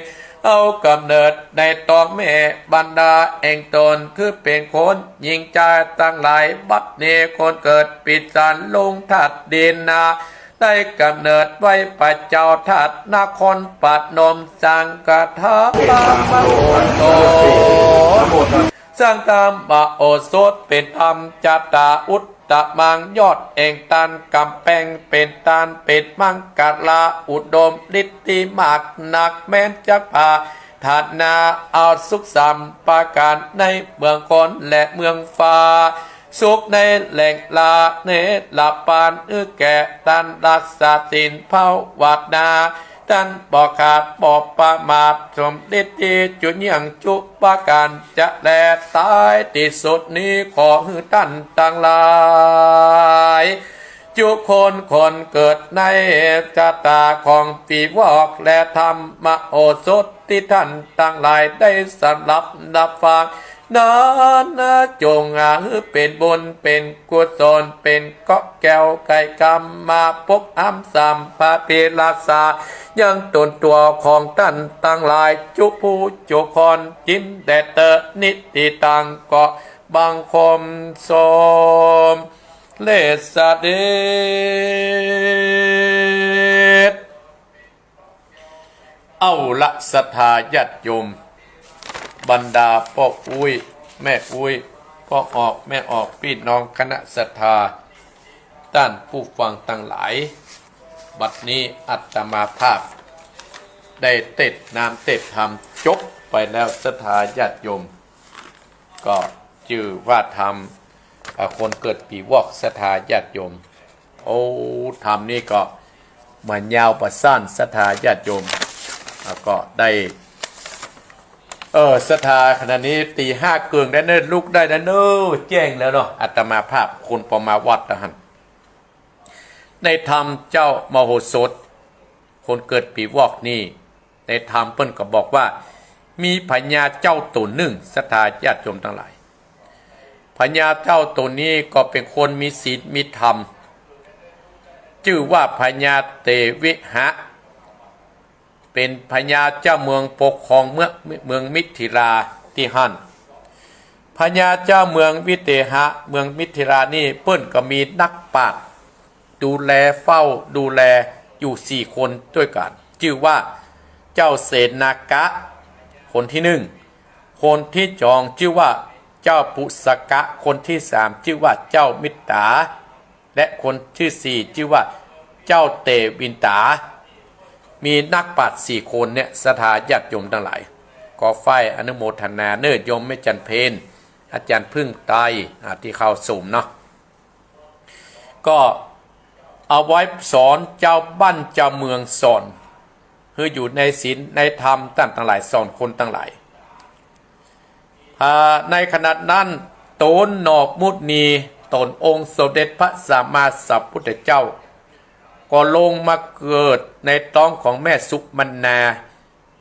เอาก๋ำเนิดในต๊องแม่ บรรดาแอ่งต๋นคือเป๋นคนญิงจายตังหลาย บัดนี้คนเกิดปี๋สันลุงธาตุดินนา ได้ก๋ำเนิดไว้ป๋ะเจ้าธาตุนครปฐม สังฆทา มโหสถ สังฆทา มโหสถ เป๋นธรรมจัตตาอุตตมัง ยอดแอ่งตันก๋ำแปง เป๋นตันเป๋นมังคลา อุดมฤทธิมากนัก แม้นจักปรารถนาเอาสุขสามประก๋าน ในเมืองคนและเมืองฟ้า สุขในแหล่งละเนระปาน หื้อแก่ตันรักษาศีลภาวนา ตันบ่ขาดบ่ประมาท สมฤทธิจุเยี่ยงจุประก๋านจะแล ต๋ายตี้สุดนี้ขอหื้อตันตังหลาย จุคนคนเกิดในชะตาของปี๋วอก และธรรมมโหสถตี้ตันตังหลายได้สดับฟังนั้น จงหื้อเป๋นบุญเป๋นกุศล เป๋นเกราะห์แก้วไขกรรม มาปกปั๋กปั๋มสัมภะเวรักษายังต๋นตั๋วของตันตังหลาย จุผู้จุคน จินแด่เต๊อะ นิติตัง ก็บังคมสมเร็จเสด็จ เอาละ ศรัทธาญาติโยม บรรดาป้ออุ๊ย แม่อุ๊ย ป้อออก แม่ออก ปี้น้องคณะศรัทธา ต้านผู้ฟังตังหลาย บัดนี้อาตมาภาพได้เตศน์น้ำเตศน์ธรรมจบไปแล้ว ศรัทธาญาติโยม ก็จื้อว่าธรรม อ่า คนเกิดปี๋วอก ศรัทธาญาติโยม โอ้ ธรรมนี้ก็บ่ยาวบ่สั้น ศรัทธาญาติโยม แล้วก็ได้ เออ ศรัทธา ขณะนี้ตี๋ห้าเกิ่งแล้วเน่อ ลุกได้แล้วเน่อ แจ้งแล้วเนาะ อาตมาภาพคนปอมาวัดนะฮั่น ในธรรมเจ้ามโหสถ คนเกิดปี๋วอกนี่ ในธรรมเปิ้นก็บอกว่า มีพญาเจ้าต๋นนึ่ง ศรัทธาญาติโยมตังหลาย พญาเจ้าต๋นนี้ก็เป๋นคนมีศีลมีธรรม จื้อว่าพญาเตวิหะ เป๋นพญาเจ้าเมืองปกครองเมือง เมืองมิถิลาตี้หั้น พญาเจ้าเมืองวิเตหะ เมืองมิถิลานี่เปิ้นก็มีนักปราชญ์ ดูแลเฝ้าดูแลอยู่สี่คนตวยกั๋น จื้อว่าเจ้าเสนากะ คนตี้นึ่ง คนตี้สองจื้อว่าเจ้าปุสกะ คนตี้สามจื้อว่าเจ้ามิตตา และคนตี้สี่จื้อว่าเจ้าเตวินตา มีนักปราชญ์สี่คนเนี่ย ศรัทธาญาติโยมตังหลาย ก็ใฝ่อนุโมทนาเน่อ โยมแม่จันทร์เพ็ญ อาจ๋ารย์ผึ้งไตร อ่า ตี้เข้าสมเนาะ ก็เอาไว้สอนเจ้าบ้านเจ้าเมือง สอนหื้ออยู่ในศีลในธรรม ต้านตังหลาย สอนคนตังหลาย อ่า ในขณะนั้น โตนหนอมุนี ต๋นองค์สมเด็จพระสัมมาสัมพุทธเจ้า ก็ลงมาเกิดในต๊องของแม่สุมนา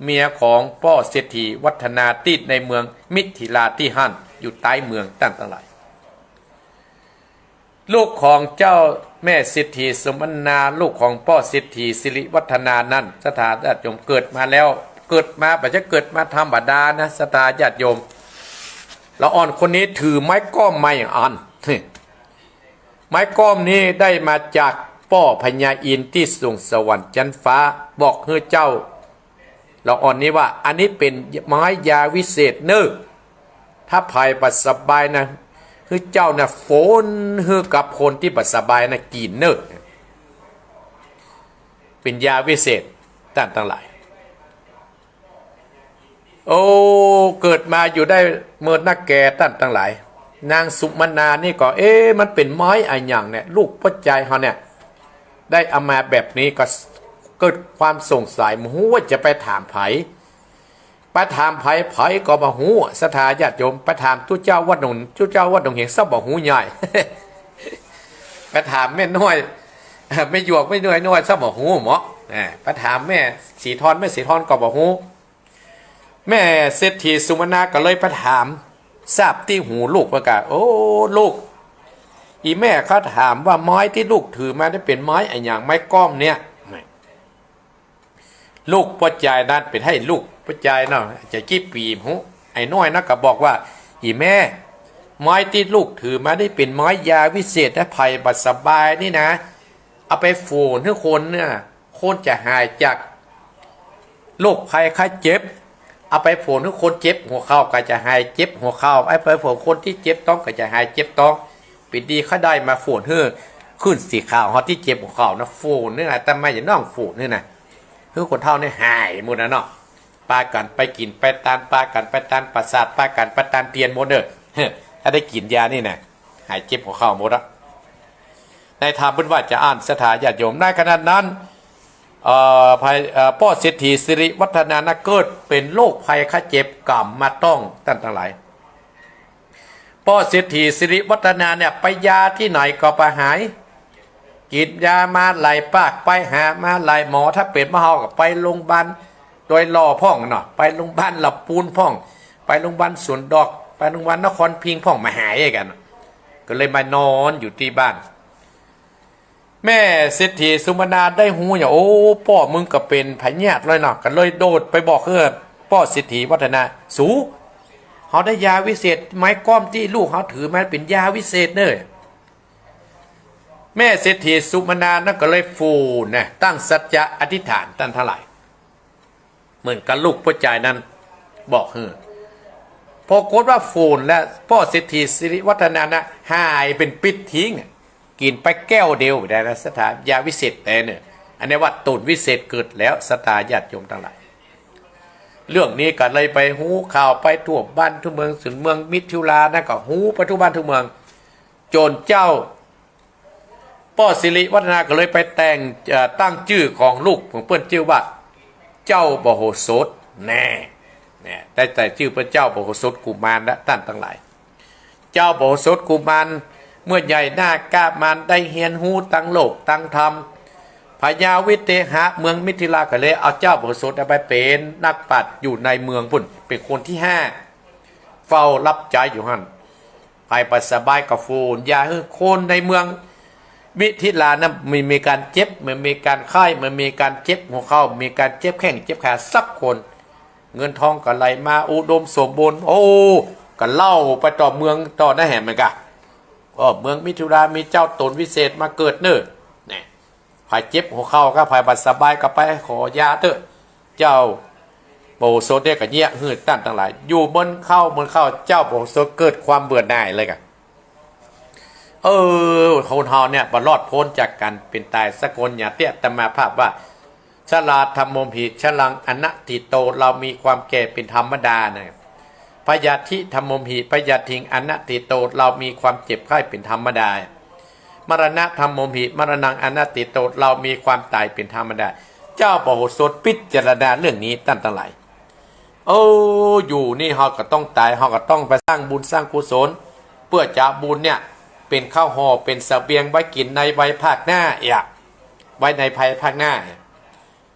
เมียของป้อเศรษฐีวัฒนาตี้ในเมืองมิถิลาตี้หั้น อยู่ใต้เมือง ต้านตังหลาย ลูกของเจ้าแม่เศรษฐีสุมนา ลูกของป้อเศรษฐีสิริวัฒนานั้น ศรัทธาญาติโยม เกิดมาแล้ว เกิดมาบ่ใจ้เกิดมาธรรมดานะ ศรัทธาญาติโยม ละอ่อนคนนี้ถือไม้ก้อมมาอย่างอัน ไม้ก้อมนี้ได้มาจากป้อพญาอินทร์ตี้สวงสวรรค์จั๊นฟ้า บอกหื้อเจ้า ละอ่อนนี้ว่า อันนี้เป๋นไม้ยาวิเศษเน่อ ถ้าใผบ่สบายนะ หื้อเจ้านะฝนหื้อกับคนตี้บ่สบายนะกิ๋นเน่อ เป๋นยาวิเศษ ต้านตังหลาย โอ้ เกิดมาอยู่ได้เมินนักแก่ ต้านตังหลาย นางสุมนานี่ก็ เอ๊ะ มันเป๋นไม้อะหยังเนี่ย ลูกป้อจายเฮาเนี่ย ได้เอามาแบบนี้ ก็เกิดความสงสัย บ่ฮู้ว่าจะไปถามใผ ไปถามใผ ใผก็บ่ฮู้ ศรัทธาญาติโยม ไปถามตุ๊เจ้าวัดหนอง ตุ๊เจ้าวัดหนองเหียง ซ้ำบ่ฮู้ใหญ่ ไปถามแม่น้อย แม่หยวก แม่น้อยน้อย ซ้ำบ่ฮู้เนาะ อ่า ไปถามแม่สีทอน แม่สีทอนก็บ่ฮู้ แม่เศรษฐีสุมนาก็เลยไปถาม สาบตี้หูลูกเปิ้นกา โอ้ ลูก อี่แม่ข้าถามว่าไม้ตี้ลูกถือมานี่เป๋นไม้อะหยัง ไม้ก้อมเนี่ย ลูกป้อจายนั้นเป๋นให้ลูกป้อจายเนาะ จะกี่ปี๋บ่ฮู้ ไอ้น้อยนั้นก็บอกว่า อี่แม่ ไม้ตี้ลูกถือมานี่เป๋นไม้ยาวิเศษนะ ใผบ่สบายนี่นะ เอาไปฝนหื้อคนเนี่ย คนจะหายจากโรคภัยไข้เจ็บ เอาไปฝนหื้อคนเจ็บหัวเข่าก็จะหายเจ็บหัวเข่า เอาไปฝนคนตี้เจ็บต๊องก็จะหายเจ็บต๊อง เป๋นดีข้าได้มาฝนหื้อ ขึ้นสีขาวเฮาตี้เจ็บหัวเข่านะ ฝนนี่นะ อาตมาจะน้องฝนนี่นะ หื้อคนเฒ่านี่หายหมดนะเนาะ ปากั๋นไปกิ๋นไปตาน ปากั๋นไปตานประสาท ปากั๋นไปตานเตียนหมดเน่อ ถ้าได้กิ๋นยานี่นะ หายเจ็บหัวเข่าหมดอะ ในธรรมเปิ้นว่าจะอั้นศรัทธาญาติโยม ในขณะนั้น เอ่อ ภัย เอ่อ ป้อเศรษฐีสิริวัฒนานะเกิดเป๋นโรคภัยไข้เจ็บก๋ำมาต๊องต้านตังหลาย ป้อเศรษฐีสิริวัฒนาเนี่ย ไปยาตี้ไหนก็บ่หาย กิ๋นยามาหลายปาก ไปหามาหลายหมอ ถ้าเป๋นบ่าเฮาก็ไปโรงพยาบาลดอยหล่อพ่องเนาะ ไปโรงพยาบาลละปูนพ่อง ไปโรงพยาบาลสวนดอก ไปโรงพยาบาลนครพิงค์พ่อง บ่หายกั๋น ก็เลยมานอนอยู่ตี้บ้าน แม่เศรษฐีสุมนาได้ฮู้อย่าง โอ้ ป้อมึงก็เป๋นพยาธิเลยเนาะ ก็เลยโดดไปบอกหื้อป้อเศรษฐีวัฒนา สู เฮาได้ยาวิเศษ ไม้ก้อมตี้ลูกเฮาถือมาเป๋นยาวิเศษเน่อ แม่เศรษฐีสุมนานั้นก็เลยฟูนนะ ตั้งสัจจะอธิษฐานต้านตังหลาย เหมือนกับลูกป้อจายนั้นบอกหื้อ ปรากฏว่าฝนและป้อเศรษฐีสิริวัฒนานะหายเป๋นปิ๊ดทิ้ง กิ๋นไปแก้วเดียวได้นะ ศรัทธายาวิเศษแต๊เน่อ อันนี้ว่าตั๋นวิเศษเกิดแล้ว ศรัทธาญาติโยมตังหลาย เรื่องนี้ก็เลยไปฮู้ข่าวไปทั่วบ้านทั่วเมือง เถิงเมืองมิถิลานั้นก็ฮู้ไปทั่วบ้านทั่วเมือง จ๋นเจ้า ป้อสิริวัฒนาก็เลยไปแต่ง เอ่อ ตั้งจื้อของลูกของเปิ้นจื้อว่า เจ้าบ่โหสถ แน่ เนี่ย ได้ใส่จื้อเปิ้นเจ้าบ่โหสถกุมารละต้านตังหลาย เจ้าบ่โหสถกุมาร เมื่อใหญ่หน้ากล้ามานได้เฮียนฮู้ตังโลกตังธรรม พญาวิเตหะเมืองมิถิลาก็เลยเอาเจ้าบ่โหสถไปเป๋นนักปราชญ์อยู่ในเมืองปุ้น เป๋นคนตี้ห้า เฝ้าฮับใจ๊อยู่หั้น ใผบ่สบายก็ฝนยาหื้อคนในเมืองมิถิลานั้น มี มีก๋านเจ็บ มันมีก๋านไข้ มันมีก๋านเจ็บหัวเข่า มีก๋านเจ็บแข้งเจ็บขาสักคน เงินทองก็ไหลมาอุดมสมบูรณ์ โอ้ ก็เล่าไปต่อเมืองต่อนะแหมเหมือนกั๋น ก็เมืองมิถิลามีเจ้าตั๋นวิเศษมาเกิดเน่อ เนี่ย ใผเจ็บหัวเข่าก็ ใผบ่สบายก็ไปขอยาเต๊อะ เจ้าบ่โหสถเนี่ยก็เยียะหื้อต้านตังหลาย อยู่บ่นเข้าบ่นเข้า เจ้าบ่โหสถเกิดความเบื่อหน่ายเลยกั๋น เออ คนเฮาเนี่ยบ่รอดป๊นจากก๋านเป๋นต๋ายสักคน อย่างตี้อาตมาภาพว่า ชราธัมโมหิ ชรังอนัตถิโต เรามีความแก่เป๋นธรรมดานะ พยาธิธัมโมหิ พยาธิงอนัตถิโต เรามีความเจ็บไข้เป๋นธรรมดา มรณะธัมโมหิ มรณังอนัตถิโต เรามีความต๋ายเป๋นธรรมดา เจ้าบ่โหสถพิจารณาเรื่องนี้ต้านตังหลาย เออ อยู่นี่เฮาก็ต้องต๋าย เฮาก็ต้องไปสร้างบุญสร้างกุศล เปื้อจะเอาบุญเนี่ยเป๋นข้าวห่อเป๋นเสบียงไว้กิ๋นในวัยภาคหน้าเอียะ ไว้ในภายภาคหน้า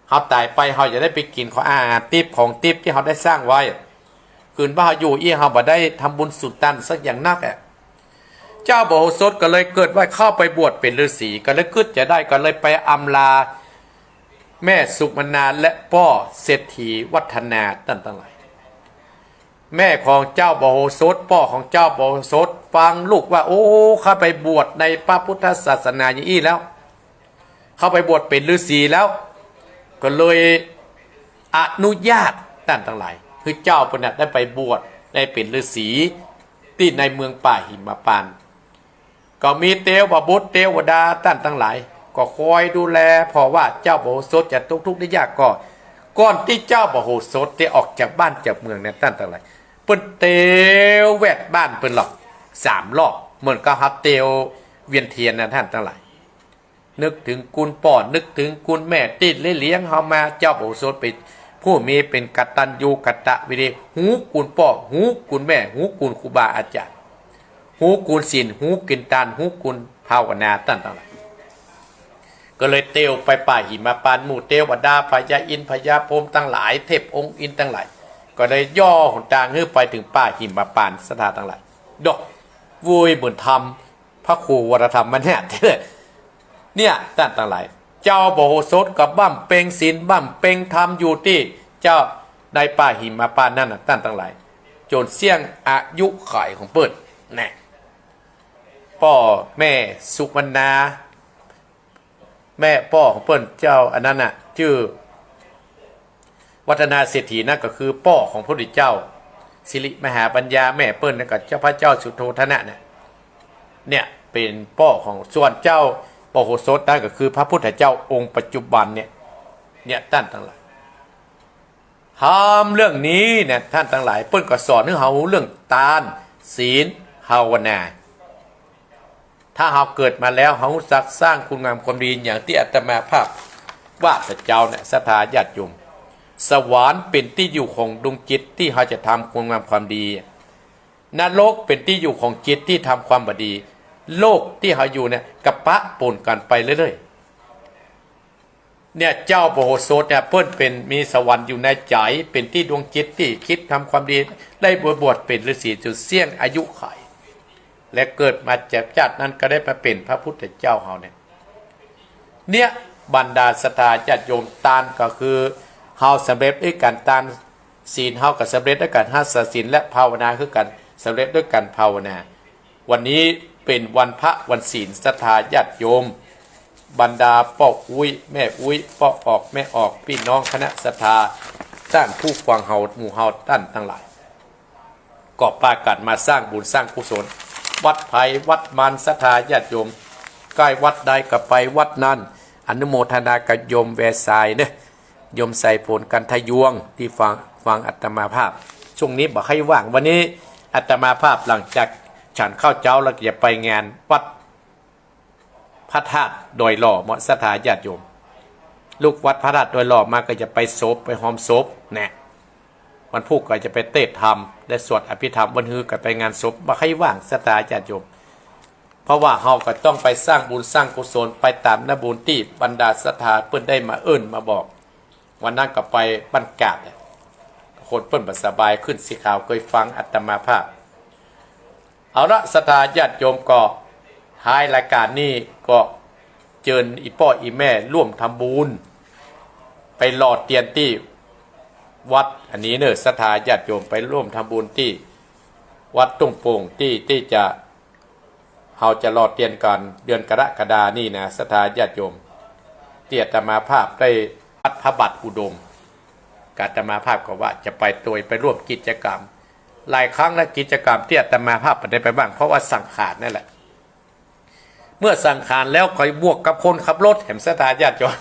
เฮาต๋ายไปเฮาจะได้ไปกิ๋นของอาหารติ๊บของติ๊บตี้เฮาได้สร้างไว้ คืนว่าเฮาอยู่อี้เฮาบ่ได้ทำบุญสุนตันสักอย่างนักอะ เจ้าบ่โหสถก็เลยเกิดว่าเข้าไปบวชเป๋นฤๅษี ก็เลยกึ๊ดจะได้ ก็เลยไปอำลาแม่สุมนาและป้อเศรษฐีวัฒนาต้านตังหลาย แม่ของเจ้าบ่โหสถ ป้อของเจ้าบ่โหสถ ฟังลูกว่า โอ้ เข้าไปบวชในพระพุทธศาสนาอย่างอี้แล้ว เข้าไปบวชเป๋นฤๅษีแล้ว ก็เลยอนุญาตต้านตังหลาย หื้อเจ้าเปิ้นน่ะได้ไปบวช ได้เป๋นฤๅษี ตี้ในเมืองป่าหิมพานต์ ก็มีเตวบุตรเตวดาต้านตังหลาย ก็คอยดูแล เพราะว่าเจ้าบ่โหสถจะตกทุกข์ได้ยากก็ ก่อนตี้เจ้าบ่โหสถจะออกจากบ้านจากเมืองเนี่ยต้านตังหลาย เปิ้นเตวแวดบ้านเปิ้นหรอก สามรอบ เหมือนกับเฮาเตวเวียนเตียนนะต้านตังหลาย นึกเถิงกุลป้อ นึกเถิงกุลแม่ตี้ได้เลี้ยงเฮามา เจ้าบ่โหสถเป๋นผู้มีเป๋นกตัญญูกตเวที ฮู้กุลป้อ ฮู้กุลแม่ ฮู้กุลครูบาอาจ๋ารย์ ฮู้กุลศีล ฮู้กุลตาน ฮู้กุลภาวนาต้านตังหลาย ก็เลยเตวไปป่าหิมพานต์ หมู่เตวดา พญาอินทร์ พญาพรหมตังหลาย เทพองค์อินทร์ตังหลาย ก็เลยย่อหนตางหื้อไปเถิงป่าหิมพานต์ ศรัทธาตังหลาย ดอก โว้ย เหมือนธรรม พระครูวรธรรมเนี่ย เนี่ย ต้านตังหลาย เจ้าบ่โหสถก็บำเพ็ญศีลบำเพ็ญธรรมอยู่ตี้เจ้าในป่าหิมพานต์นั้นน่ะ ต้านตังหลาย จ๋นเสี้ยงอายุขัยของเปิ้น แน่ ป้อแม่สุวรรณา แม่ป้อของเปิ้นเจ้าอันนั้นน่ะ จื้อวัฒนาเศรษฐี นั่นก็คือป้อของพระพุทธเจ้า สิริมหาปัญญา แม่เปิ้นนั่นก็เจ้าพระเจ้าสุโธทนะน่ะ เนี่ยเป๋นป้อของ ส่วนเจ้าบ่โหสถนั่นก็คือพระพุทธเจ้าองค์ปัจจุบันเนี่ย เนี่ยต้านตังหลาย ธรรมเรื่องนี้เนี่ย ต้านตังหลาย เปิ้นก็สอนหื้อเฮาเรื่องตาน ศีล ภาวนา ถ้าเฮาเกิดมาแล้ว เฮาฮู้จักสร้างคุณงามความดีอย่างตี้อาตมาภาพว่าตะเจ้าเนี่ย ศรัทธาญาติโยม สวรรค์เป๋นตี้อยู่ของดวงจิตตี้เฮาจะทำคุณงามความดี นรกเป๋นตี้อยู่ของจิตตี้ทำความบ่ดี โลกตี้เฮาอยู่เนี่ยก็ปะปนกั๋นไปเรื่อยๆ เนี่ยเจ้าบ่โหสถเนี่ย เปิ้นเป๋นมีสวรรค์อยู่ในใจ๋ เป๋นตี้ดวงจิตตี้กึ๊ดทำความดี ได้บวช บวชเป๋นฤๅษีจ๋นเสี้ยงอายุขัย และเกิดมาจากจาตินั้นก็ได้มาเป๋นพระพุทธเจ้าเฮาเนี่ย เนี่ยบรรดาศรัทธาญาติโยม ตานก็คือเฮาสำเร็จด้วยกั๋นตาน ศีลเฮาก็สำเร็จด้วยกั๋นฮักษาศีล และภาวนาคือกั๋นสำเร็จด้วยกั๋นภาวนา วันนี้เป๋นวันพระวันศีล ศรัทธาญาติโยม บรรดาป้ออุ๊ยแม่อุ๊ย ป้อออกแม่ออก ปี้น้องคณะศรัทธา ต้านผู้ฟังเฮาหมู่เฮาต้านตังหลาย ก็ปากั๋นมาสร้างบุญสร้างกุศล วัดใผวัดมัน ศรัทธาญาติโยม ใก้วัดใดก็ไปวัดนั้น อนุโมทนากับโยมแวสายเน่อ โยมสายฝน กันทะยวง ตี้ฟัง ฟังอาตมาภาพ ช่วงนี้บ่ใค่ว่าง วันนี้อาตมาภาพหลังจากฉันข้าวเจ๊าแล้วก็จะไปงานวัดพระธาตุดอยหล่อเมาะ ศรัทธาญาติโยม ลุกวัดพระธาตุดอยหล่อมาก็จะไปศพ ไปฮอมศพแน่ วันพูกก็จะไปเตสน์ธรรม ได้สวดอภิธรรม วันฮือก็ไปงานศพ บ่ใค่ว่าง ศรัทธาญาติโยม เพราะว่าเฮาก็ต้องไปสร้างบุญสร้างกุศล ไปต๋ามน้ำบุญตี้บรรดาศรัทธาเปิ้นได้มาเอิ้นมาบอก วันนั้นก็ไปบ้านกาดเนี่ย คนเปิ้นบ่สบาย ขึ้นสีขาว เกยฟังอาตมาภาพ เอาละ ศรัทธาญาติโยม ก็ท้ายรายก๋านนี้ก็เจิญอี่ป้ออี่แม่ร่วมทำบุญ ไปหล่อเตียนตี้วัดอันนี้เน่อ ศรัทธาญาติโยม ไปร่วมทำบุญตี้วัดตุ้งโป่ง ตี้ ตี้จะ เฮาจะหล่อเตียนกั๋นเดือนกรกฎานี้นะ ศรัทธาญาติโยม ตี้อาตมาภาพได้วัดพระบาทอุดม อาตมาภาพก็ว่าจะไปตวย ไปร่วมกิจกรรม หลายครั้งแล้ว กิจกรรมตี้อาตมาภาพบ่ได้ไปบ้าง เพราะว่าสังขารนั่นแหละ เมื่อสังขารแล้วค่อยบวกกับคนขับรถแหม ศรัทธาญาติโยม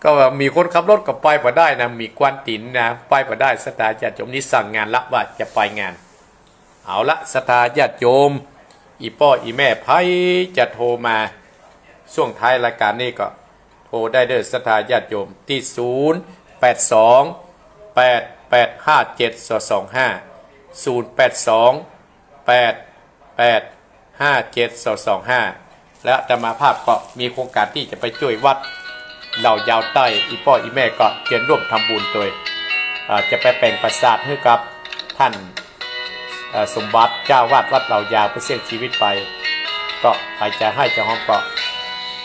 ก็ว่ามีคนขับรถก็ไปบ่ได้นะ มีควันตี๋นนะ ไปบ่ได้ ศรัทธาญาติโยม นี่สั่งงานละว่าจะไปงาน เอาละ ศรัทธาญาติโยม อี่ป้ออี่แม่ ใผจะโทรมา ช่วงท้ายรายก๋านนี้ก็โทรได้เน่อ ศรัทธาญาติโยม ตี้ ศูนย์ แปด สอง แปด แปด ห้า เจ็ด สอง สอง ห้า ศูนย์ แปด สอง แปด แปด ห้า เจ็ด สอง สอง ห้า และอาตมาภาพก็มีโครงก๋านตี้จะไปจ้วยวัดเหล่ายาวใต้ อี่ป้ออี่แม่ก็เจิญร่วมทำบุญตวย เอ่อ จะไปแป๋งปราสาทหื้อกับต้าน เอ่อ สมบัติ เจ้าอาวาสวัดเหล่ายาว เปิ้นเสี้ยงชีวิตไป ก็ใผจะไห้จะฮอมก็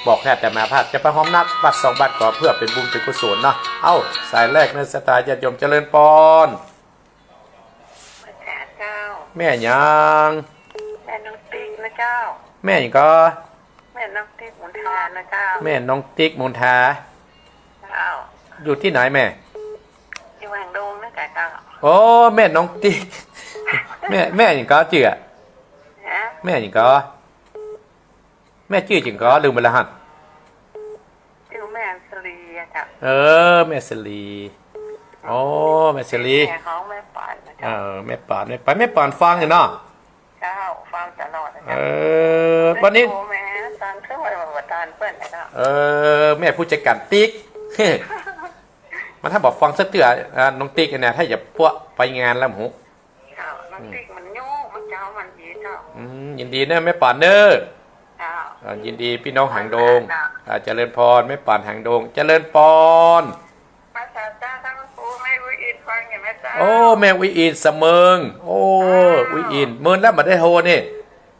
บอกหื้ออาตมาภาพ จะไปฮอมนักบาตรสองบาตรก็เปื้อเป๋นบุญเป๋นกุศลเนาะ เอ้า สายแรกเน่อ ศรัทธาญาติโยม เจริญพร เจ้า แม่หยัง แม่น้องติ๊กนะเจ้า แม่หยังก่อ แม่น้องติ๊กมนทานะเจ้า แม่น้องติ๊กมนทา เจ้า อยู่ตี้ไหนแม่ อยู่หางดงนะเจ้า โอ้ แม่น้องติ๊ก แม่ แม่หยังก่อจื้ออะ ฮะ แม่หยังก่อ แม่จื้อหยังก่อ ลืมไปแล้วหั้น จื้อแม่สลีอะเจ้า เออ แม่สลี โอ้ แม่สลี แม่ของแม่ปานนะเจ้า เออ แม่ปาน แม่ปาน แม่ปานฟังอยู่เนาะ เจ้า ฟังตลอดนะเจ้า เออ วันนี้ โทรมาตอนเช้าว่าตอนเปิ้นนะเจ้า เออ แม่ผู้จัดก๋านติ๊ก มันถ้าบ่ฟังสักเตื้อ อ่า น้องติ๊กเนี่ย ถ้าจะปะไปงานแล้วหมู เจ้า น้องติ๊กมันอยู่ มันเจ้ามันดีเจ้า อืม ยินดีเน่อแม่ปานเน่อ เจ้า อ่า ยินดีพี่น้องหางดง เจ้า อ่า เจริญพร แม่ปานหางดง เจริญพร ภาษาจ้าทั้งครูแม่อุ๊ยอินฟังอยู่ไหมเจ้า โอ้ แม่อุ๊ยอินสะเมิง โอ้ เจ้า อุ๊ยอิน เมินแล้วบ่ได้โทรนี่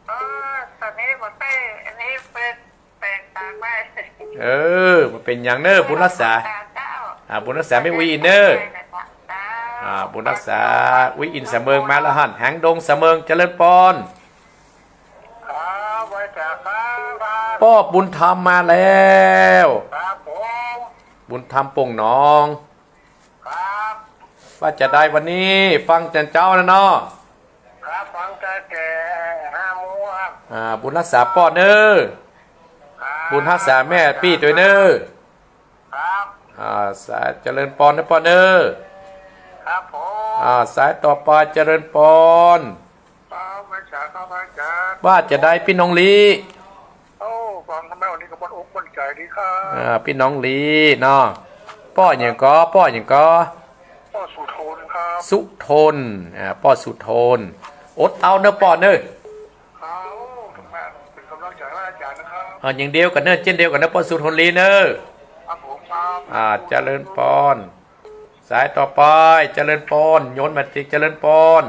เออ ต๋อนนี้บ่ได้ อันนี้เปิดแปลงตางไว้ เออ บ่เป๋นหยังเน่อ บุญฮักษา อ่า บุญฮักษาแม่อุ๊ยอินเน่อ อ่า บุญฮักษาอุ๊ยอินสะเมิงมาแล้วหั้น หางดงสะเมิง เจริญปอน ครับ ไหว้จ้าครับ ป้อบุญธรรมมาแล้ว ครับผม บุญธรรมโป่งหนอง ครับ ว่าจะใดวันนี้ ฟังแต่เจ๊านะเนาะ ครับ ฟังแต่แก่ห้าโมงครับ อ่า บุญฮักษาป้อเน่อ ครับ บุญฮักษาแม่ปี้ตวยเน่อ ครับ อ่า สายเจริญปอนเน่อป้อเน่อ ครับผม อ่า สายต่อไปเจริญปอน ครับ ไหว้จ้าครับ ไหว้จ้า ว่าจะใดปี้น้องลี โอ้ ฟังทำไมวันนี้ก็บ่นอกบ่นใจ๋ดีครับ อ่า ปี้น้องลีเนาะ ป้อหยังก่อ ป้อหยังก่อ ป้อสุทนครับ สุทน อ่า ป้อสุทน อดเอาเน่อป้อเน่อ ครับ โอ้ ทำไม เป๋นก๋ำลังใจ๋ให้อาจ๋ารย์นะครับ อ่า อย่างเดียวกั๋นเน่อ เจ้นเดียวกั๋นเน่อ ป้อสุทนลีเน่อ ครับผมครับ อ่า เจริญปอน สายต่อไป เจริญปอน โยนมาติ เจริญปอน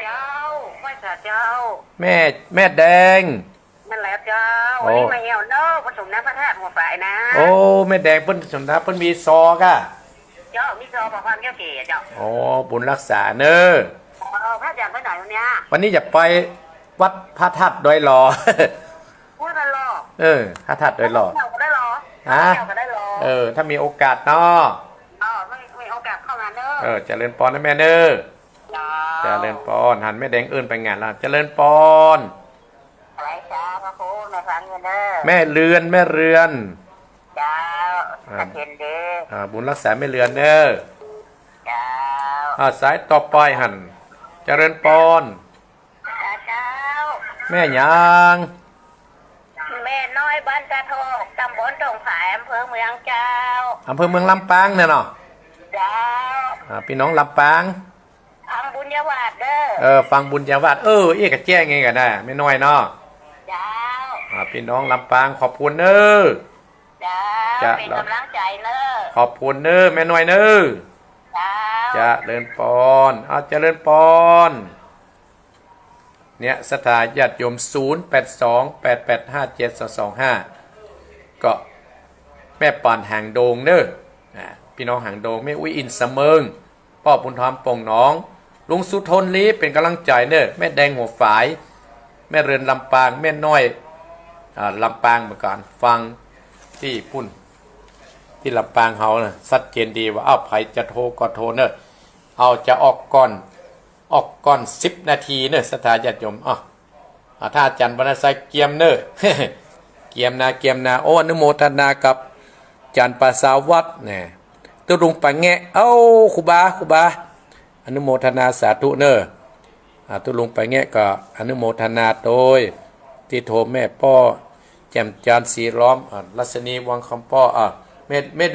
เจ้า ไหว้จ้าเจ้า แม่ แม่แดง นั่นแหละเจ้า โอ้ วันนี้มาเอี่ยวเน่อ เปิ้นสมน้ำพระธาตุหัวฝายนะ โอ้ แม่แดงเปิ้นสมน้ำ เปิ้นมีซอก่ะ เจ้า มีซอบอกความเจ้าเก๋เจ้า โอ้ บุญฮักษาเน่อ เออ พระอาจ๋ารย์ไปไหนวันเนี้ย วันนี้จะไปวัดพระธาตุดอยหล่อ วัดหล่อ เออ พระธาตุดอยหล่อ เจ้าก็ได้หล่อ ฮะ เจ้าก็ได้หล่อ เออ ถ้ามีโอกาสเนาะ เออ มี มีโอกาสเข้ามาเน่อ เออ เจริญปอนนะแม่เน่อ เจ้า เจริญปอน หันแม่แดงเอิ้นไปงานแล้ว เจริญปอน ไหว้จ้าพระครู แม่ฟังอยู่เน่อ แม่เรือน แม่เรือน เจ้า อ่า ตะเพ็ญเด้อ อ่า บุญฮักษาแม่เรือนเน่อ เจ้า อ่า สายต่อไปหั้น เจริญปอน เจ้า แม่หยัง แม่น้อยบ้านตาทอก ตำบลโต่งผาย อำเภอเมืองเจ้า อำเภอเมืองลำปางเนี่ยเนาะ เจ้า อ่า ปี้น้องลำปาง ฟังบุญญาวาสเด้อ เออ ฟังบุญญาวาส เออ เอ๊ะ ก็แจ้งไงกั๋นนะ แม่น้อยเนาะ เจ้า อ่า ปี้น้องลำปาง ขอบคุณเน่อ เจ้า จะ เป๋นก๋ำลังใจ๋เน่อ ขอบคุณเน่อ แม่น้อยเน่อ เจ้า เจริญปอน เอา เจริญปอน เนี่ย ศรัทธาญาติโยม ศูนย์แปดสอง แปดแปดห้า เจ็ดสองสองห้า ก็แม่ปานหางดงเน่อ อ่า ปี้น้องหางดง แม่อุ๊ยอินสะเมิง ป้อบุญธรรมโป่งหนอง ลุงสุทนลีเป๋นก๋ำลังใจ๋เน่อ แม่แดงหัวฝาย แม่เรือนลำปาง แม่น้อย อ่า ลำปางเหมือนกั๋น ฟังตี้ปุ้น ตี้ลำปางเฮาน่ะ ชัดเจนดีว่า อ้าว ใผจะโทรก็โทรเน่อ เอา จะออกก่อน ออกก่อนสิบนาทีเน่อ ศรัทธาญาติโยม อ้าว อ่า ถ้าอาจ๋ารย์วรรณชัยเกียมเน่อ เกียมนา เกียมนา โอ้ อนุโมทนากับอาจ๋ารย์ปราสาวัตรเนี่ย ตุ๊ลุงปะแงะ เอ้า ครูบา ครูบา อนุโมทนาสาธุเน่อ อ่า ตุ๊ลุงปะแงะก็อนุโมทนาโตย ตี้โทรแม่ป้อ แจ่มจันทร์ศรีล้อม อ่า รัชนีวังคำป้อ อ่า แม่ แม่